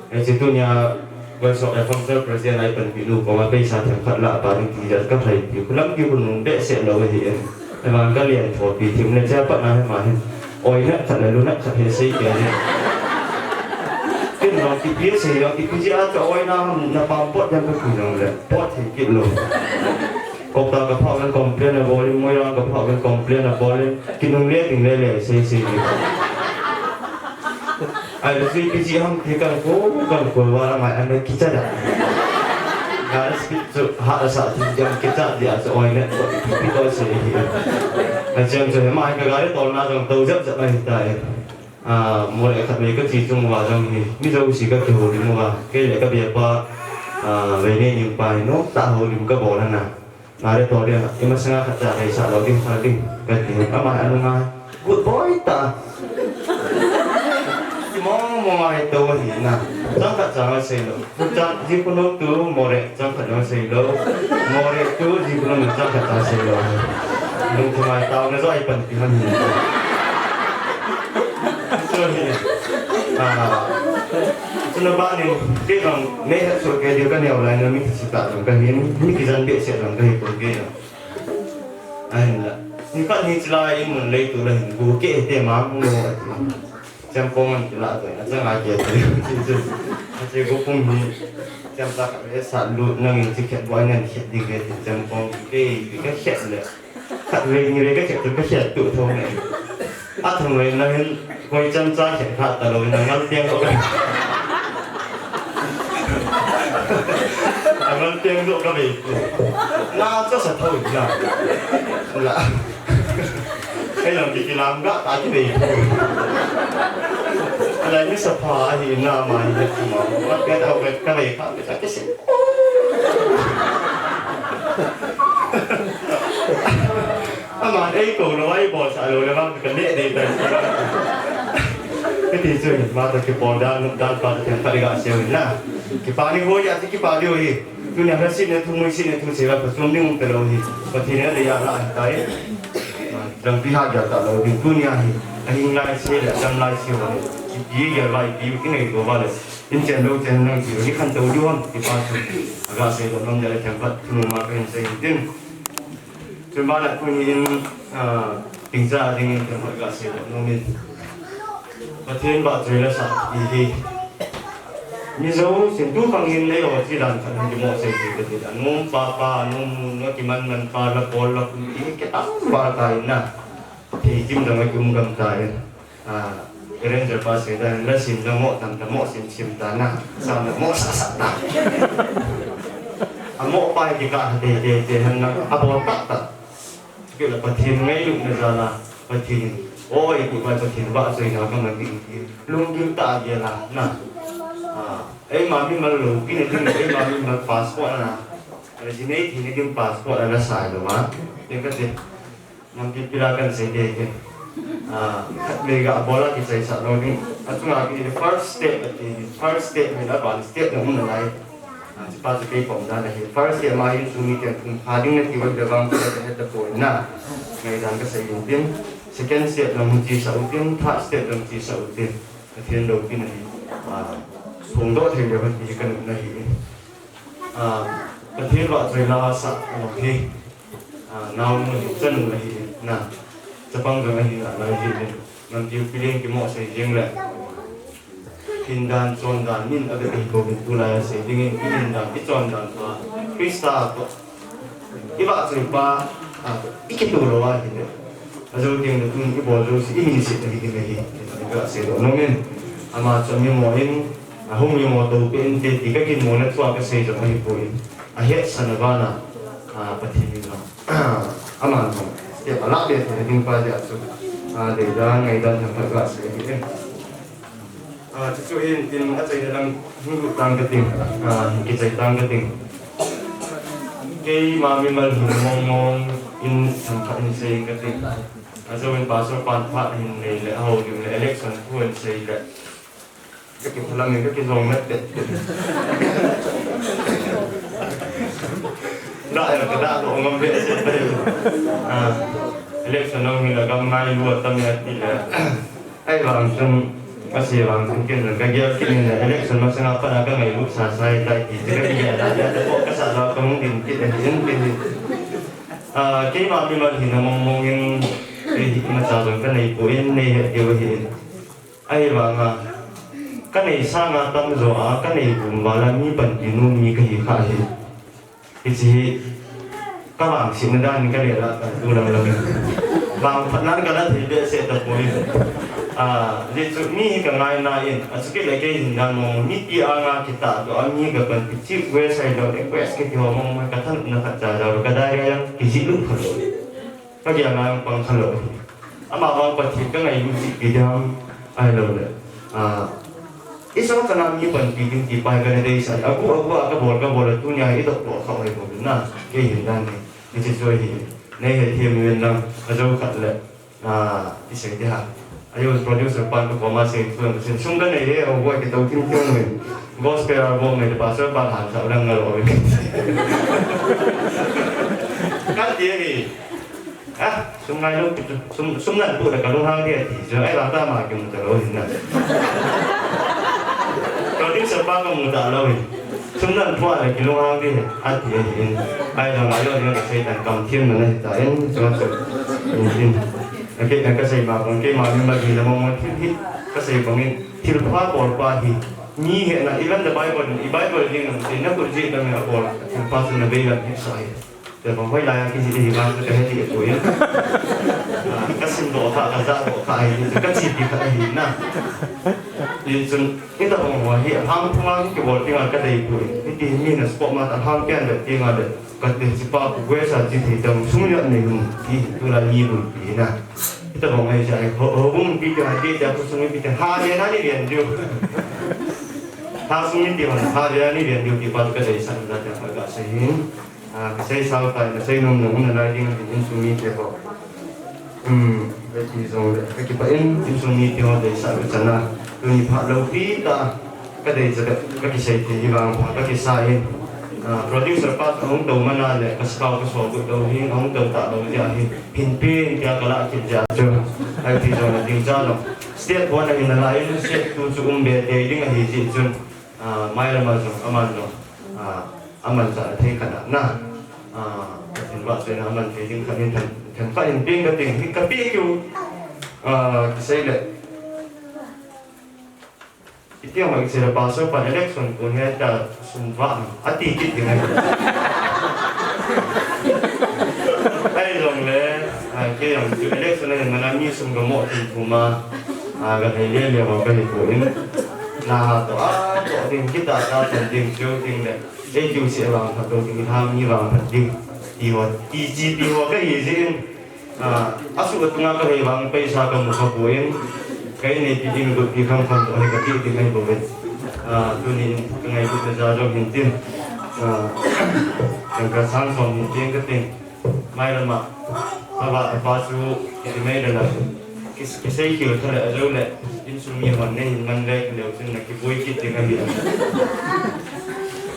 E, si tunia, Voice of the Founder President ai pan pinu, ko ma pei sa thang khat la pa ni ti ja ka phai pi. Kulam ki kun nung be se lo hi en. Evan ka lian tho pi thim le cha pat na he ma hin. Oi na khat le lu na khat he sei ke ni. Kin lo ki pi sei lo ki pi ji a ka oi na na pam pot jang ka pi jang le. Pot he ki lo. Kop ta ka phah kan complain a bol in, Moirang ka phah kan complain a bol in, kinung le ting le le sei sei ni. Ai, lu sui pi ji ham ti kan ko, kan ko wa la mai an ki cha da. Ga speed chu ha sa ti jam ki cha dia chu oi ne ko ti ko sei hi. A chang chu he mai ka gari tol na jong tou jap jap mai ta e. A, More khat vei ka chi chung uva jong hi, mi jouse ka kihoulim uva, kei le ka bepa, a, Veineining pa hi nomtah houlim ka bol ana. Nga le tol dia, i masanga khat cha vei sa lo ding, sa ding, ka ti. Ama anunga, "Good boy ta." Mong mong a hi to hi na. Chang khat cha nga sei lo. Chang, ji kuno tu More, chang khat cha sei lo. More tu ji kuno chang khat cha sei lo. Lung thumai tao na jo ai pan ti han. Sorry. Ah. Chuna ba ni, ke bang, ne ha so ke dia ka neo lai na mi si ta ka hin, mi ki jan be se ka hin ko ke. Ahin la. Ni khat ni chila i mun lei tu la hin, ko ke te ma mu lo. Chempong an kila to, achang a ke to. Ache ko pum hi, chempong ka le sa lu nang in chi khet bo nan khet ding ke chempong ke, ke khet le. Khat vei ni vei ka khet tu, ka khet tu tho ne. A thong vei na hin, koi chempong khet kha ta lo, na ngal tiang ko. A ngal tiang ko ka vei. Na cho sa tho na. La. Kei lang ki kilam ga ta ki vei. Alai mi sa pha hi na ma hi ma. Ka ta ka ka vei ka ka si. Ama ei ko lo ai bo sa lo le ma ka ne de ta. Ka ti chu ma ta ki pol dan dan pa ta ka ga se na. Ki pa ni ho ya ki pa di ho hi. Tunia ka sin ne thu mui sin ne thu se la ka sum ding um pe lo hi. Pathen in a dei a la a tai. Dang pi ha ja ta lo ding tunia hi. A hing lai se le dam lai se ho le. Ki pi ya lai pi ki nei ko ba le. In chen lo chen nang ki ni khan to ju ham ki pa su. A ga se lo nam ja le thang pat thu ma ka hin se tin. Chun ba la tunia in, ah, ping cha ding in thang pat ga se lo nam in. Pathen vahchoi la sa ti hi. Mi jousen tu bangin lei ho chi dan khat hung kimo sei ti ka ti. Anom pa pa, anom nu, na kiman man pa, la bol la kum ti hi kitam val ta in na. Thei kim dang a ki um gam ta in. Ah, Ranger pa sei dan, la sim la mo tam ta, mo sim sim ta na. Sam la mo sa sa ta. A mo pa hi ki ka ha te te te han na. A bol ta ta. Kei la Pathen ngailutna jal a, Pathen, o, i pu pa Pathen vahchoina ka man ding ti. Lunggil tah a gel a, na. Ah, eima mimal loupina ding, eima mimal passport a na. Resign theina ding passport a la sai lou a. Te ka ti. Nampi pila kan sei te te. Ah, khatvei ga bol a kichaisah lou ding. Achunga ki first step a ti, first step hi la ban step na um nalai. Ah, chupa chu kei pom dan ahi. First step ma hin chu miten thum pha ding nati uva vang chu ka het tapoi na. Ngaidan kasei u tin. Second step jong hung chesa u tin, third step jong chesa u tin. Pathen loupina hi, ah, phongdoh thei lou ahi ti ka nopna ahi. Ah, Pathen vahchoila sa lou hi. Ah, naonu ahi, chanu ahi, na. Chapang jong ahi, alai hi. Nampi u pi leng kimo sei jeng le. Hindan, chondan, min a bep hi ko min tulai a sei dingin, i hindan, i chondan pa, Krista pa, i vahchoi pa, a, i kitoh lou a hile. A jou teng le tun i bol jouse, i minset ahi ding ahi, i ka sei lou nom in. Ama chu mi mo in, a hung mi mo to pe in te ti ka kin mo na chua ka sei jong ahi poi. A hetsahna vana, a, Pathen in a, aman jong step a la be thei ding pa dia chu, a, deidan, ngaidan thangphat ka sei ahi. Ah, chuchu hin tin achaina lang hung lut tang kating, ah, kichai tang kating. Keima mimal hin mong mong in thangkhat hin sei kating. Ajo in pastor pan phat hin nei le, aho ding le, election thu hin sei le. Ka kiphalam in ka kijong met te. Da ya ka da lo ngam be se te. Ah, election nong hin la gam ngai lu tam ya ti le. Ahivang chun, kasei vang chun ken ka gel kit in, election masanga pat a ka ngailut sa sa tai ti, ti ka gel a, ya te po ka sa la ka hung din kit in, in kit in. Ah, keima mimal hin a mong mong in, kei hi imacha jong ka nei poi, nei het diu ahi. Ahivang a, ka nei sanga tamjo a, ka nei gum val a mi panpi nom mi ka hi kha hi. Hiche hi ka vangsetna dan in ka le la ta tu lang lang. Vangphatna ka la thei behseh tapoi. Ah, ajeh chu mi hi ka ngaina in, achukit le kei hin dan mong, mipi anga kitahdoh a mi ka panpi, chief guest ahilou le guest kiti ho mong mong, ka thanopna khat cha cha ka diary a jong kijih lut kha lou. Ka gel ngai pang kha lou. Ama vang Pathen ka ngailut jeh pi ding ham ahilou le. Ah, i sung chang a mi panpi ding ti pa hi ka na deisah. Agu, agu a ka bol, ka bol a tunia i dot doh kha hi bol na. Kei hin dan hi. Hiche chu hi. Nei hethem uvin lang, ajo khat le. Ah, i sei ding ham. Ajo producer pan ka koma sei tu, sum ka nei e, agu a kitou thim thim uvin. Gospel album nei, pastor pan han sa u lang ngal uvin. Ka ti hi. Ah, sum ngai lou, sum, sum nan pu le ka lunghang ding ati, chu ahivang ta ma kimu ta lou hin na. Producer pa kamu ta lou hin. Sum nan pu le kilunghang ding ati hin. Ahivang a jong ka sei tan kam thim na hi ta in, chu chu. In, in. Okay, ka sei ma bang, keima mimal hin a mong mong thil hi, ka sei bang in, thilpha bol pa hi. Mi hina, even the Bible, i Bible ding, i na kul ji ta mi a bol, thilpha chu na veilam hi sa hi. Te bang hoilai a kijih hi vang ka he ti poi. Ah, ka simdoh kha, ka jahdoh kha hi, ka chepi kha hi na. Hichun, hitabang ho hi, ahang phunga hi kibol ding a ka dei poi. Hiti hi mi na scope ma ta hang pian le ding a le. Ka te chi pa ku gwe sa chi thei tang sum ya nei hun ti tu la ni bul pi na. Hitabang ai sa ho, ho bung pi ta ti ta ku sum pi ta ha le na ni lian diu. Ha sum ni ti hon ha le na ni lian diu ti pa ka dei san da ta ka sei hin. Ah, ka sei sao tai, ka sei nom nom na lai ding, insung mite ho. Hmm, ka ti jong le, ka kipah in, insung mite ho deisah ka chan a. Tuni phat loupi tah, ka deisah ka, ka kisei thei hi vang pha, ka kisa in. Ah, producer pa ahung tou man a le, ka sakao ka so got lou hi, ahung tou ta lou jeh hin. Hin pi in tia ka la kit jeh chu. Ai ti jong le ding cha lou. State one a hin na la in, state two chu um be te ding ahi jeh chun. Ah, mailam a jong, aman jong. Ah, aman cha thei khat a na. Ah, Pathen vahchoina aman thei ding khat in them, themkhat in peng ka ting hi ka pe kiu. Ah, kisei le. Iti ama kisei le pastor pan election kon he ta sum vah ati kit ding ahi. Ahi jong le, ah, kei jong chu election a hin mana mi sum ka mo thum thum a, ah, ka thei le le ho ka hi poi. Na ha to a to ding kita ta tan ding chu ding le. Ei, kiu se vang phat ding, ha mi vang phat ding. Ti ho, ti chi ti ho ka hi jin. Ah, asu atunga ka hei vang paisa ka mu kha poi. Ka in nei pi ding lut pi kham kham to hei ka ti ti mai bou ve. Ah, tuni ka ngailut na ja jong hin tin. Ah, ka sang som hin tin ka tin. Mailam a, ava, ava chu, kiti mai le la. Kis-, kisei khel tha le, ajo le, insung mi hon nei hin man le, leu chun na kiboi kit ding ahi.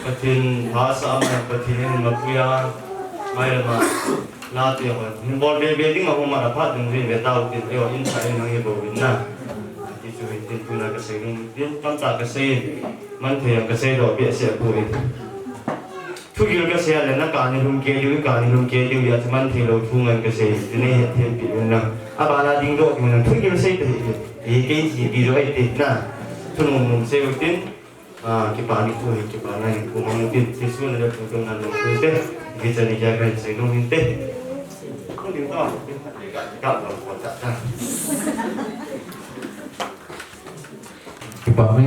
Pathen, hahsa aman, Pathen in mapui a, mailam a, nate hon. Hin bol be be ding a hung man a phat ding rin ve tau tin, eiho in sa in hung hi bou in na. Ti chu hin tin tuna ka sei ding, tin tamtah ka sei, man thei a ka sei doh behseh poi. Thugil ka sei a le na kani lhum kei diu, kani lhum kei diu, ya chu man thei lou thu ngen ka sei, ti nei het them pi un lang. Abana ding doh ding lang, thugil sei te hi, hi kei ji pi jo ai te na. Thu nom nom sei u tin, ah, kipa ni khu hi, kipa na ni khu mang tin, Jesu na le khu tung na nom khu te, ki cha ni kya ka sei nom hin te. Khu ding ta, ka, ka, ka, ka, ka. Kipa mai,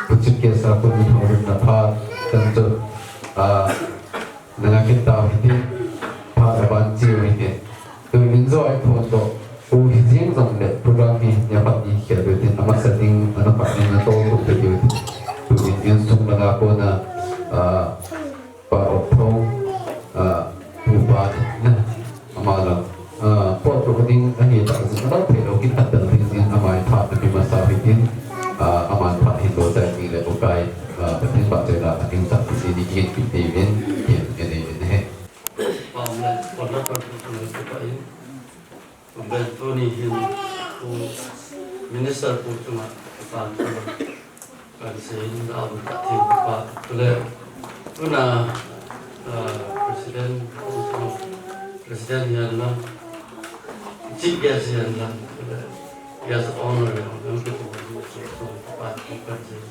puchit ke sa pun min hong rim na pha, tan chu, ah, nanga kit tau hiti, pha ka ban chiu hiti. Tu min jo ai phone to, u hi jing jong le, program hi, nia pat ni khel tu tin, ama setting, ana pat ni na Ah, po tu ding ahi ta, si na pe lo kin ta dal ding in amai phat na pi masa hitin, ah, amai phat hin lo ta ni le ko kai, ah, Pathen ba te la ating ta si ni kin pi te vin, kin ne ne ne he. Pam le, pam le, pam le, pam le, pam le. Kum ben tuni hin, ku minister pu chunga, pan chunga, kan sei in da um ta thim pa, tule, tuna, ah, president, president hian lang, chief guest hian lang, tule, guest of honor hian lang, ki pu, so, so, pa, kan sei.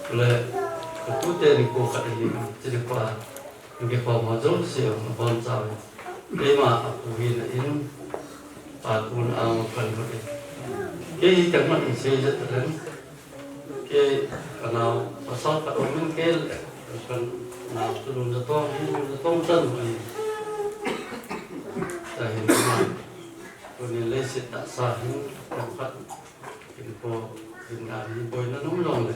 Tule, ka tu te ni ko ka hi, chi ni pa, Hung kikhom ho jouse a hung bon chau in. Keima a pu hina in, pa tun ang kan hot in. Kei hi kan hot in sei jat len. Kei ka nau pasal ka um in kei kan nau tu lum jatong, lum jatong chan hot in. Tahin ma. Tunin leiset tahsa hin, kan khat. Kin po, kin dan hi boina nung long le.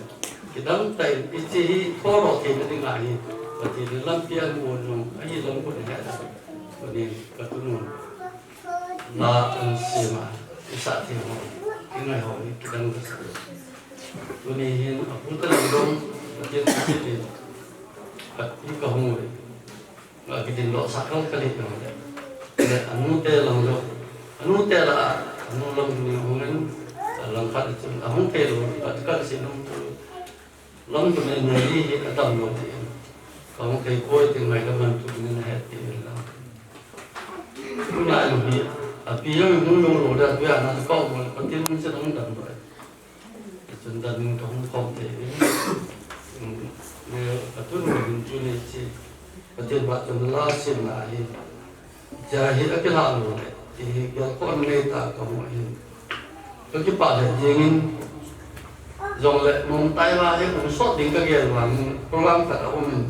Kidang ta in, hiche hi, polo thei na ding ahi. Pathen in lampi amu nung, ahi lam ko ni ha. Ko ni ka tu nung. La an sema, isa thei ho, i ngai ho, i kidang ka sa. Tuni hin, a pu ta lang dong, Pathen ka se din. Ka, i ka hung le. Ka kidin lo sakal kali ka le. Le anu te lang lo. Anu te la, anu lang ni hung in, lang khat chun, ahung te lo, ka ka si nung tu. Lang tu me me li hi ka dam lo ti. Ka hung te koi ti ngai ka man tu ni na het ti la. Tu na lo hi, a pi yo hung lo lo da, tu ya na ka mo, ka tin mun se hung dam lo. Chun dan in ka hung khom thei in, in, ne, ka tun in chu ni chi, Pathen ba chun la sim na hi. Cha hi a kila lo le, ti hi gel khon nei ta ka mu hin. Ka kipah le ding in, jong le mong tai va hi um sot ding ka gel vang, program khat a um in.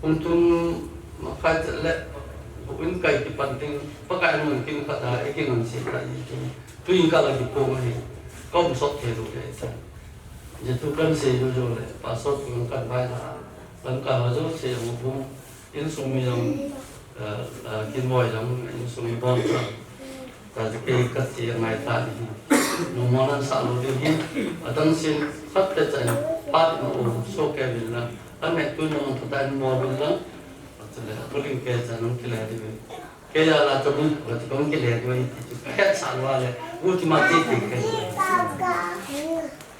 Hung tum ma khai chet le, bu in kai kipan ding, Pakai mun kin khat a, e kin an si ta i kin. Tui in ka la kipom ahi, ka um sot thei lou le ta. Jetu kan sei lou lou le, pastor tu kan vai la, kan ka ha jouse hung bung, insung mi jong, eh, eh, kin moi jong, insung mi bon ta. Ta te kei ka ti ngai ta ni. Nung mo nan sa lou ding hi, adang sin, khat te chan, pat in u, so ke vil na, kan me tu nung ta ta in mo vil na, ta le, ko ling ke chan nung ki le di. Kei a la chom in, va chom kile ko in, ka het sa lou le, u ti ma ti ti ke.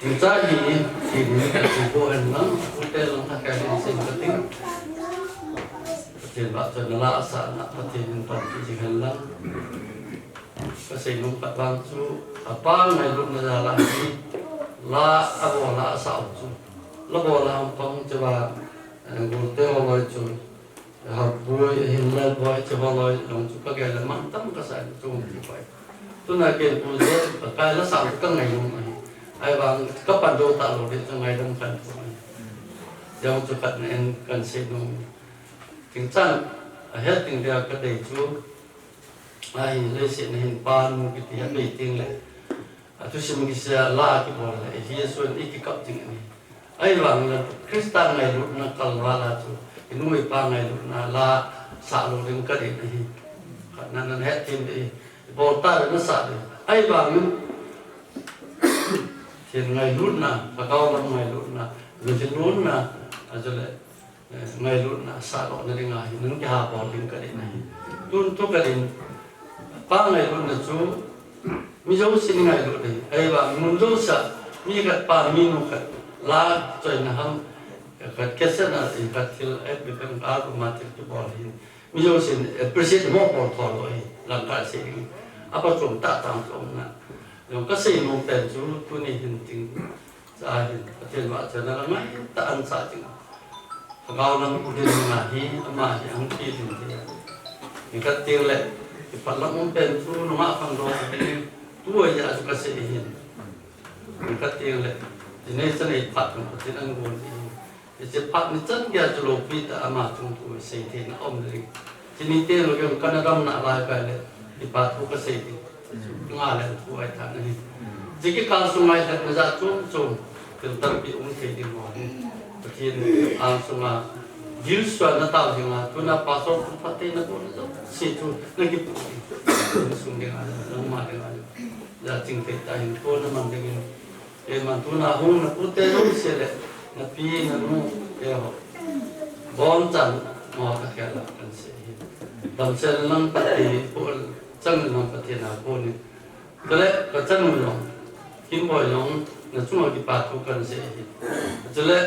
Ti cha ni, ti ni ka ti ko hen lang, u te lang ka ka ni sin ka ti. Pathen ba chon la sa na, Pathen in pan ti ji hen lang. Ka sei nung ka bang chu, a pa ngai lut na la la ni, la a bo la sa u chu. La bo la ang pang che ba, eh, gu te ho loi chu. Haboi, hin Lalboi, Chebaloi, jong chu ka gel le man tam ka sa chung ti pai. Tuna ken pu je, ka kai la sa ka ngai lum ahi. Ai vang ka pan do ta lou de, ka ngai dam kan pu ahi. Jong chu khat na en kan sei nung. Ting chan, a het ting dia ka dei chu. Ai, leiset na hin pa nu kiti ha bei ting le. A thusim kisei a la kibol le, Jesu in i kikap ding ahi. Ahivangin Christa ngailutna kalval a chu, i nu i pa ngailutna la sah lou ding ka dei ahi. Khatna nan het thei ding ahi. I bol ta le na sah ding. Ahivangin Pathen ngailutna, lhagao lam ngailutna, lungthim lutna, a chu le, eh, ngailutna sah lou na ding ahi, nang kiha bol ding ka dei ahi. Tun tu ka dei, pa ngailutna chu, mi jousen ngailut ahi. Ahivang, mun jousea, mi khat pa, mi nu khat, la choina ham, khat kisei na, khat thil, eh, pi pen ka ko ma thil kibol ahi. Mi jousen appreciate mo bol tho lou ahi, lang ka sei ding. Apa chom ta tang chom na. Jong ka sei nom pen chu, tuni hin ting. Cha hin, Pathen vahchoina la ngai ta an cha ting. Lhagao lam u din nga hi, ama hi ang pi din ti. Ni ka ting le, kiphat lam um pen chu, nungah khang dong hi, tu a ya chu ka sei hin. Ni ka ting le, ti nei cha nei phat nung Pathen an gon hi. Hiche phat ni chan gei chu loupi ta ama chung thu sei theina um ding. Chuni te lou jong kana damna lai kai le, i pa thu ka sei ding. Nga le thu ai tha na hi. Hiche kikal sunga i lhatna jat chom chom, thil tampi um thei ding ho hi. Pathen ang sunga, Gilsuan na tao ding a, tuna pastor pu pate na ko na to. Si tu na ki pu. Sung ding a, na ma ding a. Ja ching te ta hin ko na man ding in. E man tuna hung na pu te hung se le. Na pi na nu e ho. Bon chan mo ka khel la kan se hi. Dam se lang pate pu chang lang pate na ko ni. Chule, ka chanu jong, Kimboi jong, na chunga kipa thu kan sei ahi. Chule,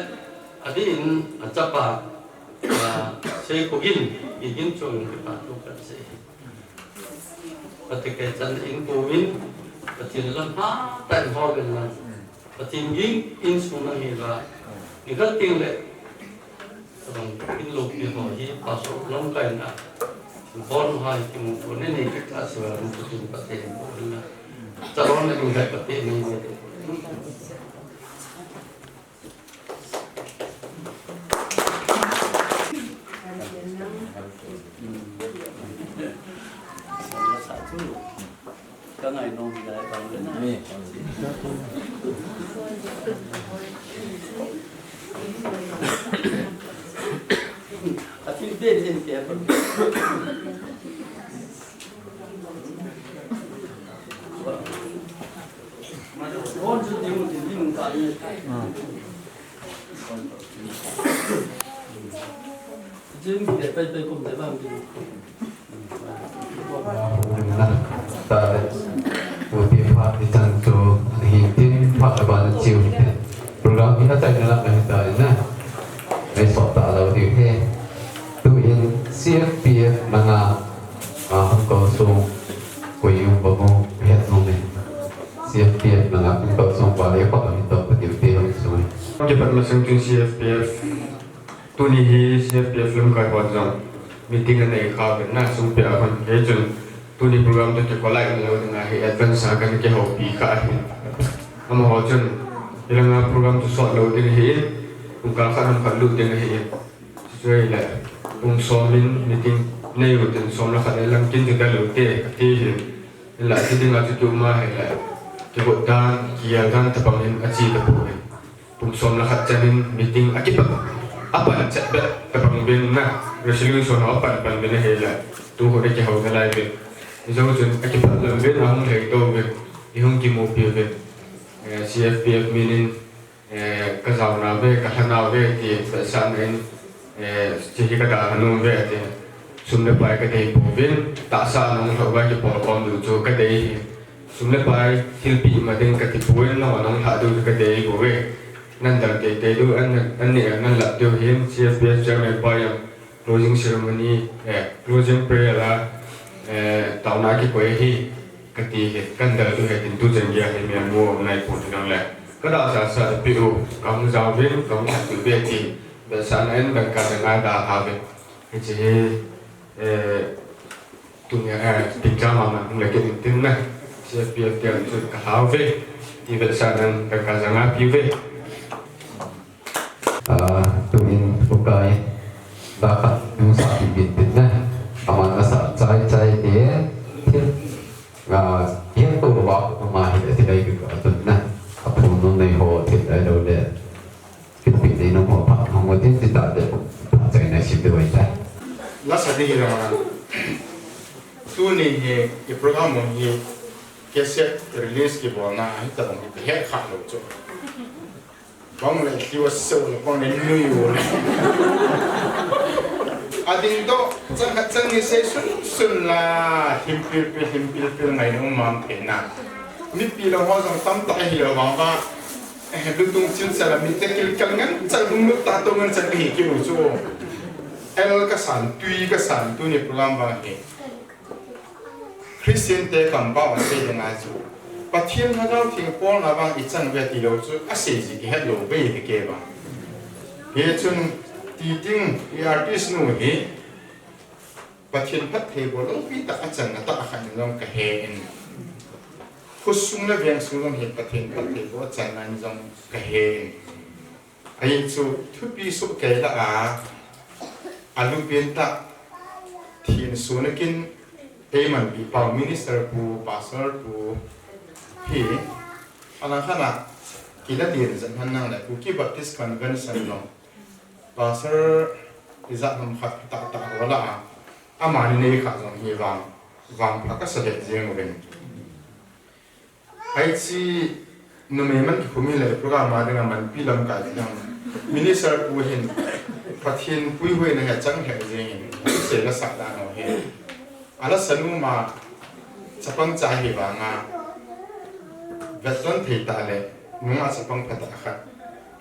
adin, a chapa, a, Sei Kogin, Kigin chu jong kipa thu kan sei ahi. Kati kei chan in kovin, Pathen lam ha, tan ho ben lam. Pathen ging in sung na hi la. Ni ka ting le, Tabang in lopi ho hi pastor lamkai na. Bon hai kimu ko ne nei ka ta so ram ko tin pate ko na. Chalon ne ding hai pate nei ne. Ka ngai nong hi lai bang le na. Ni. A thil te ni te. Hon chu ding, ding, ding ka ni. Jing te pai pai kum te bang ding. Tale, uti phat ichan chu, ahin tin phat ban chiu. Program hi atai na la mai ta na. Ai sot ta lo diu he. Tu in C F P F manga, a, hung ko sung, ko yung ba mo, het mo me. C F P F manga hung ko sung pa le pa mi to pa diu te hung sung. Ke pat ma sung tu C F P F. Tuni hi C F P F lamkai hon jong meeting anei kha uvin na sung pia a kon. Hichun tuni program toh kikhol lai lou ding ahi, advance a kan kihoupi kha ahi. Amaho chun hilanga program toh sot lou ding ahi, pung kal khat ham khat lut ding ahi. Chuchu ahile pung som in meeting nei utin som le khat le lam kin chu da lou te, ati hi. Hinla, ti dinga chu tuma hile, kihot dan, kigel dan tabang in achi tapoi. Pung som le khat chan in meeting akipat, apan chet bet tabang uvin na, resolution ho apan pan uvin ahile, tu khu le kihou nalai uvin. Hijou chun akipat lam uvin, ahung lhei to uvin, ihung kimupi uvin. Eh, C F P F min in, eh, ka jao nauve, ka lha nauve ti vetsahna in, eh, hiche hi ka dalha nom uve ti. Sum le pai ka dei pouvin, tahsa a nahung lhah uva kipolkhom diu chu ka dei hi. Sum le pai thilpeh ma ding kati poi, nangho nahung lhah diu chu ka dei bouve. Nan dal teitei diu, an, an neh a nan lap diu hin, C F P F chairman pa jong closing ceremony, eh, closing prayer a, eh, taona kikoi ahi, kati hi, kan dal diu ahi tin tuchan geiya hi mi amu nai pon ti nang le. Ka dalha sah peh u, kahung jao uvin, kahung lhah diu ve ti, vetsahna in dangka danga dalha uvin. Hiche hi, eh, Tunia, eh, picture mama hung le kit intin na. C F P F te an chu ka lhau ve. Ti vetsahna in ka, ka janga piu ve. Ah, tuin ukai. Da khat nung sa pi bit bit na. Aman asa chai chai te. Thil. Ah, hian ko wa ama hi le thilai bi ka tun na. Aphung nung nei ho thilai lo le. Kipin nei nung ho pha, hong mo tin ti ta de, pha chai nai sim de wai ta. Nasa ding hi lo na. Tuni hi, i program hi, cassette release kibolna, hi ta dong hi, het kha lo chu. Bang le, ki wa se wa, bang le, nui wa. A ding to, chang khat chang ni sei sun sun la, him pil pil, him pil pil ngai nung man thei na. Mipi lo ho jong tam ta hi lo bang ba. Eh, lutung chil chala mi te kil kal ngan chal hung lut ta to ngan chal hi ki u chu. El ka san, tui ka san, tuni program bang hi. Christian te kam bang a sei ding a chu. Pathen Lhagao Theng bolna bang i chan ve ti lo chu, a sei ji ki het lo ve hi ke bang. Hichun ti ding i artist nu hi. Pathen phattheiboh loupi tah a channa tah a khat in jong ka he in. Khosung le vengsung jong hi Pathen phattheiboh a channa in jong ka he in. Ahi chu thupi soh kei lah a, a lupin tah thin suna kin eiman pi pau minister pu, pastor pu hi, a lang khat a kila din zan han nang le Kuki Baptist Convention jong Pastor ijat ham khat tah tah ho lah a, amani nei kha jong hi vang, vangpha kasa lheh jeng uvin. Hiche numei man kikhum hile program a dinga manpi lamkai ding ham. Minister pu hin Pathen puihoina hi achang lheh jengin, sei la sah dan ho hi. Ala sanu ma chapang cha hi vanga, vetlon thei tah le, nunga chapang phatah khat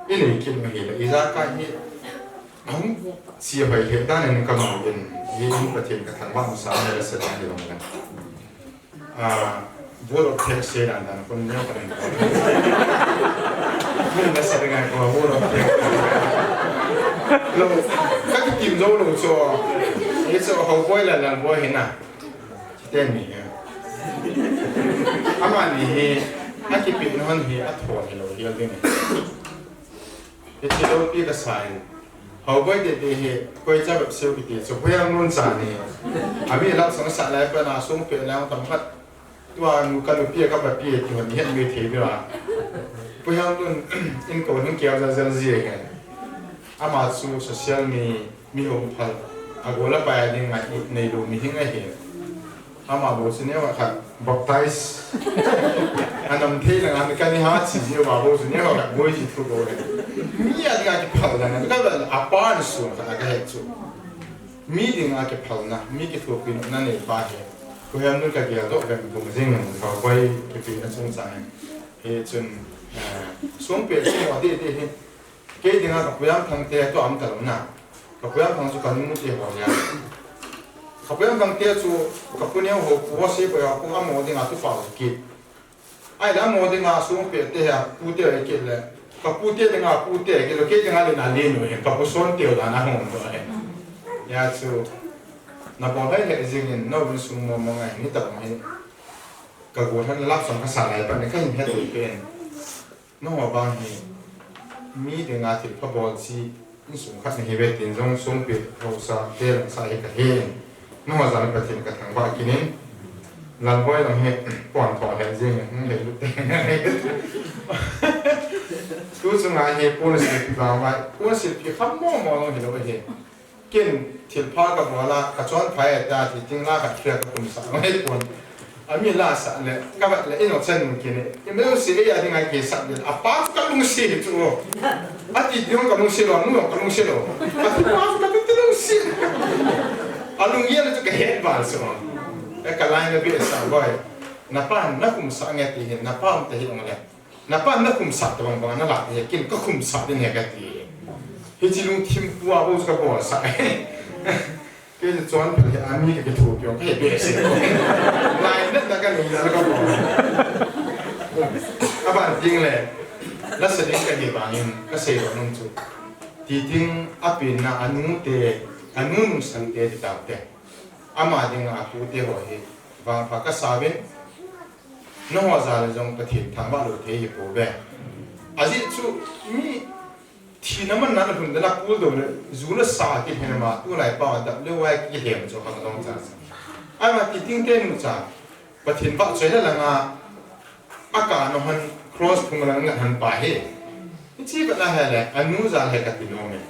inei kit u hile, ijakai hi ahung chi hoi lheh dan in kamu in, hi in Pathen kathangvah masa hile, la sanu hi vang le. Ah, Board of Tax se dan dan kon neo kan. Mun na sa ngai ko Board of Tax. Lo, ka kitim jou lo chu. Ye chu Haoboi le Lalboi hina. Chiten ni hi. Amani hi, akipe na hon hi, athon hi lo, hi lo ding. Hiche loupi kasa in. Haoboi Dede hi, koi cha bep seiu kiti chu, Pu Henglun cha ni. Ami love song sa lai pa na song pe lang tam khat. Tua nu ka nupi a ka papi ti hon het mi thei bira. Pu Henglun in ko hung kiau jal jal ji ahi. Ama chu social mi, mi hung phal. Agol a pai ding a i nei lou mi hing ahi. Ama bou chu neo khat baptize. Anam thei lang a kani ha chi ji ama bou chu neo khat boi ji thu bou le. Mi a dinga kiphal dan a, ka bel a pa ni sun khat a ka het chu. Mi dinga kiphalna, mi kithopi na nei pa hi. Pu Henglun ka geldoh vem bung jing in ka boi kipi na chungchang in. Hichun, eh, song pe song a de de hi. Kei dinga ka Pu Yamthang te toh um talou na. Ka Pu Yamthang chu ka nu te ho ahi. Ka Pu Yamthang te chu ka pu neo ho pu ho se pu ho pu amo dinga tu pa ho kit. Ahile amo dinga song pe te hi a pu te ho kit le. Ka pu te dinga pu te kit le, kei dinga le na le nu hi. Ka pu son te ho dan a hung to hi. Hijeh chun na bol hoi le jing in, na vun sung mo mo ngai ni ta mo hi. Ka go than lap song ka sa lai pa ni ka hin het pen. Nangho vang hi mi dinga thilpha bol chi insung khat nahi ve tin jong songpi haosa te lang sa hi ka hin. Nangho jal Pathen ka thangvah kit in. Lalboi lang hi pon tho hen jing hung le lut te. Tu chunga hi policy pi vang vai. Policy pi kham mo mo long hi lo hi. Ken thilpha ka bol a, ka chonpha e ta ti ting la ka thia ka kum sa ngai pon. Ami la sa le, ka vat le, ino chan kin e. Imo si e ya ding ai ke sa le, apa ka lungsi chu. Ati ding ka lungsi lo, nu ka lungsi lo. Ati pa ka ti lungsi. Alung ye le chu ka het ba so. E ka lai na bi sa boy. Na pa na kum sa nge ti hin, na pa um te hi ong le. Na pa na khumsah tabang bang na la, he kin ka khumsah din he ka ti. Hichi lungthim pua bou ka bol sa. Kei chu chonpha he ami ka kithopi ka he behseh. Lai na na ka nei na ka bol. Aban ding le. La sa ding ka hi bangin ka sei lo nung chu. Ti ding a pen na anu te, anu nungsang te ti tau te. Ama dinga apu te ho hi. Vangpha ka sa uvin. Nangho jal a jong Pathen thangvah lou thei hi pouve. Ajeh chu mi thina man na hun da la kul do le, ju la sa kilhem a, tulai pa dap le wai kilhem chu ka dong cha. Ama ti ting te nu cha, Pathen vahchoina langa, a ka no han cross phung lang ngat han pa hi. Hichi ba na he le, anu jal he ka ti nom e.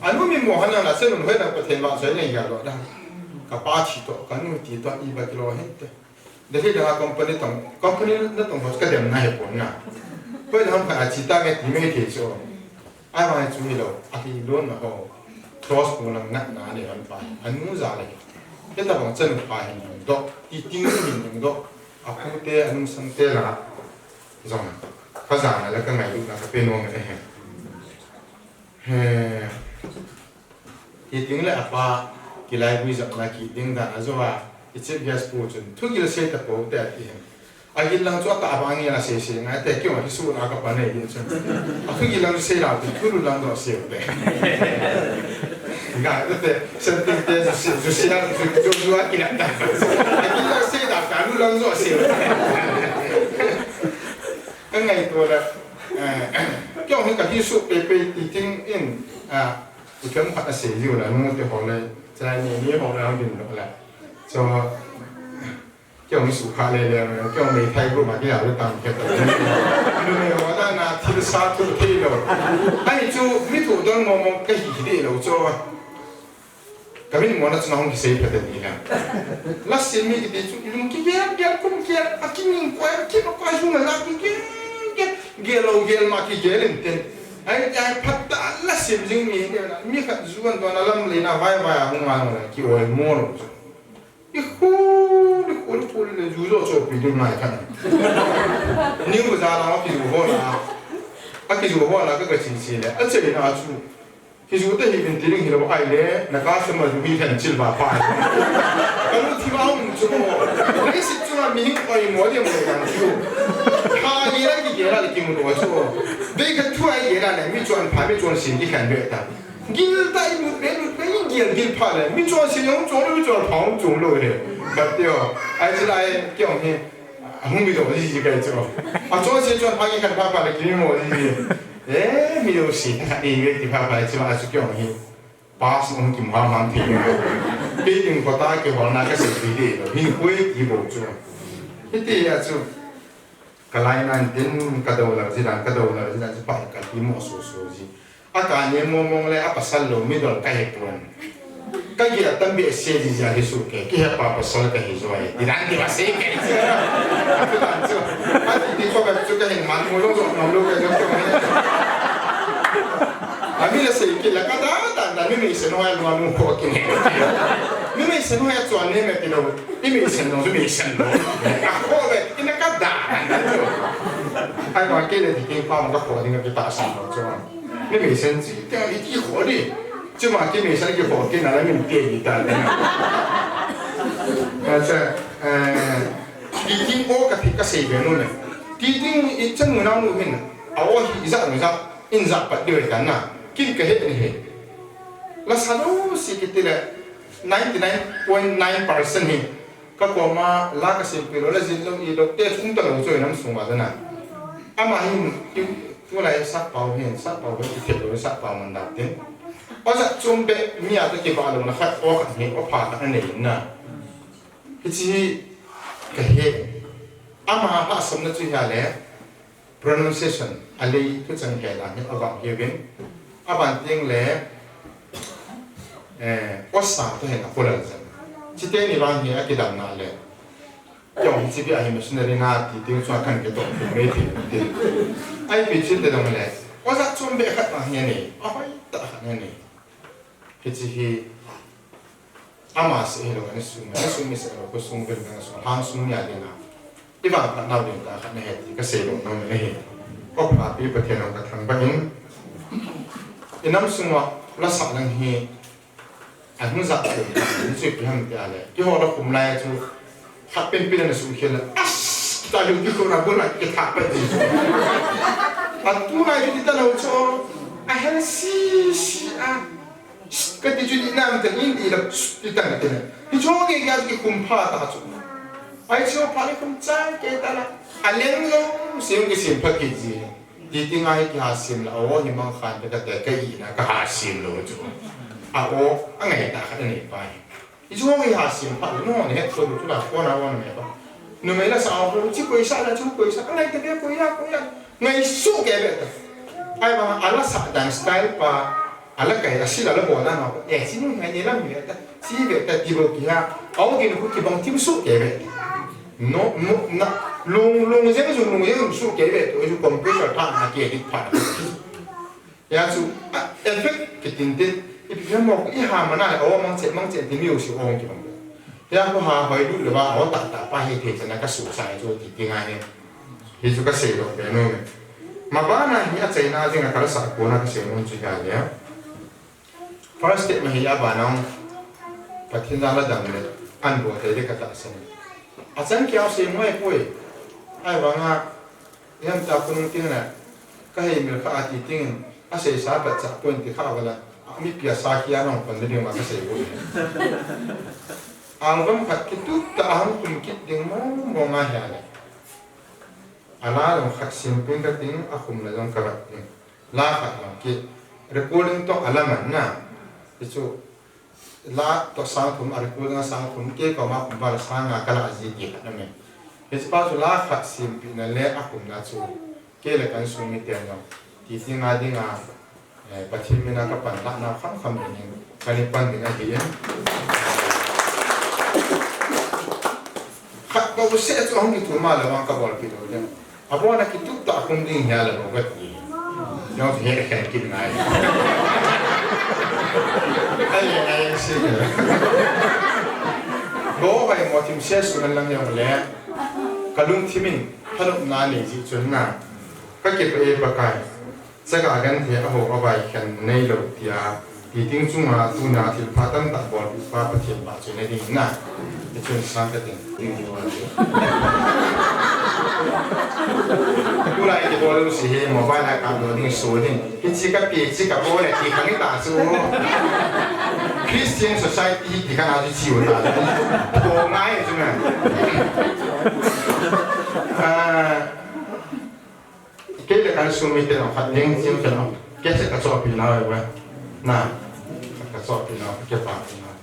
Anu mi mo han na se nun hoi na Pathen vahchoina ya lo da. Ka pa thi to, ka nu ti to, i ba kilo he te. Delhi danga company tong, company na tong ho ka dem na he pon na. Hoi lam kha a chi ta nge ti me thei chu. Ai mai chu hi lo, a hi lo na ho. Cross ko lam ngat na ne han pa. Anu jal le. He ta bang chan pa hin do. Ti ting min do. Apu te anungsang te la. Jong. Ka jang la ka ngai lu na ka pe no me he. He. Ti ting le apa, kilai bui jap na ki ding dan a jo a, i chief guest pu chun, thugil sei ta pou te a ti hin. A gil lang chu a ta bang in a sei sei ngai te, kei ma ki su na ka pa nei din chun. A thugil lang sei la, ti thu lu lang do sei te. Ngai te, sen ting te, ju sei, ju sei, ju, ju, ju a ki na ta. A gil lang sei la, ka lu lang do sei. Ka ngai to la, eh, kei ma ki su pe pe ti ting in, a, Kei khat a sei jiu la, nu te ho le, chai ni ni ho le, hong din lo la. So, kei mi su kha le le, kei mi thai bu ma kei a le tam ke ta. Nu me ho da na thil sa thu thei lo. Ai chu mi thu don mo mo ka hi hi de lo cho. Ka min mona chunga hung kisei phat in hi la. La sem mi kiti chu, ilung kigel, gel kum gel, a kining koi, a kim a koi, jung a la kigel, gel, gel lo, gel ma kigel in tin. Ai, ai, phat ta, la sem jing mi, ni na, mi khat ju an to na lam le na, vai, vai, a hung a, hung a, ki oi mo lo chu. I khu, i khu, i khu le, ju jo cho pi du nai khat. Ni bu za la, ki ju ho la. A ki ju ho la, ka ka chin si le, a che na chu. Kiju te hi in ti ding hilou ahile, na customer chu hi lhen chil va pa. Ka lu thi va um chu mo. Ni si chu ma mi hing oi mo dia mo yang chu. Ha ye la ki ye la ki mu lo chu. Dei ka thu ai ye la le, mi chuan pha, mi chuan sin ki khan be ta. Gil ta i mu be mu be i gil gil pha le. Mi chuan sin yong chuan lu chuan pha um chuan lo le. Ka tio. Ai chi lai ki ong hi. A hung mi lo ji ji kai chu. A chuan sin chuan pha ki khan pha pha le ki mi mo ji ji. Eh, mi lo si, khat ni ve ti pha pha chi ma chu kiong hi. Pass hung kim ham ham thei ve. Kei ding ko ta ke hol na ka sei thei de lo. Hin koi ti bo chu. Hiti a chu. Ka lai nan tin ka do la ji dan, ka do la ji dan chu pa ka ti mo so so ji. A ka ne mo mong le a pasal lo mi dol ka he pon. Ka gi a tam be se ji ja hi su ke, ki he pa pasal ka hi jo ai. Ti dan ti ba se ke. A ti dan chu. A ti ti ko ba chu ka hin man mo lo zo ngam lo ka jo ko. A mi la se ki la ka da da da mi mi se no ai lo nu ko ki ne. Mi mi se no ai chuan ne me ti lo. Mi mi se no mi se no. A ko be ki na ka da da da chu. Ai ma ke le ti ki pa mo ka ko ni ka ki ta san lo chu. Ni mei sen chi, te ni ki ho ni. Chuma ki mei sen ki ho ki na la min te ni ta ni. Acha, eh, ki king o ka thi ka sei ve nu ne. Ki king i chan nu nau nu hin. A o hi i za nu za, in za pat de kan na. Kin ka he ni he. La sa lo si ki ti le ninety nine point nine percent hi. Ka koma la ka simpi lo le zin lo i lo te chung ta lo chu nam sung ma dana. Ama hin tu, tu lai sak pau hin, sak pau hin, i thep lo sak pau man da tin. O sak chum be mi a to ki ba lo na khat o khat hin o pha khat na nei na. Hichi ka he. Ama ha sam na chu ya le. Pronunciation, a lei thuchang he dan hi a vang hiuvin, a ban teng le, eh, osa to hen a kolal zen. Chite ni vang hi a kidam na le. Yong hi chibi a hi missionary na ti ting chua kan ke to ti me ti ti. Ai pi chin te dong le. Osa chom be khat na hi ni. A hoi ta khat ni. Hichi hi ama se hi lo, ani sung, ani sung mi se lo, ko sung vel na sung, hang sung nia ding a. I vang phat nau ding ta khat na he ti ka sei lo nau na hi. Ko pha pi Pathen ka thang ba in. I nam sung wa la sa lang hi. A hung za ko, ni se pi ham ti a le. Ki ho la kum lai chu. Khat pen pen na su khel. As, ta lu ki ko na ko na ki tha pa ji. A tu na ki ta lo chu. A hel si si a. Ka ti chu ni nam ta in di la ti ta na te na. Ni chu nge ya ki kum pha ta chu. Ai chu pha ni kum chai ke ta la. A leng lo, sim ki sim pha ki ji. Ti ti ngai ki ha sim la, o ni mang khan ta ka te ka i na ka ha sim lo chu. A o, a ngai ta ka ni pa. I chu ngai ha sim pha no ne he chu chu la ko na wa ne pa. Nu me la sa o chu koi sa la chu koi sa, ngai ta be koi ya koi ya. Ngai su ke be ta. Ai ba a la sa dan style pa. Ala kai, a sila la bona na, eh, sinu ngai ne lam ni ta, si ve ta ti bo ki ha, au ki nu ki bang tim su ke ve. No, no, na, lung, lung jeng jung lung jeng su ke ve, to ju computer ta na ke di pa. Ya su, a, effect ki tin tin, i pi mo i ha ma na, o mang che, mang che ti mi u si o ki bang. Ya ko ha hoi du le ba, o ta ta pa he the na ka su sa ju ti ti ngai ne. Hi chu ka sei lo ve no me. Ma ba na hi a China jing a ka la sa ko na ka sei no chu ya le. First step ma hi a ba nang Pathen jal a dam le an bo te de ka ta sen. A chan kiau se mo e poi. Ai ba nga yam ta kun ting na ka hei mil kha a ti ting a sei sa pa cha kun ti kha ba la. A mi pia sa ki a nong kon de ma ka sei bo. Album khat ki tu ta a hung tum kit ding mo mo nga hi a le. A la jong khat sim pin ka ting a khum na jong ka rat ding. La khat jong ki recording to a la man na. Hi chu la to sang thum a recording a sang thum ke ko ma kum ba la sang nga ka la ji ti khat na me. Hi chu pa chu la khat sim pi na le a khum na chu ke le kan sung mi ten jong. Ti ti nga ding a. Pathen mina kapan lhahna khamkham dingin, kana pan ding ahi. Khat bou seh chu ahung kithum a le vang kabolpi lou ding. Abona kitup tah khum ding hia le bou kati. Jong he khen kin ngai. Ai, ai, ai, si. Go vai mo thim se su nan lang jong le. Kalungthim in, thanopna nei ji chun na. Kakipah e Pakai. Chaga genthei a ho a vai khen neilou tia, ti ting chunga tuna thilpha tamtah bolpi pa Pathen pahchoina ding na. Hichun sang kating. Tulai kibol u si hi mobile a kap lou ding so ding. Hichi kapi, chi kabol e ti khang hita chu. Christian society hi ti khang a chu chi u ta. Ko ngai chu na. Ah, Kei le kan sung mite jong khat ding sim khen o. Kei se ka chohpi nau e. Na. Ka chohpi nau, ka kipah pi nau.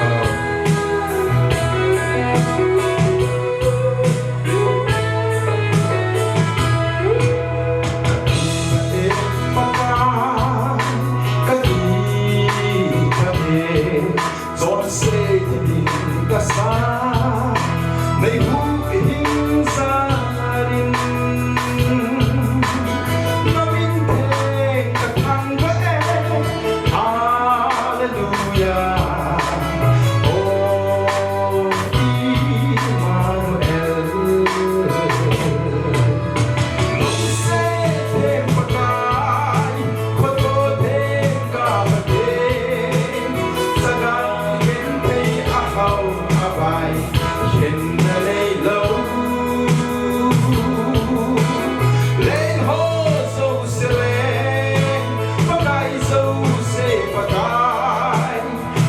Hello. Chonse ding kasa, nei hu hing sa rin. Na min theng kathangvah e, Hallelujah, O Emmanuel.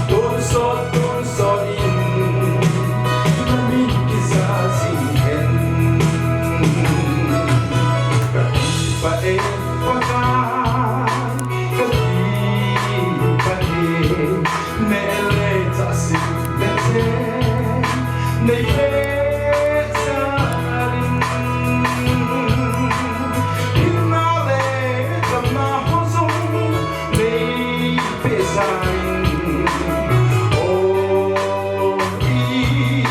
Tonsot, tonsot in, na min kija jing hen. Ka kipah e Pakai, ka kipah e, neh le chah sim le chen, nei peh jal in, hinna le damna ho jong nei peh jal in, O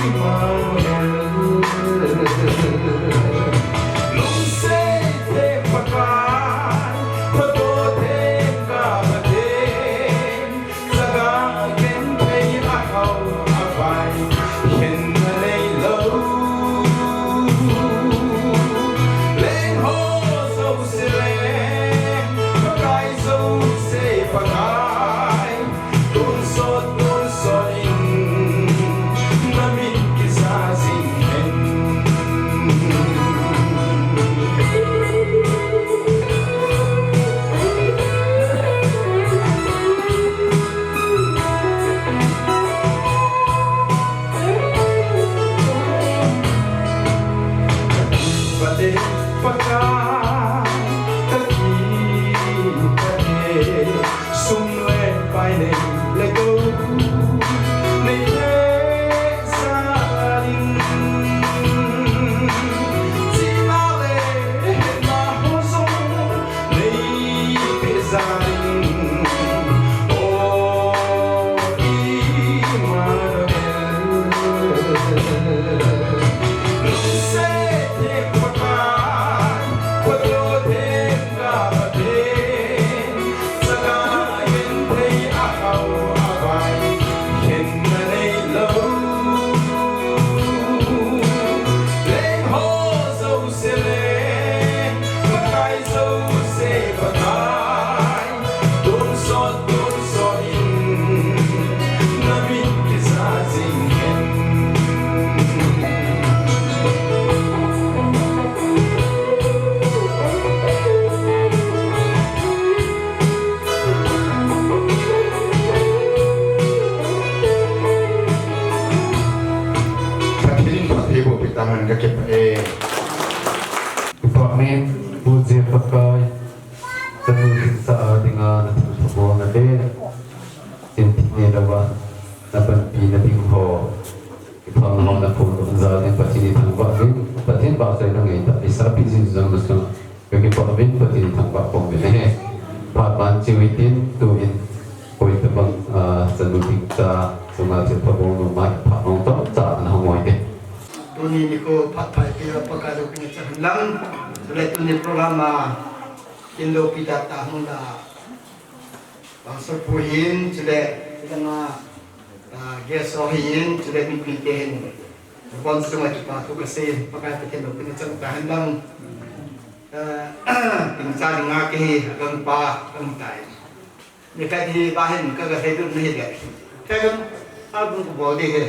Emmanuel. Lungset theng Pakai, phatah theng ka Pathen, chaga genthei a hao a vai, hinna neilou. Leng ho jouse le, Pakai jouse Pakai, tonsot, tonsot in, na min kija jing hen. Pakai, Pakai, ka kipah e. Sum le pai nei le gou nei peh jal in, chihna le hetna ho jong nei peh jal in, O Emmanuel. Lungset theng Pakai, phatah theng ka Pathen, chaga genthei a hao a vai, hinna neilou. Leng ho jouse le, Pakai jouse Pakai, tonsot, tonsot in, na min kija jing hen. Pathen in phattheiboh peh tahen, ka kipah e. Kipah e, Pu J. Pakai, ka nu Hringsa a dinga na thilpha bolna le, chingthei neilouva na panpina ding ho. Thon hon a phun jal in Pathen i thangvah uvin, Pathen vahchoina ngai tah, i sapi jing jong na sung, ka kipah uvin Pathen i thangvah khom uvin ahi. Phat ban chiu hitin, tu in, koi tabang, ah, chanu ding cha, chunga thil phabol nu mai, phat hong tom cha, ana hong oi te. Tuni nikho phat pha i pia Pakai loupina chang hen lang, chule tuni program a, kin loupi tah tah hung la, Pastor pu hin, chule, chule nga, ah, guest ho hin, chule mipite hin. Bon chunga kipa thu kasei, Pakai Pathen loupina chang ta hen lang. Ah, tingcha dinga kei hi, agangpa, agangpa tai. Nikhat hi, ba hin, ka, ka seilut na hi le. Ka, ka, album kabol ding hi.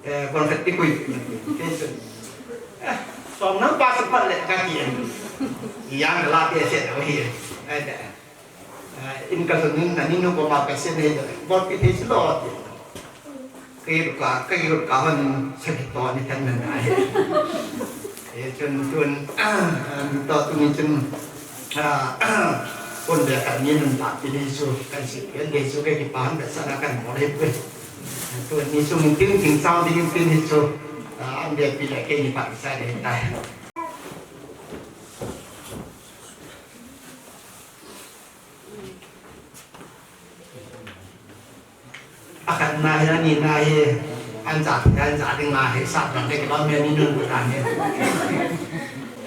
Eh, bon khat ti kui. Kei chun. Eh, som nang pa su phat le, kati. Yang la pe se lo hi. Ai da. Ah, in ka lhun in, ani nu koma ka seilut, bol pi thei chu lo ti. Ka kut ka, ka kut ka hon sakhi to ni than na na hi. Eh, chun, chun, ah, ah, to tuni chun, ah, kon be ka ni nun ta pi ni chu, kan si pen de chu ka kipa han be sa na kan mo le pu. Tuni chu min tin tin sound din tin ni chu, ah, an be pi le ke ni pa sa de ta. Akhatna hi, anina hi, ancha, ancha dinga hi, sap dang te kibang me ni nun bu dan hi.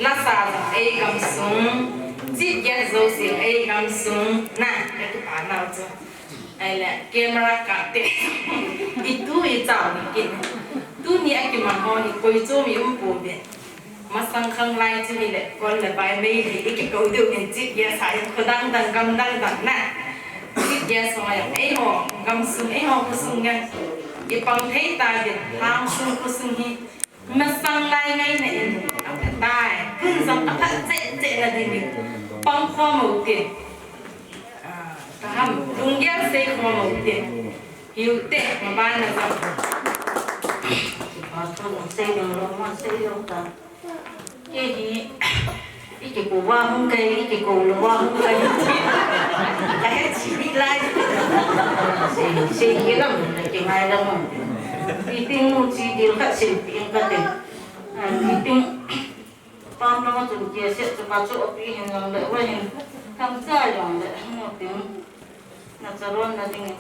Lasa ei gamsung, chit gen jouse ei gamsung, na, ka kipa nau chu. Ahile, camera kap te. I tu i chau ni kin. Tuni a kimang ho hi, koi chu mi um pouve. Masang khanglai chu hile, kol le bai mei hi, i kikou diu hin chit guest a, kho dang dang, gam dang dang na. Chit guest ho jong, eiho, gamsung, eiho khosung jong. I pang thei ta din, lhangsung khosung hi. Masang lai ngaina in, apha tai. Tun jong apha cheh cheh na din in. Pang khom u te. Ah, ka ham, lunggel sei khom u te. Hiu te, mabana jong. Pastor, sei lo lo, ma sei lo ta. Kei hi, i kikou va hung kai, i kikou lou va hung kai. Ka het chi ni lai. Sei, sei kilam, na kingai lam. Ipi ting mu chi dil khat sim ping kate. Ah, ipi ting pam lou chun kia se chu ka chu api hin jong le, va hin. Tham cha jong le, mu ting. Na charon na ding.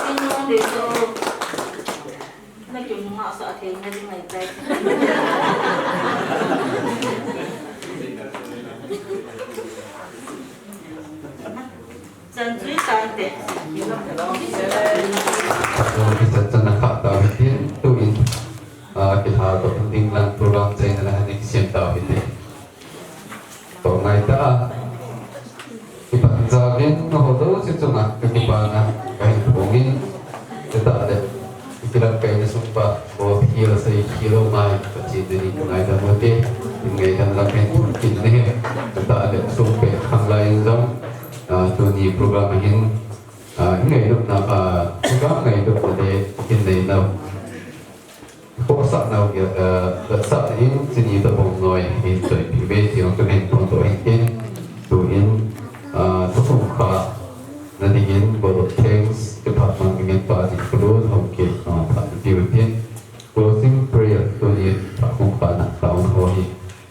Sino de so. Na kimu nga sa thei na ding ai tai. Chan chui chan te. Chan chan na kha ta hitin tu in, ah, kilha to ding lang program chaina la ni kisem ta hitin. To ngai ta a. Kipa jaovin na ho jouse chunga ka kipana ka hin phong in. Te ta le. Kilap kai na sung pa, ko thil sei thil lo mai, Pathen in ka ngaidam u te, in ngaidam lam in kin ne he. Tah le sung pe khang lai in jong, ah, tuni program hin, ah, in ngaidam na, ah, program ngaidam na te, in nei nau. Ko sa nau, ah, sa in chini ta bong noi, in choi pi ve, ti ong tu men pon to in kin, tu in, ah, tu kum kha, Na dingin, vote of thanks, kipah man dingin pa Jingkulun, Haokip, ah, phat piu tin. Closing prayer, tuni, Pakhong pa na, taon ho hi,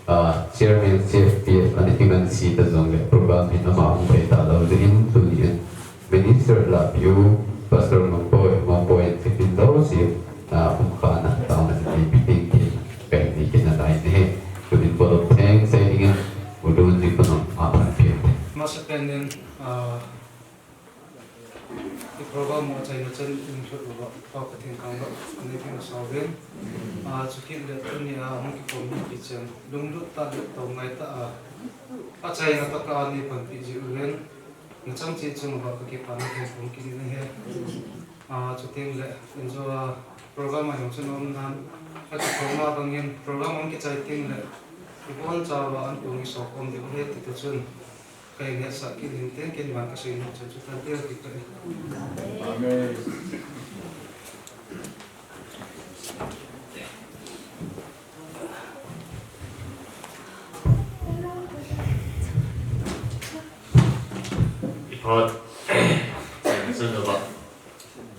ah, Chairman C F P F, ani kingan si ta jong le, program hi ama hung pai ta lou dingin, tuni, Minister la piu, Pastor Mamboi, Mamboi, tipin lou si, ah, hung pa na, taon na, ni piting kin, kai ni kin na lai ni he. Tuni, vote of thanks, ai dingin, Ulun Jingkulun, ah, phat piu tin. Masa pen din, ah, I program u achaina chan in lhut uva, Pa Pathen thangvah, ani theng asauvin. Ah, chukit le tuni a hung kikhom mipi chen, lunglut tah le tongai tah a, achaina tah a ani panpi jiuvin. Nachang cheh chung uva kakipana theng phong kit in ahi. Ah, chuteng le, injo a program a jong chun aum nan, akikhom a bangin, program hung kichai teng le, ibon chauva an tung isop khom diu ahi, ti chun. Ka ingaisah kit in tin, ken vang ka sei nom chu, chu tan tel kit ka. Amen. Hot. Chun uva.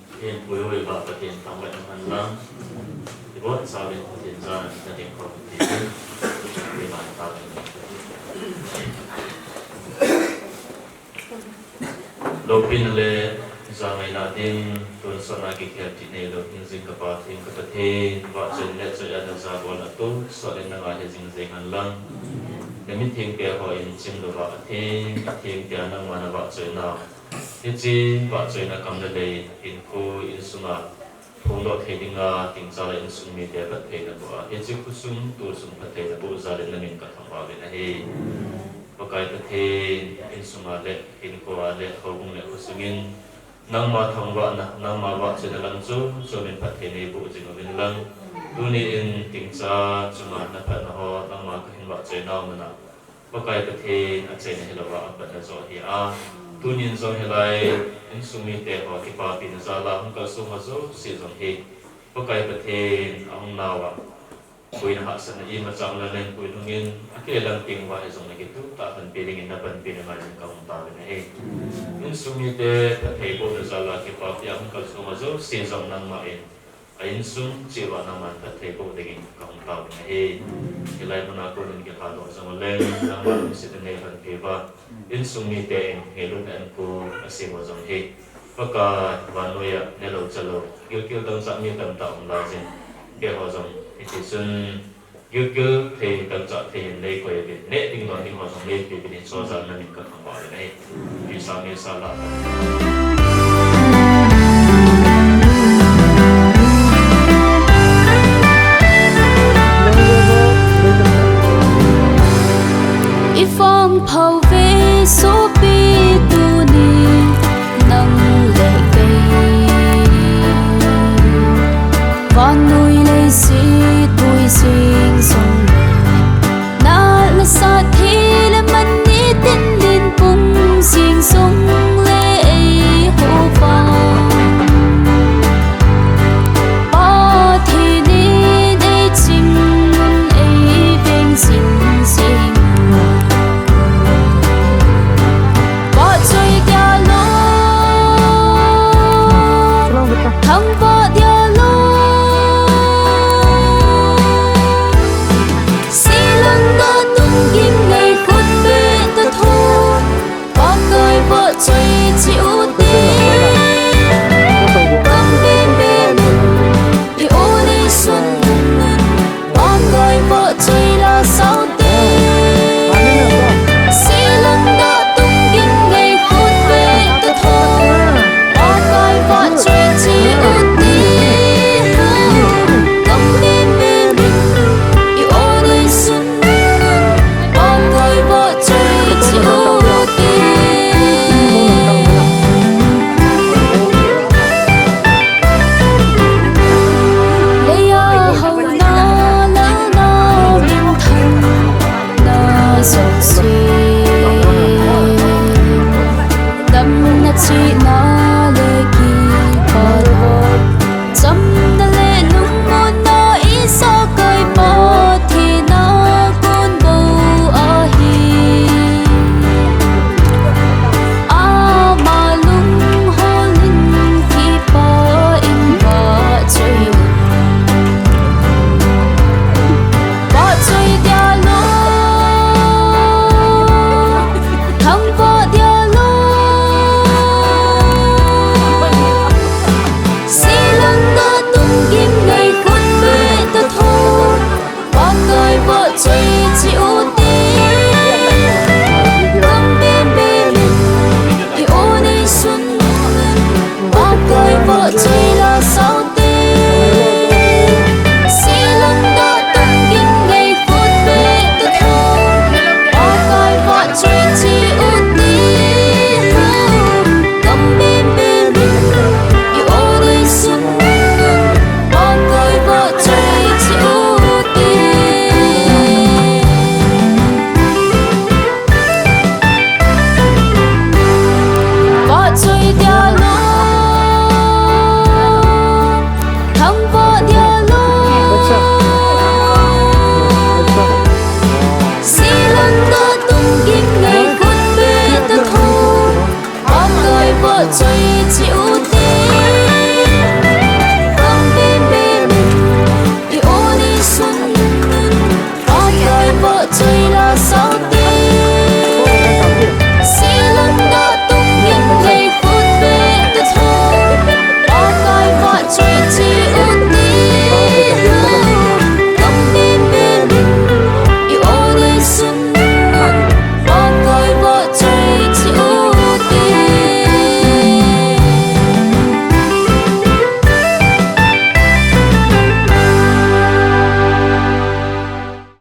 Pathen puihoiva, Pathen thangvah in umhen lang. Ibonchauvin Pathen jana nading khom ute. Iman tauvin. Loupina le jangaina ding, tonsot a kikhel thei neilou hingjing ka Pa theng ka Pathen, vahchoina le choiya na jabol a tonsot in na ngailha jing jeng hen lang. Na mithengte hon chimlouva atheng, atheng tia nangma na vahchoina. Hiche vahchoina kam le lei, hinkho insunga phongdoh thei dinga, tingcha le insung mite phatthei naboh a, hiche khosung, tolsung phatthei naboh jal in namin ka thangvah uvin ahi. Pakai Pathen, insunga le, hinkhoa le, houbung le khosung in, nangma thangvahna, nangma vahchoina lang chom chom in phatthei neiboh jing uvin lang. Tuni in tingcha chunga na phatna ho, nangma kahin vahchoi nau mana. Pakai Pathen, achaina hilouva apatna joh ahi a. Tunin jong hilai insung mite ho kipapina jal a hung kalsong ho jouse jong hi, Pakai Pathen, ahung nauva boina hahsatna imacha um le nahin puilhung in, akile lang teng uva hijongle kituh tah panpi dingin na panpina ngai in kahung taovin ahi. Insung mite phatthei bohna jal a kipapia hung kalsong ho jouse jong nangma in a insung cheh uva nangman phatthei boh dingin kahung taovin ahi. Hilai muna konin kilhadoh jong uleng, nangma lungset in neilhonpi uva, insung mite in ngailutna emko asem u jong hi, Pakai, vannoiya nelou chalou gilkel dangchah mi tamtah um laijin, keiho jong hitichun gilkel thei dangchah thei in neikoi uvin, neh ding don ding ho jong neipeh uvin, hiche jal in namin ka thangvah uvin ahi. Tuisa meisa lah I phong phou ve sopi